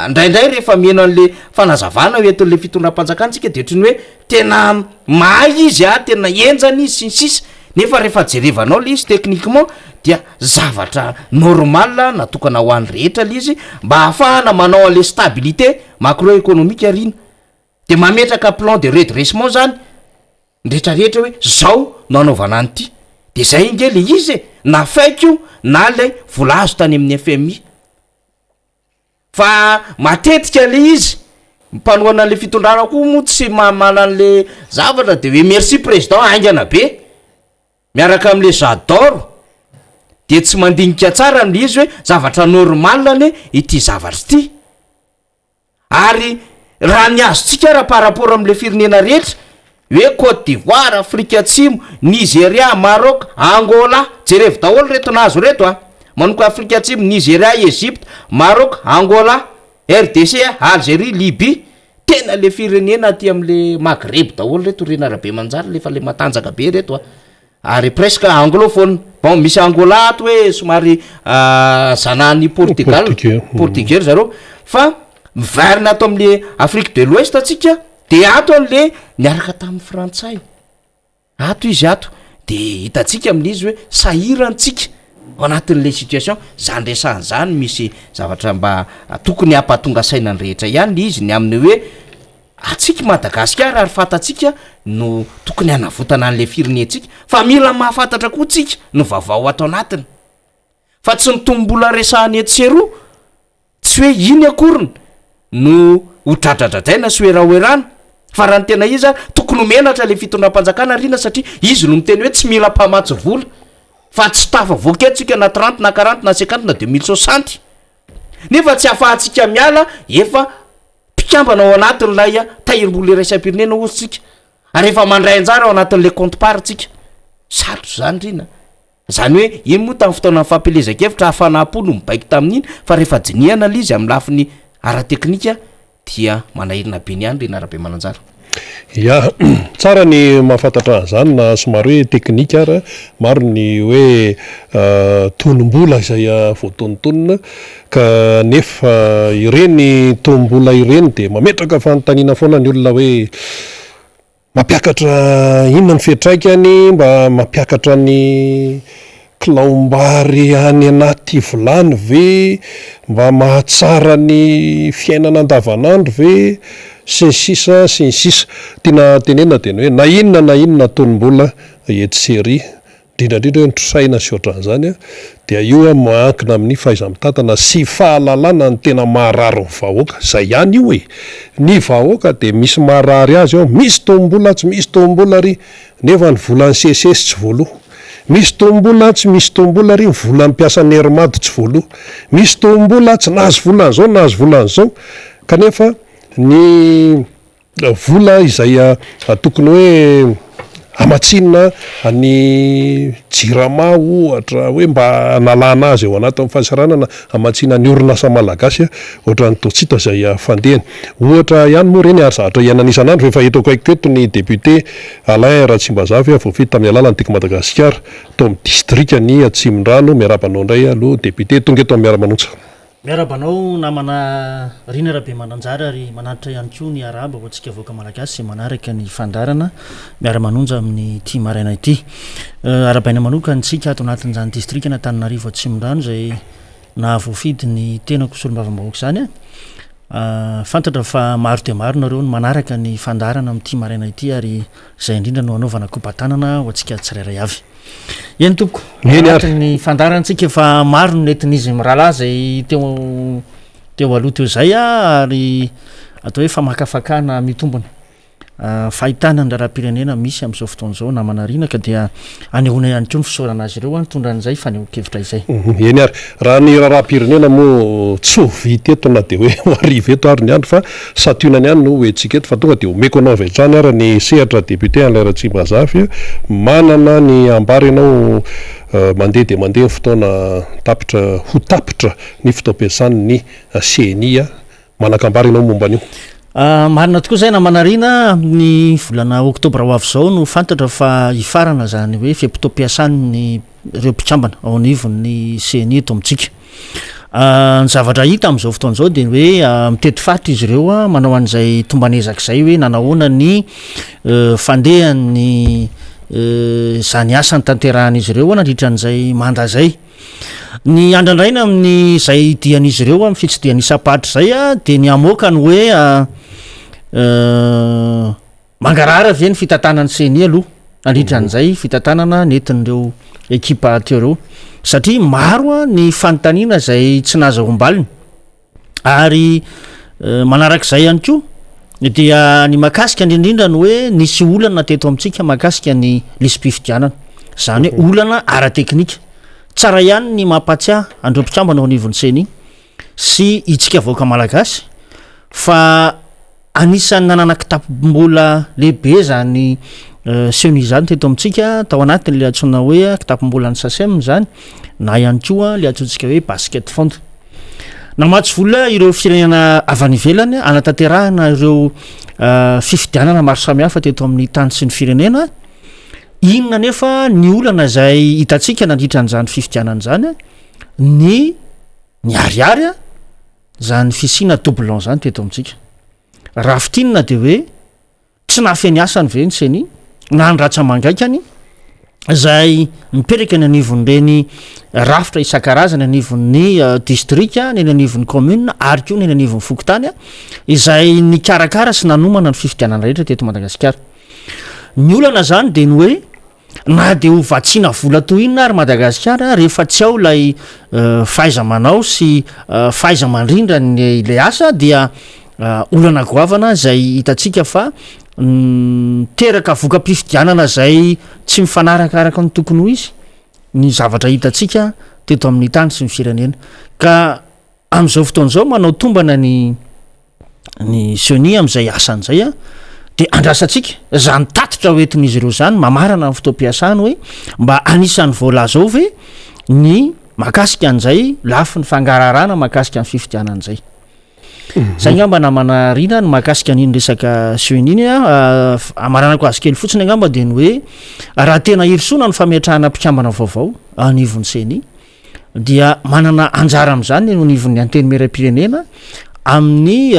ndraindray rehefa miheno an'le fanazavana ho entin'le fitondram-panjakana tsika de ohatran'ny hoe tena mahay izy a, tena henjana izy sy ny sisa, nefa rehefa jerevanao le izy techniquement dia zavatra normal natokana ho an'ny rehetra le izy mba ahafahana manao an'le stabilité macro-économique arina de mametraka plan de redressement zany ny retraretra hoe zao no anaovana an'ity, de zay nge le izy e, na FEC io na lay vola azo tany amin'ny FMI, fa matetika le izy mpanohana an'le fitondrana koa moa tsy mahamala an'le zavatra de hoe merci président haingana be miaraka am'le j'adore, de tsy mandinika tsara am'le izy hoe zavatra normal anie ity zavatra ity. Ary raha ny azontsika ara par rapport am'le firenena rehetra hoe Côte d'Ivoire, Afrika Atsimo, Nigeria, Maroc, Angola, jerevo daholo reto nahazo reto a, manomboka Afrika Atsimo, Nigeria, Egypte, Maroc, Angola, RDC, Algérie, Libye, tena le firenena aty am'le Maghreb daholo reto ry Rabemanjara le efa le matanjaka be reto a. Ary presque anglophone. Bon misy Angola ato hoe somary zanahan'i Portugal, portugais ry zareo fa miverina ato am'le Afrique de l'Ouest atsika de ato an'le niaraka tamin'ny frantsay, ato izy ato de hitantsika amin'izy hoe sahirantsika ao anatin'le situation zany resahana zany, misy zavatra mba tokony hampatonga saina ny rehetra ihany le izy ny amin'ny hoe atsika Madagasikara ary fantatsika no tokony hanavotana an'le firenentsika, fa mila mahafantatra koa tsika ny vaovao ato anatiny fa tsy ny tombola resahana etsy sy eroa, tsy hoe iny akoriny no ho dradradradraina sy hoerahoerana, fa raha ny tena izy ary tokony ho menatra le fitondram-panjakana rina satria izy no miteny hoe tsy mila mpamatsy vola fa tsy tafavoaka eto tsika na trente na quarante na cinquante na deux mille soixante, nefa tsy ahafahantsika miala efa mpikambana ao anatin'ilay tahirim-bola iraisam-pirenena hozy tsika ary efa mandray anjara ao anatin'ilay compte part tsika, sarotra zany rina. Zany hoe iny moa tamin'ny fotoanan'ny fampielezan-kevitra hafanam-po no mibaiko tamin'iny fa rehefa dinihana ilay izy amin'ny lafiny ara-teknika dia manahirana be ny ihany ry Narabemananjara. Ya, tsara ny mahafantatra an'izany na somary hoe teknika ara, maro ny hoe tonom-bola izay voatonontonona ka nefa ireny tonom-bola ireny dia mametraka fanontaniana foana ny olona hoe Mampiakatra inona ny fiantraikany? Mba mampiakatra ny kilaombary any anaty vilany ve? Mba mahatsara ny fiainana andavanandro ve? Sy ny sisa sy ny sisa. Tiana tenenina dia ny hoe na inona na inona tonom-bola etsy sy ery indrindra indrindra hoe ny trosaina sy ohatran'izany dia io miankina amin'ny fahaiza-mitantana sy fahalalana ny tena maharary ny vahoaka, izay ihany io e! Ny vahoaka dia misy maharary azy ao, misy tombom-bola tsy misy tombom-bola ary nefa ny volan'ny seces tsy voaloa, misy tombom-bola tsy misy tombom-bola ary ny volan'ny mpiasan'ny Air Mad tsy voaloa, misy tombom-bola tsy nahazo vola an'izao nahazo vola an'izao kanefa ny Vola izay tokony hoe hamatsiana ny Jirama ohatra hoe mba hanalana azy ao anatin'ny fahasahiranana, hamatsiana ny orinasa malagasy ohatran'ny toa tsy hita izay fandehany. Ohatra ihany moa ireny ary zavatra iainana isan'andro fa efa eto akaikiko eto ny député Alain Ratsimbazafy voafidy tamin'ny alalan'ny Tiako Madagasikara tao amin'ny distrikan'i Atsimondrano. Miarahaba anao indray aloha député tonga eto amin'ny Miara-manonja. Miarahaba anao namana Rina Rabemananjara ary manatitra ihany koa ny arahaba ho antsika vahoaka malagasy izay manaraka ny fandaharana miara-manonja amin'ity maraina ity. Arahabaina manokana antsika ato anatin'izany distrikan'Antananarivo Atsimondrano izay nahavoafidy ny tenako solombavambahoaka izany. Fantatra fa maro dia maro nareo no manaraka ny fandaharana amin'ity maraina ity ary izay indrindra no hanaovana koba-tanana ho antsika tsirairay avy. Eny tompoko, Eny ary. anatin'ny fandaharantsika efa maro no nentin'izy mirahalahy izay teo teo aloha teo izay ary atao hoe famakafakana mitombina. Fahitana ny raharaham-pirenena misy amin'izao fotoana izao namana Rina ka dia anehoana ihany koa ny fisaorana azy ireo nitondra an'izay fanehoan-kevitra izay. Eny ary, raha ny raharaham-pirenena moa tsy ho vita eto na dia hoe ho hariva eto ary ny andro fa santionany ihany no hoentintsika eto fa tonga dia omeko anao avy hatrany ary ny sehatra député Alain Ratsimbazafy manana ny ambara ianao mandeha dia mandeha ny fotoana tapitra ho tapitra ny fotoam-piasan'ny ceni Manan-kambara ianao momba an'io? Marina tokoa izay namana Rina, amin'ny volana oktobra ho avy izao no fantatra fa hifarana izany hoe fe-potoam-piasan'ny ireo mpikambana ao anivon'ny ceni eto amintsika. Ny zavatra hita amin'izao fotoana izao dia ny hoe mitety faritra izy ireo manao an'izay tomban'ezaka izay hoe nanahoana ny fandehan'ny izany asa notanterahan'izy ireo nandritra an'izay mandat izay. Ny andrandraina amin'izay dian'izy ireo amin'ny fitsidihana isam-paritra izay dia ny hamoaka ny hoe mangarahara ve ny fitantanan'ny ceni aloha nandritra an'izay fitantanana nentin'ireo ekipa teo ireo satria maro ny fanontaniana izay tsy nahazahoam-baliny. Ary manarak'izay ihany koa dia ny mahakasika indrindrindra ny hoe nisy olana teto amintsika mahakasika ny lisi-pifidianana, izany hoe olana ara-teknika. Tsara ihany ny mampahatsiahy an'ireo mpikambana ao anivon'ny ceni sy itsika vahoaka malagasy fa Anisan'ny nanana kitapom-bola lehibe izany ceni izany teto amintsika, tao anatin'ilay antsoina hoe kitapom-bolan'ny Sacem izany, na ihany koa ilay antsointsika hoe basket fund. Namatsy vola ireo firenena avy any ivelany hanatanterahana ireo fifidianana maro samihafa teto amin'ny tany sy ny firenena. Inona anefa ny olana izay hitantsika nandritra an'izany fifidianana izany? Ny niharihary Zany fisiana doublon zany teto amintsika. Raha fintinina dia hoe tsy nahafehy ny asany ve ny ceni na ny ratsa-mangaikany izay mipetraka eny anivon'ireny rafitra isan-karazany anivon'ny distrika, ny eny anivon'ny commune ary koa ny eny anivon'ny fokontany izay nikarakara sy nanomana ny fifidianana rehetra teto Madagasikara. Ny olana zany dia ny hoe Na dia ho vatsiana vola toy inona ary Madagasikara rehefa tsy ao ilay fahaiza-manao sy fahaiza-mandrindra ny ilay asa dia olana goavana izay hitantsika fa miteraka voka-pifidianana izay tsy mifanaraka araka ny tokony ho izy ny zavatra hitantsika teto amin'ny tany sy ny firenena. Ka amin'izao fotoana izao manao tombana ny ny ceni amin'izay asany izay a, de andrasantsika zany tatitra hoentin'izy ireo zany mamarana ny fotoam-piasany hoe mba anisan'ny voalaza ao ve ny mahakasika an'izay lafiny fangaraharana mahakasika ny fifidianana izay. Zay angamba namana Rina ny mahakasika an'iny resaka ceni iny a, amaranako azy kely fotsiny angamba de ny hoe raha tena hirosoana ny fametrahana mpikambana vaovao anivon'ny ceni dia manana anjara amin'izany ny eo anivon'ny Antenimierampirenena amin'ny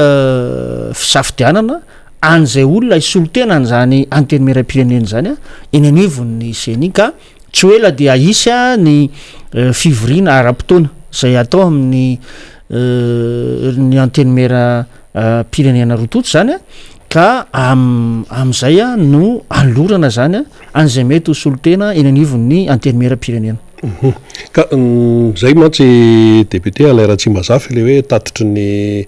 fisafidianana an'izay olona hisolo tena an'izany Antenimierampirenena izany eny anivon'ny Ceni ka tsy ho ela dia hisy ny fivoriana ara-potoana izay atao amin'ny ny Antenimierampirenena roa tonta izany ka amin'izay no anolorana izany an'izay mety ho solontena eny anivon'ny Antenimierampirenena. Ka zay mantsy député Alain Ratsimbazafy le hoe tatitry ny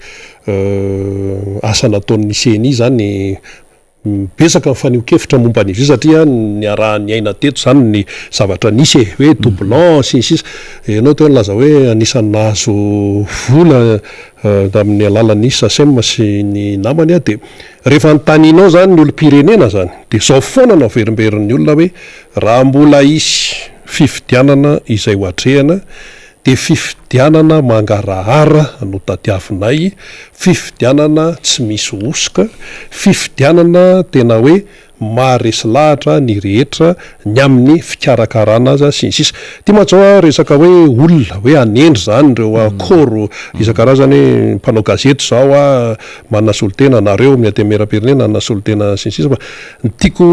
asa nataon'ny ceni zany betsaka ny fanehoan-kevitra momba an'izy io satria niaraha-niaina teto zany ny zavatra nisy e, hoe doublon sy ny sisa, ianao teo nilaza hoe anisan'ny nahazo vola tamin'ny alalan'ny Sacem sy ny namany dia rehefa anontanianao zany ny olom-pirenena zany dia zao foana no averimberin'ny olona hoe Raha mbola hisy fifidianana izay ho atrehana dia fifidianana. Fifidianana mangarahara no tadiavinay, fifidianana tsy misy hosoka, fifidianana tena hoe maharesy lahatra ny rehetra ny amin'ny fikarakarana azy sy ny sisa. Ity mantsy zao resaka hoe olona, hoe hanendry izany ireo akôro isan-karazany hoe mpanao gazety izao aho manana solontena, nareo amin'ny antenimierampirenena manana solontena sy ny sisa fa ny tiako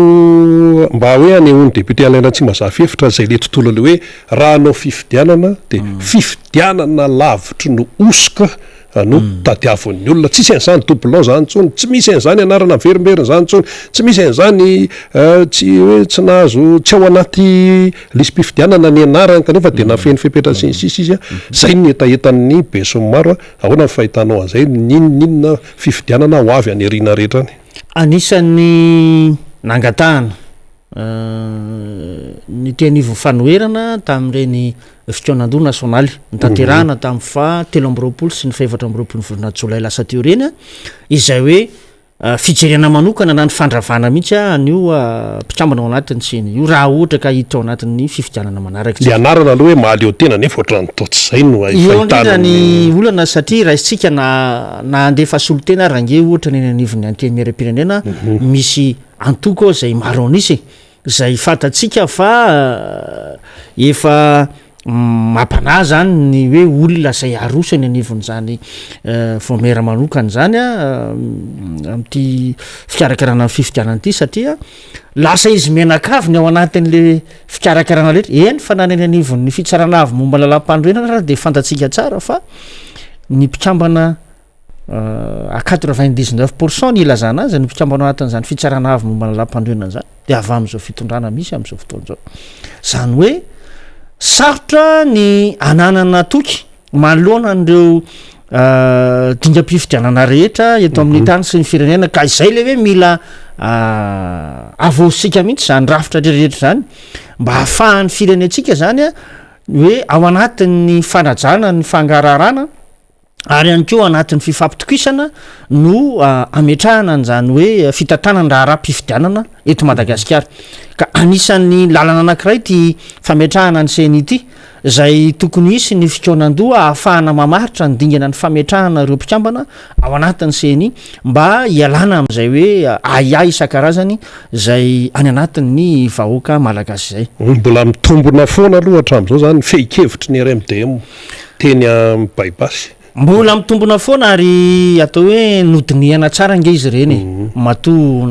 mba hoe hanehoan'ny député Alain Ratsimbazafy hevitra izay le tontolo le hoe raha hanao fifidianana dia fifidianana lavitry ny hosoka no tadiavin'ny olona. Tsisy an'izany doublon zany intsony, tsy misy an'izany anarana miverimberina zany intsony, tsy misy an'izany tsy hoe tsy nahazo tsy ao anaty lisi-pifidianana ny anarany kanefa dia nafeno fepetra sy ny sisa izy. Zay ny hetahetan'ny besinimaro. Ahoana ny fahitanao an'izay, n'inon'inona fifidianana ho avy any aoriana rehetra any? Anisan'ny nangatahana ny teo anivon'ny fanoherana tamin'ireny fikaonandoha nasionaly notanterahana tamin'ny faha 23 sy ny faha 24 ny volana jolay lasa teo ireny, izay hoe fijerena manokana na ny fandravana mihitsy an'io mpikambana ao anatin'ny ceni io raha ohatra ka hiditra ao anatin'ny fifidianana manaraka. Ny anarana aloha hoe mahaleo tena nefa ohatran'ny toa tsy izay no Eo indrindra fahitana ny ny. olana satria raisintsika na na handefa solontena ary ange ohatra ny eny anivon'ny antenimierampirenena misy antoko ao izay maro an'isa e, izay fantatsika fa efa mampanahy zany ny hoe olona izay aroso eny anivon'izany vaomiera manokana izany amin'ity fikarakarana ny fifidianana ity satria lasa izy mianakavy ny ao anatin'le fikarakarana rehetra, eny fa na ny eny anivon'ny fitsarana avo momba ny lalàmpanorenana ary dia fantatsika tsara fa ny mpikambana À 99 pour cent ny ilazana azy, ny mpikambana ao anatin'izany fitsarana avo momba ny lalàmpanorenana izany dia avy amin'izao fitondrana misy amin'izao fotoana izao. Izany hoe sarotra ny ananana toky manoloana an'ireo dingam-pifidianana rehetra eto amin'ny tany sy ny firenena ka izay le hoe mila avaozitsika mihitsy izany rafitra rehetra izany mba ahafahan'ny firenentsika zany a hoe ao anatin'ny fanajana ny fangaraharana ary ihany koa anatin'ny fifampitokisana no ametrahana an'izany hoe fitantanana raharaham-pifidianana eto Madagasikara. Ka anisan'ny lalana anankiray ity fametrahana ny ceni ity, izay tokony hisy ny fikaonandoha ahafahana mamaritra ny dingana ny fametrahana ireo mpikambana ao anatin'ny ceni mba hialana amin'izay hoe ahiahy isan-karazany izay any anatin'ny vahoaka malagasy izay. Mbola mitombina foana aloha hatramin'izao izany ny fehin-kevitry ny RMDM. Teny amin'ny by-pass. Mbola mitombina foana ary atao hoe nodinihana tsara ange izy ireny e, matoa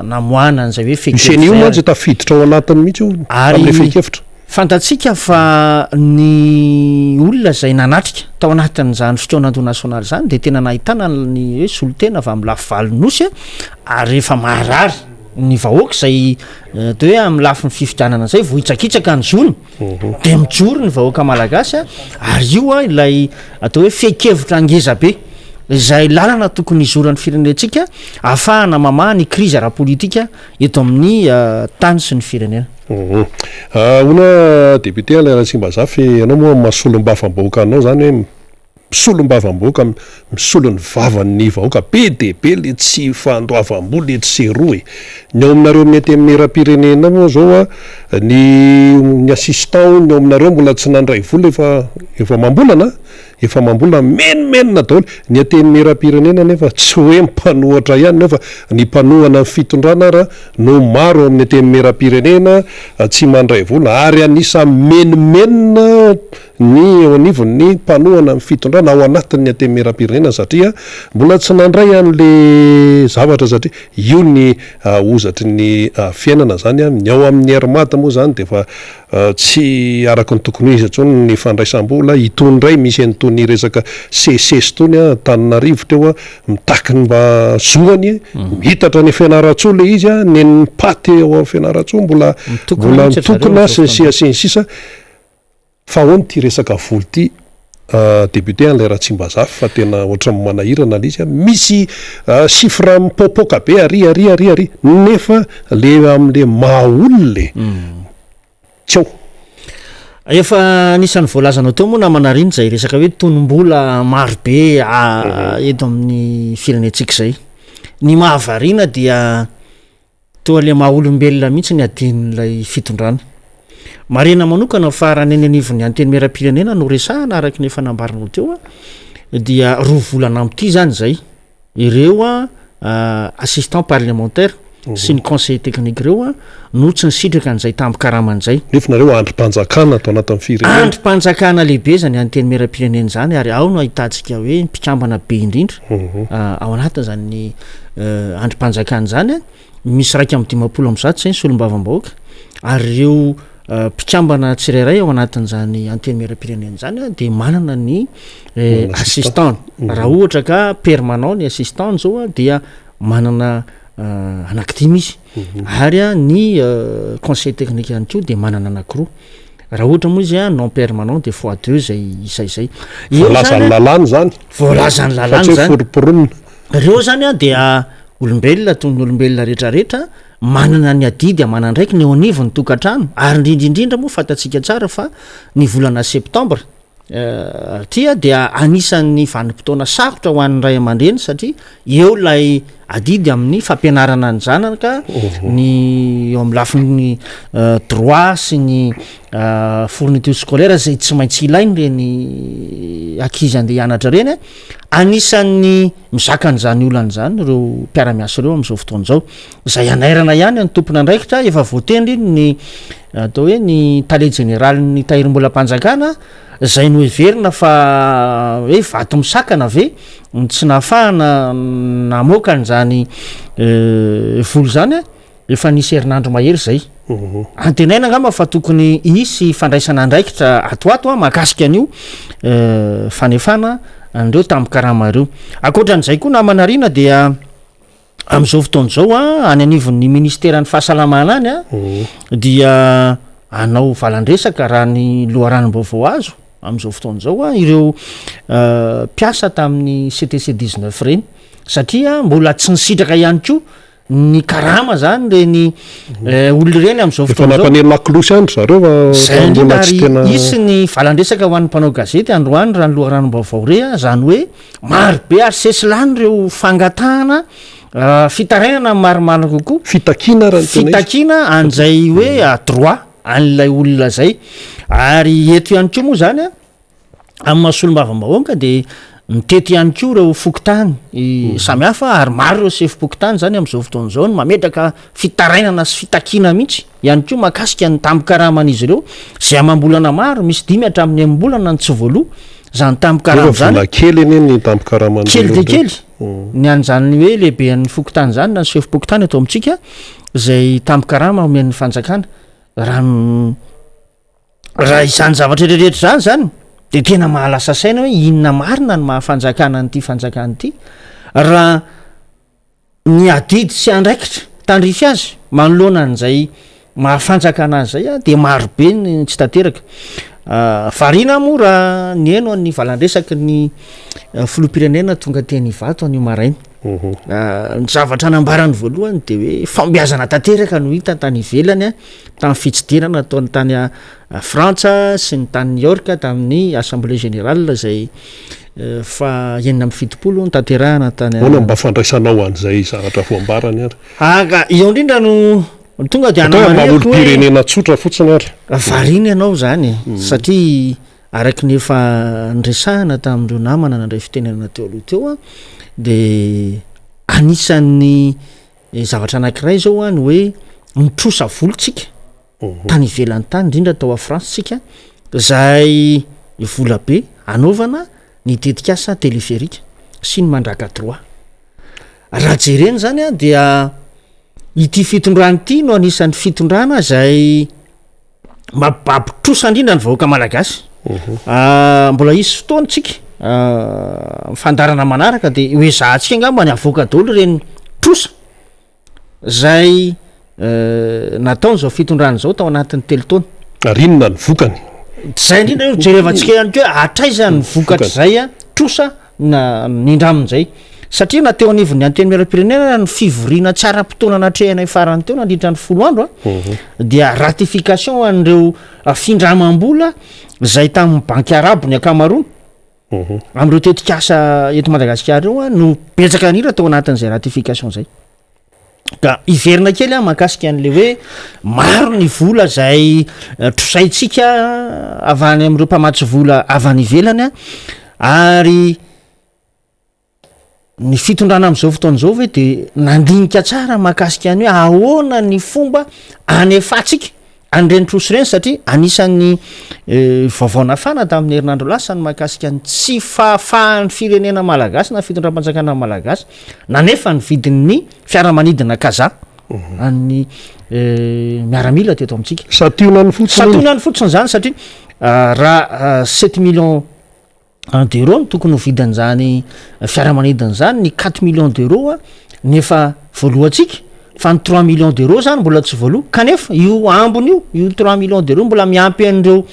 namoahana an'izay hoe Io ceni io fehin-kevitra mantsy tafiditra ao anatiny mihitsy io ary amin'ilay fehin-kevitra. fantatsika fa ny olona izay nanatrika tao anatin'izany fikaonandoha nasionaly izany dia tena nahitana ny hoe solontena avy amin'ny lafy valon'ny nosy ary rehefa maharary ny vahoaka izay atao hoe amin'ny lafiny fifidianana izay voahitsakitsaka ny zony Dia mijoro ny vahoaka malagasy ary io ilay atao hoe fehin-kevitra ngeza be izay lalana tokony hizoran'ny firenentsika ahafahana mamaha ny krizy ara-politika eto amin'ny tany sy ny firenena. Ahoana député Alain Ratsimbazafy, ianao moa amin'ny maha solombavambahoaka anao izany hoe Solombavambahoaka misolo ny vavan'ny vahoaka be dia be le tsy fandoavam-bola etsy sy eroa e! Ny ao aminareo amin'ny antenimierampirenena ao moa zao a, ny ny assistant hono ny ao aminareo mbola tsy nandray vola efa efa amam-bolana a, efa amam-bolana mimenomenona daholo, ny antenimierampirenena nefa tsy hoe mpanohatra ihany nefa ny mpanohana ny fitondrana ara no maro ao amin'ny antenimierampirenena tsy mandray vola ary anisan'ny mimenomenona ny eo anivon'ny mpanohana ny fitondrana ao anatin'ny Antenimierampirenena satria mbola tsy nandray an'le zavatra satria io ny hozatry ny fiainana zany, ny ao amin'ny Air Mad moa zany dia efa tsy araka ny tokony ho izy intsony ny fandraisam-bola, itony indray misy an'itony resaka seces itony Antananarivo teo mitaky ny mba zoany, mihitatra any Fianarantsoa le izy, nen'ny paty ao Fianarantsoa mbola mbola mitokona sy ny sisa sy ny sisa. Fa ahoana ity resaka vola ity député an'ilay Ratsimbazafy fa tena ohatran'ny manahirana ilay izy a, misy chiffre mipoapoaka be ary ary ary ary nefa le amin'le maha olona e, tsy ao. Efa anisan'ny voalazanao teo moa namana Rina izay resaka hoe tonom-bola maro be eto amin'ny firenentsika izay. Ny mahavariana dia Toa le maha olombelona mihitsy ny adinon'ilay fitondrana. Marihina manokana fa raha ny eny anivon'ny Antenimierampirenena no resahana araka ny efa nambaranao teo dia roa volana amin'ity izany izay ireo assistant parlementaire sy ny conseiller technique ireo no tsy nisitraka an'izay tambin-karamany izay. Nefa nareo andrim-panjakana ato anatin'ny firenena. Andrim-panjakana lehibe izany Antenimierampirenena izany ary ao no ahitantsika hoe mpikambana be indrindra ao anatin'izany andrim-panjakana izany. Misy 151 izay ny solombavambahoaka ary ireo mpikambana tsirairay ao anatin'izany antenimierampirenena izany dia manana ny assistant. Raha ohatra ka permanent ny assistant zao dia manana anankidimy izy ary ny conseil technique ihany koa dia manana anankiroa. Raha ohatra moa izy non permanent dia fois deux izay isa izay. Voalazan'ny lalàna izany. Voalazan'ny lalàna izany. Fa tsy hoe foromporonina. Ireo izany dia olombelona toy ny olombelona rehetrarehetra, manana ny adidy aman'andraikiny eo anivon'ny tokantrano, ary indrindra indrindra moa fantatsika tsara fa ny volana septambra ity dia anisan'ny vanim-potoana sarotra ho an'ny ray aman-dreny satria eo ilay adidy amin'ny fampianarana ny zanaka, ny eo amin'ny lafiny droit sy ny fourniture scolaire izay tsy maintsy ilain'ireny ankizy andeha hianatra ireny. Anisan'ny mizaka an'izany olana izany ireo mpiara-miasa ireo amin'izao fotoana izao. Izay hanairana ihany ny tompon'andraikitra, efa voatendry ny atao hoe ny tale jeneralin'ny tahirim-bolam-panjakana, izay noheverina fa hoe vato misakana ve ny tsy nahafahana namoaka an'izany vola izany. Efa nisy herinandro mahery izay. Antenaina angamba fa tokony hisy fandraisana andraikitra ato ho ato mahakasika an'io fanefana an'ireo tambin-karama ireo. Ankoatra an'izay koa namana Rina dia amin'izao fotoana izao any anivon'ny ministeran'ny fahasalamana any dia hanao valan-dresaka raha ny loharanom-baovao azo amin'izao fotoana izao ireo mpiasa tamin'ny CTC 19 ireny satria mbola tsy nisitraka ihany koa ny karama zany reny eh, olona ireny amin'izao Efa fotoana izao. nampaneno lakolosy ihany ry zareo fa Zay fa indrindra mbola tsy ary tena hisy ny valan-dresaka ho an'ny mpanao gazety androany raha ny loharanom-baovao re a, zany hoe maro be ary sesilany ireo fangatahana ah, fitarainana marimarina kokoa, fitakiana raha ny tena izy. fitakiana an'izay hoe ah, droit an'ilay olona zay. Ary eto ihany koa moa zany a, Amin'ny maha solombavambahoaka dia mitety ihany koa ireo fokontany samy hafa ary maro ireo sefom-pokontany izany amin'izao fotoana izao no mametraka fitarainana sy fitakiana mihitsy ihany koa mahakasika ny tambin-karaman'izy ireo izay amam-bolana maro, misy dimy hatramin'ny enim-bolana no tsy voaloa izany tambin-karama Nefa izany. vola kely anie ny tambin-karaman'ireo Kely dia olona ireo. kely ny an'izany hoe lehiben'ny fokontany izany na ny sefom-pokontany eto amintsika izay tambin-karama omen'ny fanjakana raha ny Raha izany zavatra rehetra izany zany de tena mahalasa saina hoe inona marina ny maha fanjakana an'ity fanjakana ity raha ny adidy sy andraikitra tandrify azy manoloana an'izay maha fanjakana azy zay a de marobe ny tsy tanteraka. Variana aho moa raha niheno an'ny valandresaky ny filoham-pirenena tonga teny Ivato anio maraina. Ny zavatra nambarany voalohany de hoe fahombiazana tanteraka no hita tany ivelany a. tamin'ny fitsidihana nataony tany Frantsa sy ny tany New York tamin'ny Assemblée Générale izay faha 76 notanterahana tany Ahoana mba fandraisanao an'izay zavatra voambarany ary? Aka, eo indrindra no tonga dia Atao hoe maha anamarihako hoe olom-pirenena tsotra fotsiny ary. Variana ianao izany e, satria araka ny efa niresahana tamin'ireo namana nandray fitenenana teo aloha teo dia anisan'ny Ny zavatra anankiray zao an, ny hoe mitrosa vola tsika tany ivelany tany, indrindra tao a France tsika, zay vola be anaovana ny tetikasa téléphérique sy ny mandraka droit. Raha jerena zany an dia ity fitondrana ity no anisan'ny fitondrana zay Mampibabo trosa indrindra ny vahoaka malagasy. Mbola hisy fotoana tsika amin'ny fandaharana manaraka de ho ezahantsika angamba ny havoaka daholo ireny trosa zay nataon'izao fitondrana izao tao anatin'ny telo taona. Ary inona ny vokany? Zay indrindra io jerevantsika ihany koa hoe hatraiza ny vokatr'izay trosa na nindramin'izay. Satria na teo anivon'ny Antenimierampirenena ny fivoriana tsy ara-potoana natrehanay farany teo nandritra ny folo andro dia ratification an'ireo findramam-bola izay tamin'ny banky arabo ny ankamaroany amin'ireo tetikasa eto Madagasikara ireo no betsaka indrindra tao anatin'izay ratification izay. Ka hiverina kely aho mahakasika an'le hoe maro ny vola zay trosaintsika avy any amin'ireo mpamatsy vola avy any ivelany a, ary ny fitondrana amin'izao fotoana izao ve de nandinika tsara mahakasika ny hoe ahoana ny fomba anefantsika an'ireny trosa ireny satria anisan'ny vaovao nafana tamin'ny herinandro lasa ny mahakasika ny tsy fahafahan'ny firenena malagasy na fitondram-panjakana malagasy nanefa ny vidin'ny fiaramanidina Kaza an'ny miaramila teto amintsika. Santionany fotsiny. Santionany fotsiny izany satria raha sept millions d'euros no tokony ho vidin'izany fiaramanidina izany, ny quatre millions d'euros no efa voalohantsika fa ny trois millions d'euros zany mbola tsy voaloa kanefa io ambiny io, io trois millions d'euros mbola miampy an'ireo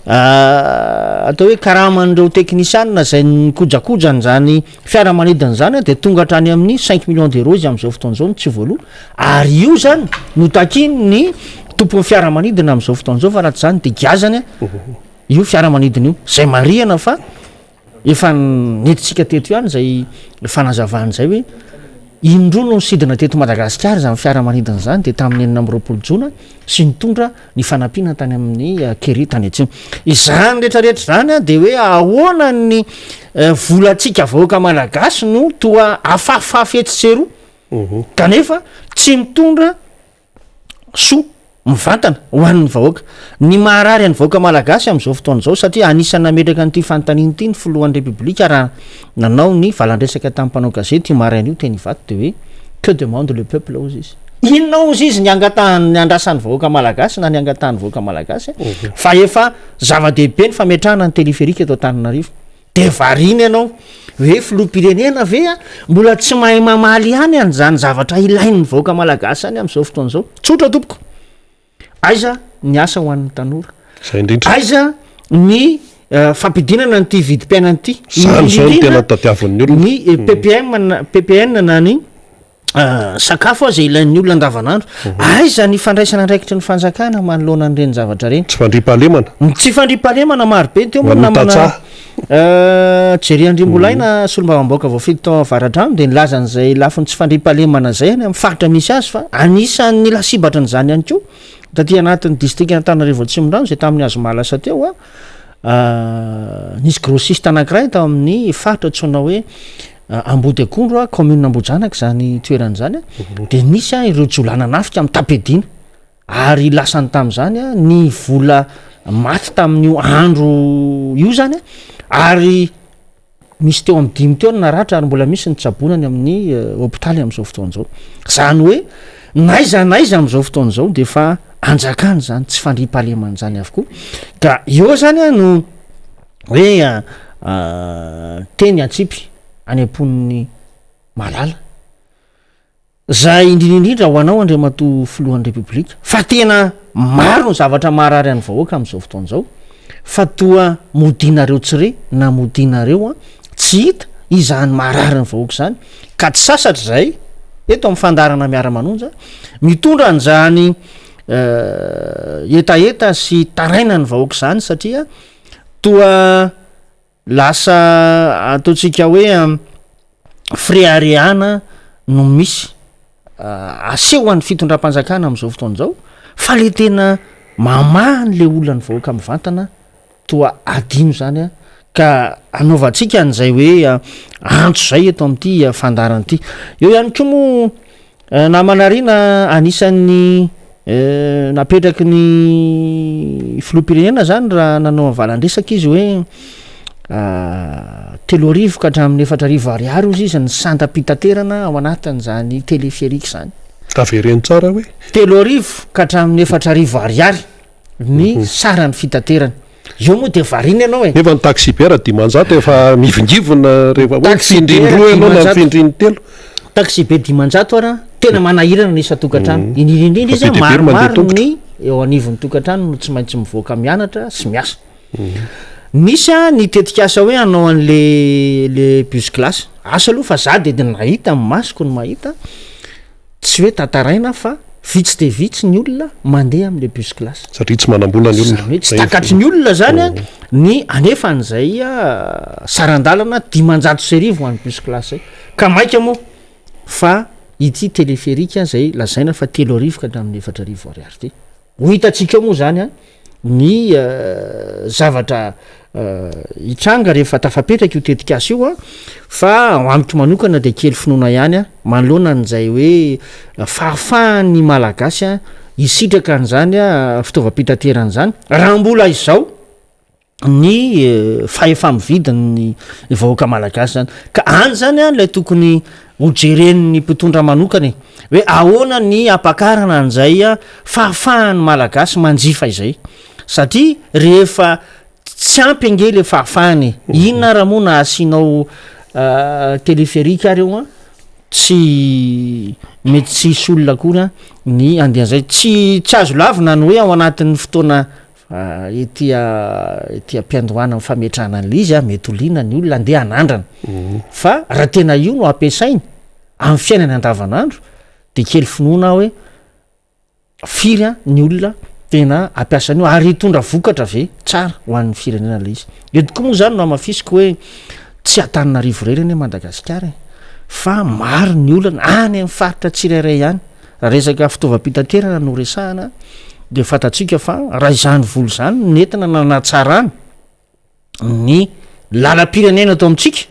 atao hoe karaman'ireo teknisianina izay nikojakoja an'izany fiaramanidina izany de tonga hatrany amin'ny cinq millions d'euros izy amin'izao fotoana izao no tsy voaloa ary io zany no takian'ny tompon'ny fiaramanidina amin'izao fotoana izao fa raha tsy izany de giazany io fiaramanidina io, izay marihana fa efa nentintsika teto ihany izay fanazavana izay hoe indroa no nisidina teto Madagasikara izany fiaramanidina izany dia tamin'ny 26 jona sy nitondra ny fanampiana tany amin'ny eh, Keri tany atsimo. Izany rehetrarehetra izany dia hoe ahoana ny eh, volantsika vahoaka malagasy no toa afafafy etsy sy eroa kanefa tsy mitondra soa mivantana ho an'ny vahoaka. Ny maharary an'ny vahoaka malagasy amin'izao fotoana izao satria anisan'ny nametraka an'ity fanontaniana ity ny filohan'ny Repoblika raha nanao ny valandresaka tamin'ny mpanao gazety io maraina io teny Ivato dia hoe que demande le peuple hozy izy. Inona hozy izy ny angatahan'ny andrasan'ny vahoaka malagasy na ny angatahan'ny vahoaka malagasy fa efa zava-dehibe ny fametrahana ny téléphérique eto Antananarivo. Dia variana ianao hoe filoham-pirenena ve a? Mbola tsy mahay mamaly ihany an'izany zavatra ilain'ny vahoaka malagasy izany amin'izao fotoana izao. Tsotra tompoko. Aiza ny asa ho an'ny tanora? Izay indrindra. Aiza ny fampidinana an'ity vidim-piainana ity? Izany izao no tena tadiavin'ny olona. Ny PPM na PPN na ny Sakafo aza ilain'ny olona andavanandro. Aiza ny fandraisana andraikitry ny fanjakana manoloana an'ireny zavatra ireny? Tsy fandriampahalemana. Ny tsy fandriampahalemana maro be teo moa namana Jerry Andriambolaina solombavambahoaka voafidy tao Avaradrano dia nilaza an'izay lafiny tsy fandriampahalemana izay any amin'ny faritra misy azy fa anisan'ny lasibatrin'izany ihany koa taty anatin'ny distrikan'Antananarivo Atsimondrano izay tamin'ny azoma lasa teo nisy grossiste anankiray tao amin'ny faritra antsoina hoe Ambody Akondro a, commune Ambohijanaka izany toerana izany a, dia nisy a ireo jiolahy nanafika amin'ny tapedina ary lasany tamin'izany a ny vola maty tamin'io andro io zany a, ary misy teo amin'ny dimy teo ny naratra ary mbola misy ny tsaboina any amin'ny hopitaly amin'izao fotoana izao. Izany hoe n'aiza n'aiza amin'izao fotoana izao dia efa anjakana izany tsy fandriampahalemana izany avokoa. Ka eo zany a no hoe teny atsipy any am-pon'ny malala. Zay indrindra indrindra ho anao Andriamatoa Filohan'ny Repoblika fa tena maro ny zavatra maharary an'ny vahoaka amin'izao fotoana izao fa toa modianareo tsy re na modianareo an tsy hita izany maharary ny vahoaka izany ka tsy sasatra izay eto amin'ny fandaharana miara-manonja mitondra an'izany hetaheta sy taraina ny vahoaka izany satria Toa lasa ataontsika hoe fireharehana no misy aseho an'ny fitondram-panjakana amin'izao fotoana izao fa le tena mamaha an'le olan'ny vahoaka mivantana toa adino zany a ka anaovantsika an'izay hoe antso zay eto amin'ity fandaharana ity. Eo ihany koa moa Namana Rina, anisan'ny napetraky ny filoham-pirenena zany raha nanao valan-dresaka izy hoe 3000 ka hatramin'ny 4000 ariary hozy izy ny sandam-pitaterana ao anatin'izany téléphérique zany. Avereno tsara hoe? 3000 ka hatramin'ny 4000 ariary ny saran'ny fitaterana. Eo moa dia variana ianao e. Nefa ny taxi-be raha 500 efa mivingivina rehefa hoe mifindrindroa ianao na mifindrintelo. Taxi-be 500 ara tena manahirana ny isan-tokantrano. Indrindra indrindra izy maromaro ny eo anivon'ny tokantrano no tsy maintsy mivoaka mianatra sy miasa. Nisy ny tetikasa hoe hanao an'le le bus classe. Asa aloha fa za dia nahita ny masoko no mahita. Tsy hoe tantaraina fa vitsy dia vitsy ny olona mandeha amin'ilay bus classe. Satria tsy manam-bola ny olona. Izany hoe tsy takatry ny olona zany a ny anefa an'izay saran-dalana 1500 ho an'ny bus classe zay. Ka maika moa fa. ity téléphérique izay lazaina fa 3000 ka hatramin'ny 4000 ariary ity. Ho hitantsika eo moa izany ny zavatra hitranga rehefa tafapetraka io tetikasa io fa amiko manokana dia kely finoana ihany manoloana an'izay hoe fahafahan'ny Malagasy hisitraka an'izany fitaovam-pitaterana izany raha mbola izao ny fahefa-mividin'ny vahoaka malagasy zany. Ka any zany an ilay tokony ho jeren'ny mpitondra manokana e, hoe ahoana ny hampakarana an'izay fahafahan'ny malagasy manjifa izay, satria rehefa tsy ampy ange le fahafahana e, inona ara moa na asianao téléphérique ary eo an, tsy mety tsy hisy olona akory an ny handeha an'izay, tsy tsy azo lavina ny hoe ao anatin'ny fotoana Ety ety am-piandohana amin'ny fametrahana an'ilay izy, mety ho liana ny olona handeha hanandrana. Fa raha tena io no ampiasainy amin'ny fiainany andavanandro dia kely finoana aho hoe firy ny olona tena hampiasa an'io ary hitondra vokatra ve tsara ho an'ny firenena ilay izy. Eto koa moa izany no hamafisiko hoe tsy Antananarivo irery anie Madagasikara e, fa maro ny olana any amin'ny faritra tsirairay any. Raha resaka fitaovam-pitaterana no resahana dia fantatsika fa raha izany vola izany no nentina nanatsarana ny lalam-pirenena eto amintsika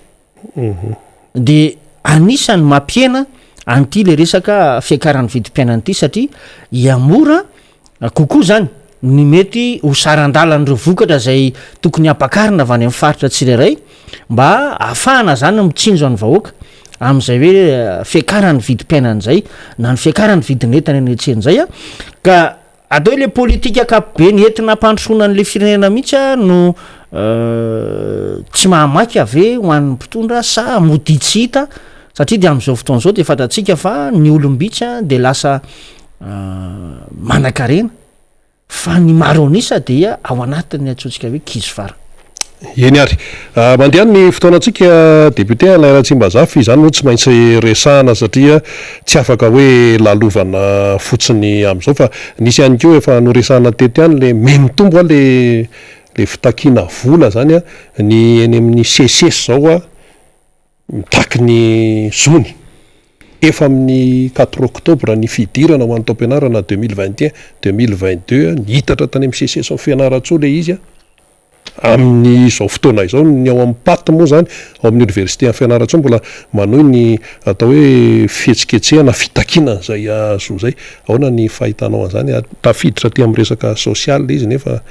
dia anisan'ny mampihena an'ity le resaka fiakaran'ny vidim-piainana ity satria hihamora kokoa izany ny mety ho saran-dalan'ireo vokatra izay tokony hampakarina avy any amin'ny faritra tsirairay mba hahafahana izany mitsinjo an'ny vahoaka amin'izay hoe eh, fiakaran'ny vidim-piainana izay na ny fiakaran'ny vidin'entana eny an-tsena izay a ka atao hoe le politika ankapobeny entina hampandrosoana an'le firenena mihitsy a no eh, tsy mahamaika ve ho an'ny mpitondra sa mody tsy hita satria de amin'izao fotoana izao de fantatsika fa ny olom-bitsy a de lasa manan-karena fa ny maro an'isa dia ao anatin'ny antsointsika hoe kizo fara. Eny ary. Mandeha ny fotoanantsika député Alain Ratsimbazafy, izany moa tsy maintsy resahana satria tsy afaka hoe lalovana fotsiny amin'izao fa nisy ihany koa efa noresahana teto ihany le mihamitombo a le le fitakiana vola zany a, ny eny amin'ny seces zao a, Mitaky ny zony. Efa amin'ny quatre octobre ny fidirana ho an'ny taom-pianarana 2021, 2022, nihitatra tany amin'ny seces ao Fianarantsoa ilay izy amin'izao fotoana izao. Ny ao amin'ny PAT moa izany, ao amin'ny oniversite any Fianarantsoa mbola manohy ny atao hoe fihetsiketsehana, fitakiana an'izay zo izay. Ahoana ny fahitanao an'izany? Tafiditra aty amin'ny resaka sosialy ilay izy nefa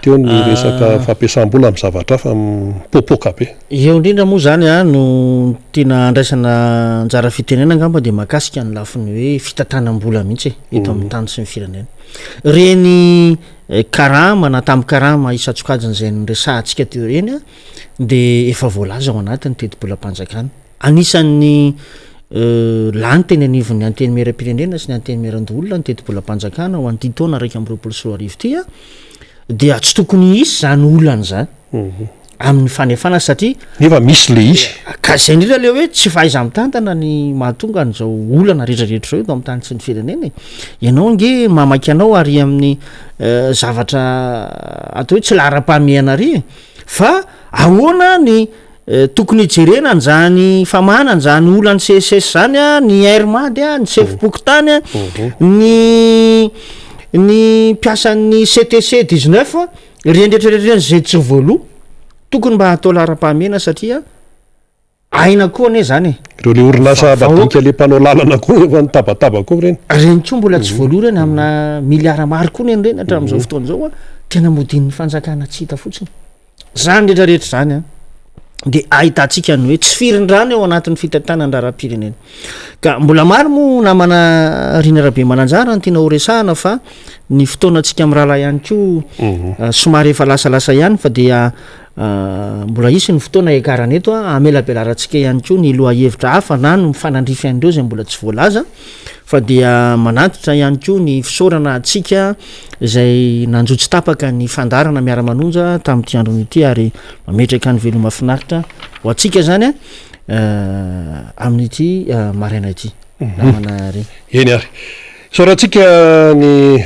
teo ny resaka fampiasam-bola amin'ny zavatra hafa mipoapoaka be. Eo indrindra moa izany no tiana andraisana anjara fitenena angamba dia mahakasika ny lafiny hoe fitantanam-bola mihitsy e, eto amin'ny tany sy ny firenena. Ireny karama na tambin-karama isan-tsokajiny izay noresahantsika teo ireny dia efa voalaza ao anatin'ny tetibolam-panjakana. Anisan'ny lany teny anivon'ny Antenimierampirenena sy ny Antenimierandoholona ny tetibolam-panjakana ho an'ity taona 2021 ity dia tsy tokony hisy izany olana izany. Amin'ny fanefana satria. Nefa misy le izy. Ka izay indrindra le hoe tsy fahaiza-mitantana ny mahatonga an'izao olana rehetrarehetra izao eto amin'ny tany sy ny firenena e. Ianao ange mamaky anao ary amin'ny zavatra atao hoe tsy laharam-pahamehana ary e. Fa ahoana ny tokony hijerena an'izany famahana an'izany olan'ny CSS zany a, ny Air Mad a, ny sefom-pokontany a, ny ny mpiasan'ny CTC 19 a. Ireny rehetra rehetra ireny izay tsy voaloa, tokony mba hatao laharam-pahamehana satria aina koa anie zany e. Ireo le orinasa madinika le mpanao lalana koa efa nitabataba koa ireny. Ireny koa mbola tsy voaloa ireny amina miliara maro koa neny ireny hatramin'izao fotoana izao a, tena modian'ny fanjakana tsy hita fotsiny. Zany rehetra rehetra zany a de ahitantsika ny hoe tsy firindrana eo anatin'ny fitantanan-draharaham-pirenena. Ka mbola maro moa namana Rina Rabemananjara no tiana horesahana fa ny fotoanantsika mirahalahy ihany koa mhm. somary efa lasalasa ihany fa dia ah, mbola hisy ny fotoana hiakarana eto ah, hamelabelarantsika ihany koa ny lohahevitra hafa na ny mifanandrify an'ireo izay mbola tsy voalaza fa dia manantitra ihany koa ny fisaorana antsika izay nanjo tsy tapaka ny fandaharana miara-manonja tamin'ity androny ity ary mametraka ny veloma finaritra ho antsika zany a amin'ity maraina ity namana re. Eny ary. Isaorantsika ny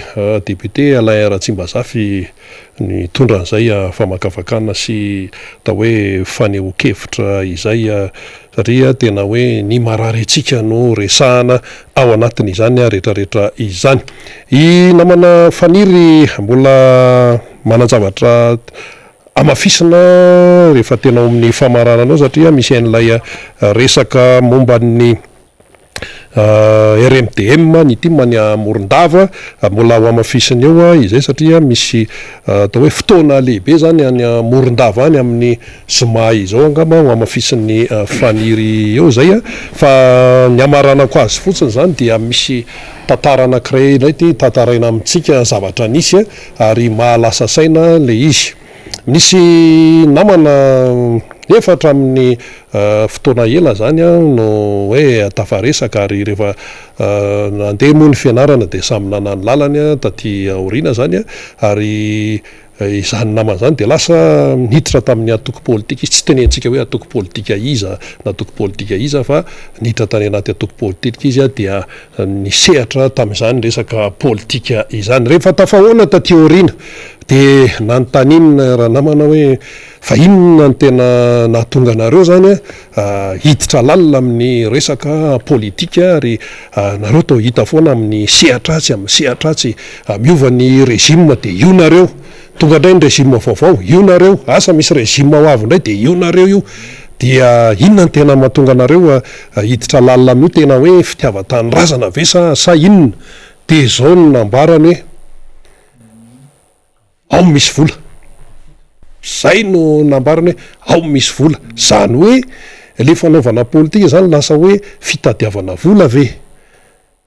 député Alain Ratsimbazafy. Nitondra an'izay famakafakana sy atao hoe fanehoan-kevitra izay satria tena hoe ny marary antsika no resahana ao anatin'izany rehetrarehetra izany. I namana Faniry mbola manan-javatra hamafisina rehefa tena ao amin'ny famaranana ao satria misy an'ilay resaka momba ny RMDM, ny tim any Morondava, mbola ho hamafisina eo izay satria misy atao hoe fotoana lehibe zany any Morondava any amin'ny zoma izao angamba ho hamafisin'ny Faniry eo izay fa ny hamaranako azy fotsiny izany dia misy tantara anankiray indray ity tantaraina amintsika zavatra nisy ary mahalasa saina ilay izy. Nisy namana efa hatramin'ny fotoana ela izany no hoe tafaresaka ary rehefa nandeha moa ny fianarana dia samy nanana ny lalany taty aoriana izany ary izany namana izany dia lasa niditra tamin'ny antoko politika izy, tsy tenentsika hoe antoko politika iza na antoko politika iza fa niditra tany anaty antoko politika izy dia nisehatra tamin'izany resaka politika izany. Rehefa tafahoana taty aoriana dia nanontaniana ranamana hoe fa inona no tena nahatonga anareo izany hiditra lalina amin'ny resaka politika ary nareo toa hita foana amin'ny sehatra atsy, amin'ny sehatra atsy, miova ny régime dia io nareo, tonga indray ny régime vaovao, io nareo, asa misy régime ho avy indray dia io nareo io. Dia inona no tena mahatonga anareo hiditra lalina amin'io tena hoe fitiavan-tanindrazana ve sa sa inona? Dia izao no nambarany hoe ao misy vola. Izay no nambarany hoe ao misy vola. Izany hoe ilay fanaovana politika izany lasa hoe fitadiavana vola ve?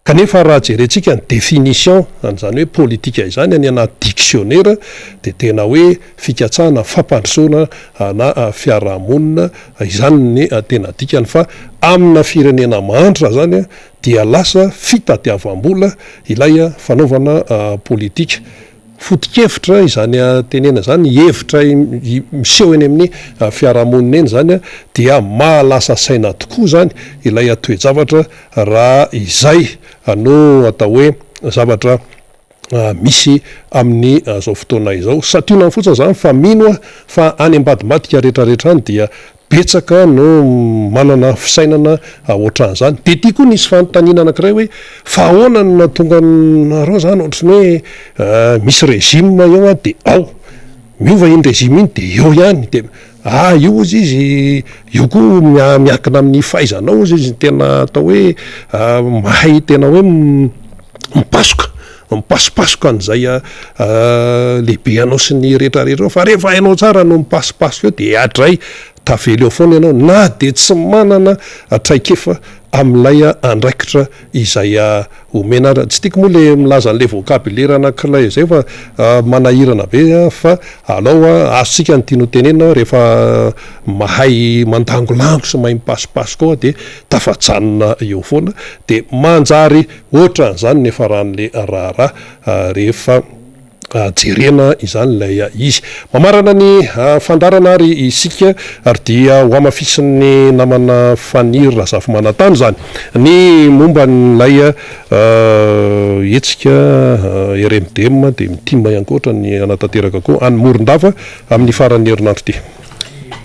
Kanefa raha jerentsika ny définition an'izany hoe politika izany any anaty dictionnaire dia tena hoe fikatsahana fampandrosoana na fiarahamonina izany ny tena dikany fa amina firenena mahantra izany dia lasa fitadiavam-bola ilay fanaovana politika. Foto-kevitra izany tenena izany, hevitra miseho eny amin'ny fiarahamonina eny izany dia mahalasa saina tokoa izany ilay toe-javatra raha izay no atao hoe zavatra misy amin'izao fotoana izao. Santionany fotsiny izany fa mino aho fa any ambadimbadika rehetrarehetra any dia Betsaka no manana fisainana ohatran'izany. Dia ity koa nisy fanontaniana anankiray hoe fa ahoana no nahatonga anareo zany ohatry ny hoe misy régime eo an dia ao, miova iny régime iny dia eo ihany, dia ah io hozy izy io koa miankina amin'ny fahaizanao hozy izy ny tena atao hoe mahay tena hoe mipasoka, mipasopasoka an'izay lehibe anao sy ny rehetra rehetra eo fa rehefa hainao tsara no mipasopasoka eo dia adray tavela eo foana ianao na dia tsy manana traikefa amin'ilay andraikitra izay omena ara. Tsy tiako moa le milaza an'le vocabulaire anankiray izay fa manahirana be fa alao azontsika ny tiana ho tenenina rehefa mahay mandangolango sy mahay mipasopasoka ao dia tafajanona eo foana dia manjary Ohatran'izany ny niafaran'ilay raharaha rehefa jerena izany ilay izy. Mamarana ny fandaharana ary isika ary dia ho hamafisin'ny namana Faniry Razafimanantany izany ny momba an'ilay hetsika RMDM dia ny tim ihany koa ohatran'ny hanatanteraka koa any Morondava amin'ny faran'ny herinandro ity.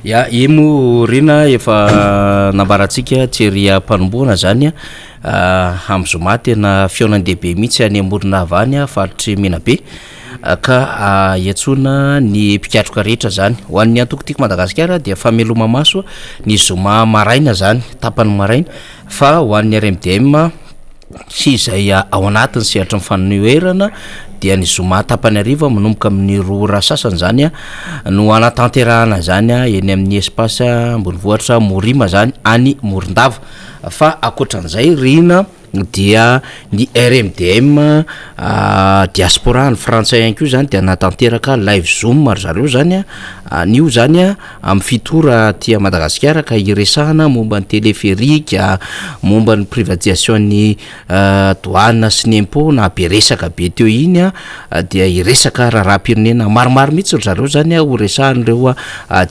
Ya, io moa Rina efa nambarantsika tery am-panombohana izany Amin'ny zoma tena fihaonan-dehibe mihitsy any Morondava any, faritr'i Menabe, ka iantsoana ny mpikatroka rehetra izany. Ho an'ny antoko Tiako Madagasikara dia fameloma-maso ny zoma maraina izany, tapany maraina, fa ho an'ny RMDM sy izay ao anatin'ny sehatry ny fanoherana dia ny zoma tapany hariva manomboka amin'ny roa ora sasany izany no hanatanterahana izany eny amin'ny espace ambonivohitra Morima izany any Morondava. Fa ankoatran'izay Rina dia ny RMDM diaspora any Frantsa ihany koa zany dia natanteraka live zoom ry zareo zany anio zany amin'ny fito ora aty Madagasikara ka hiresahana momba ny téléphérique, momba ny privatisation ny douane sy ny impôt na be resaka be teo iny dia hiresaka raharaham-pirenena maromaro mihitsy ry zareo zany ho resahan'ireo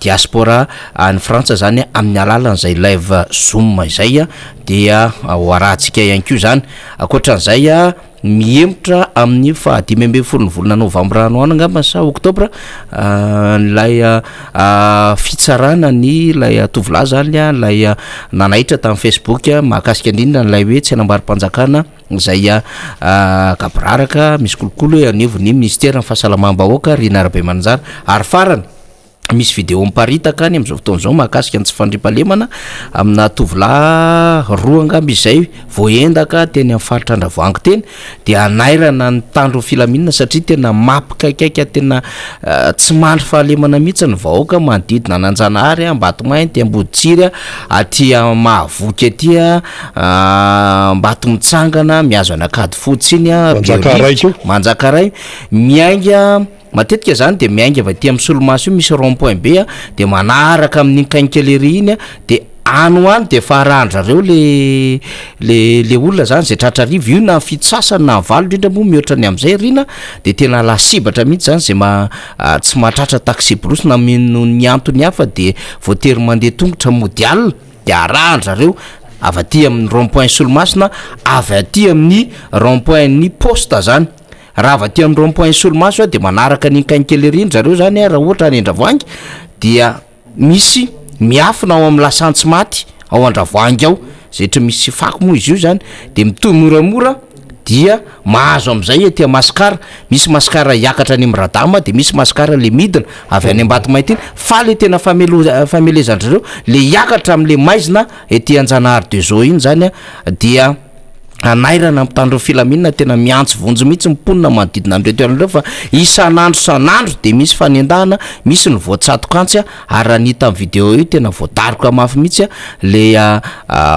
diaspora any Frantsa zany amin'ny alalan'izay live zoom izay dia ho arahantsika ihany koa izany. Ankoatran'izay. Mihemotra amin'ny faha 15 ny volana novambra any ho any angamba sa oktobra ilay fitsarana ny ilay tovolahy zany ilay nanaitra tamin'ny Facebook mahakasika indrindra an'ilay hoe tsenam-barom-panjakana izay gaboraraka misy kolikoly anivon'ny minisiteran'ny fahasalamam-bahoaka Rina Rabemananjara ary farany Misy video miparitaka any amin'izao fotoana izao mahakasika ny tsy fandriampahalemana amina tovolahy roa angamba izay voaendaka teny amin'ny faritra Andravoahangy teny dia hanairana ny mpitandro ny filaminana satria tena mampikaikaika tena tsy mandry fahalemana mihitsy ny vahoaka manodidina an'Anjanahary, Ambatomainty, Amboditsiry, aty Mahavoky aty Ambatomitsangana, mihazo an'Ankadifotsy iny, Behoririka, Manjakaray, miainga. Matetika zany de miainga avy aty amin'ny solomaso io misy rond point be a, de manaraka amin'iny quincaillerie iny a, de any ho any de efa arahan-drareo le le le olona zany zay tratra hariva, io na fito sasany na valo indrindra moa mihoatra ny amin'izay aoriana de tena lasibatra mihitsy zany zay ma- tsy mahatratra taxi-brousse na noho ny antony hafa de voatery mandeha tongotra mody alina de arahan-drareo avy aty amin'ny rond point solomaso na avy aty amin'ny rond point n'ny poste zany. Raha avy aty amin'ny rond point solomaso dia manaraka an'iny quincaillerie iny zareo zany raha ohatra any Andravoahangy dia misy miafina ao amin'ny lasantsy maty ao Andravoahangy ao, zay ohatra misy fako moa izy io zany de mitohy moramora dia mahazo amin'izay aty Mascar, misy Mascar hiakatra any amin'ny Radama de misy Mascar le midina avy any Ambatomainty iny fa le tena famelo- famelezan-dry zareo le hiakatra amin'le maizina ety Anjanahary deux eaux iny zany dia hanairana mpitandro ny filaminana tena miantso vonjy mihitsy ny mponina manodidina an'ireo toerana ireo fa isan'andro isan'andro dia misy fanendahana, misy ny voatsatoka antsy ary raha ny hita amin'ny vidéo io tena voadaroka mafy mihitsy le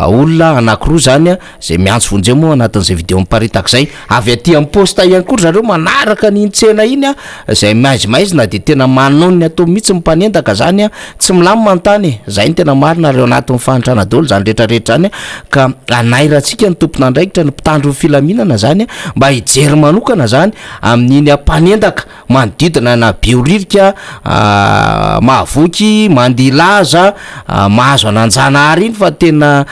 olona anankiroa zany izay miantso vonjy eo moa anatin'izay vidéo miparitaka izay, avy aty amin'ny poste ihany koa ry zareo manaraka an'iny tsena iny izay maizimaizina dia tena manao ny atao mihitsy ny mpanendaka zany Tsy milamina ny tany e! Zay no tena marina ary ao anatin'ny fahantrana daholo izany rehetra rehetra izany ka anairantsika ny tompon'andraikitra ny mpitandro ny filaminana zany mba hijery manokana zany amin'iny mpanendaka manodidina ana Behoririka, Mahavoky, Mandilaza, mahazo an'Anjanahary iny fa tena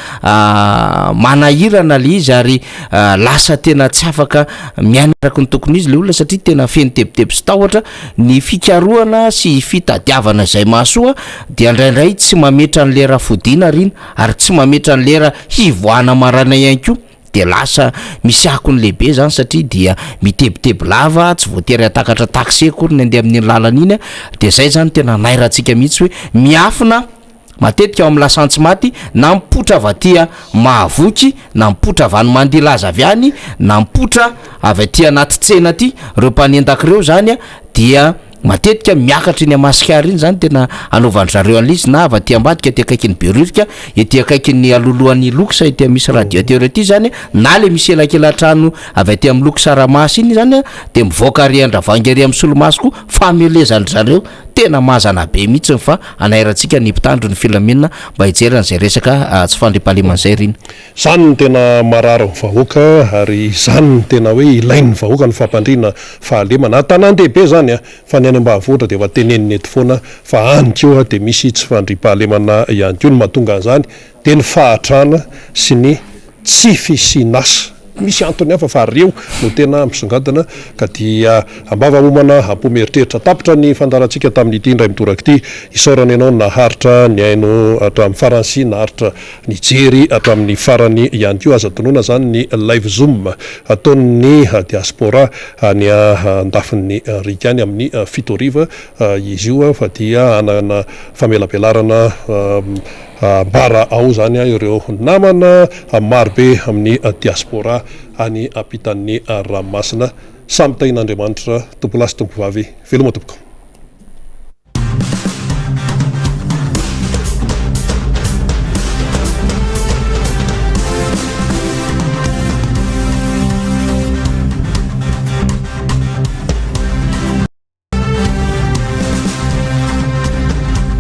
manahirana le izy ary lasa tena tsy afaka miaina araka ny tokony izy le olona satria tena feno tebiteby sy tahotra Ny fikarohana sy fitadiavana izay mahasoa dia indraindray tsy mametra ny lera fodiana ariana ary tsy mametra ny lera hivoahana maraina ihany koa dia lasa misy akony lehibe izany satria dia mitebiteby lava, tsy voatery hahatakatra taxi akory ny handeha amin'iny lalana iny dia izay izany tena anairantsika mihitsy hoe miafina Matetika ao amin'ny lasantsy maty na mipoitra avy aty Mahavoky na mipoitra avy any Mandilaza avy any na mipoitra avy aty anaty tsena aty ireo mpanendaka ireo izany dia matetika miakatra eny Masikara iny izany tena anaovan-dry zareo an'ilay izy na avy aty ambadika aty akaikin'ny Behoririka ety akaikin'ny alohalohan'ny Lux ety misy radiateur ety izany na ilay misy elakelan-trano avy aty amin'ny Lux Ramasy iny izany dia mivoaka ary Andravoahangy ary amin'ny solomaso koa famelezan-dry zareo Tena mazana be mihitsy fa anairantsika ny mpitandro ny filaminana mba hijery an'izay resaka tsy fandriampahalemana izay Rina. Izany no tena marary ny vahoaka ary izany no tena hoe ilain'ny vahoaka ny fampandriana fahalemana. An-tanàn-dehibe izany fa ny any ambanivohitra dia efa tenenina eto foana fa any koa dia misy tsy fandriampahalemana ihany koa. Ny mahatonga an'izany dia ny fahatrana sy ny tsy fisian'asa. Misy antony hafa fa reo no tena misongadina ka dia ambava homana am-po mieritreritra. Tapitra ny fandaharantsika tamin'ity indray mitoraka ity. Isaorana ianao naharitra nihaino hatramin'ny farany sy naharitra nijery hatramin'ny farany ihany koa. Aza adinoina izany ny live zoom ataon'ny diaspora any andafin'ny riaka any amin'ny fito hariva izy io fa dia hanana famelabelarana Ambara ao izany ireo namana marobe amin'ny diaspora any ampitan'ny ranomasina. Samy tahin'Andriamanitra tompolahy sy tompovavy. Veloma tompoko.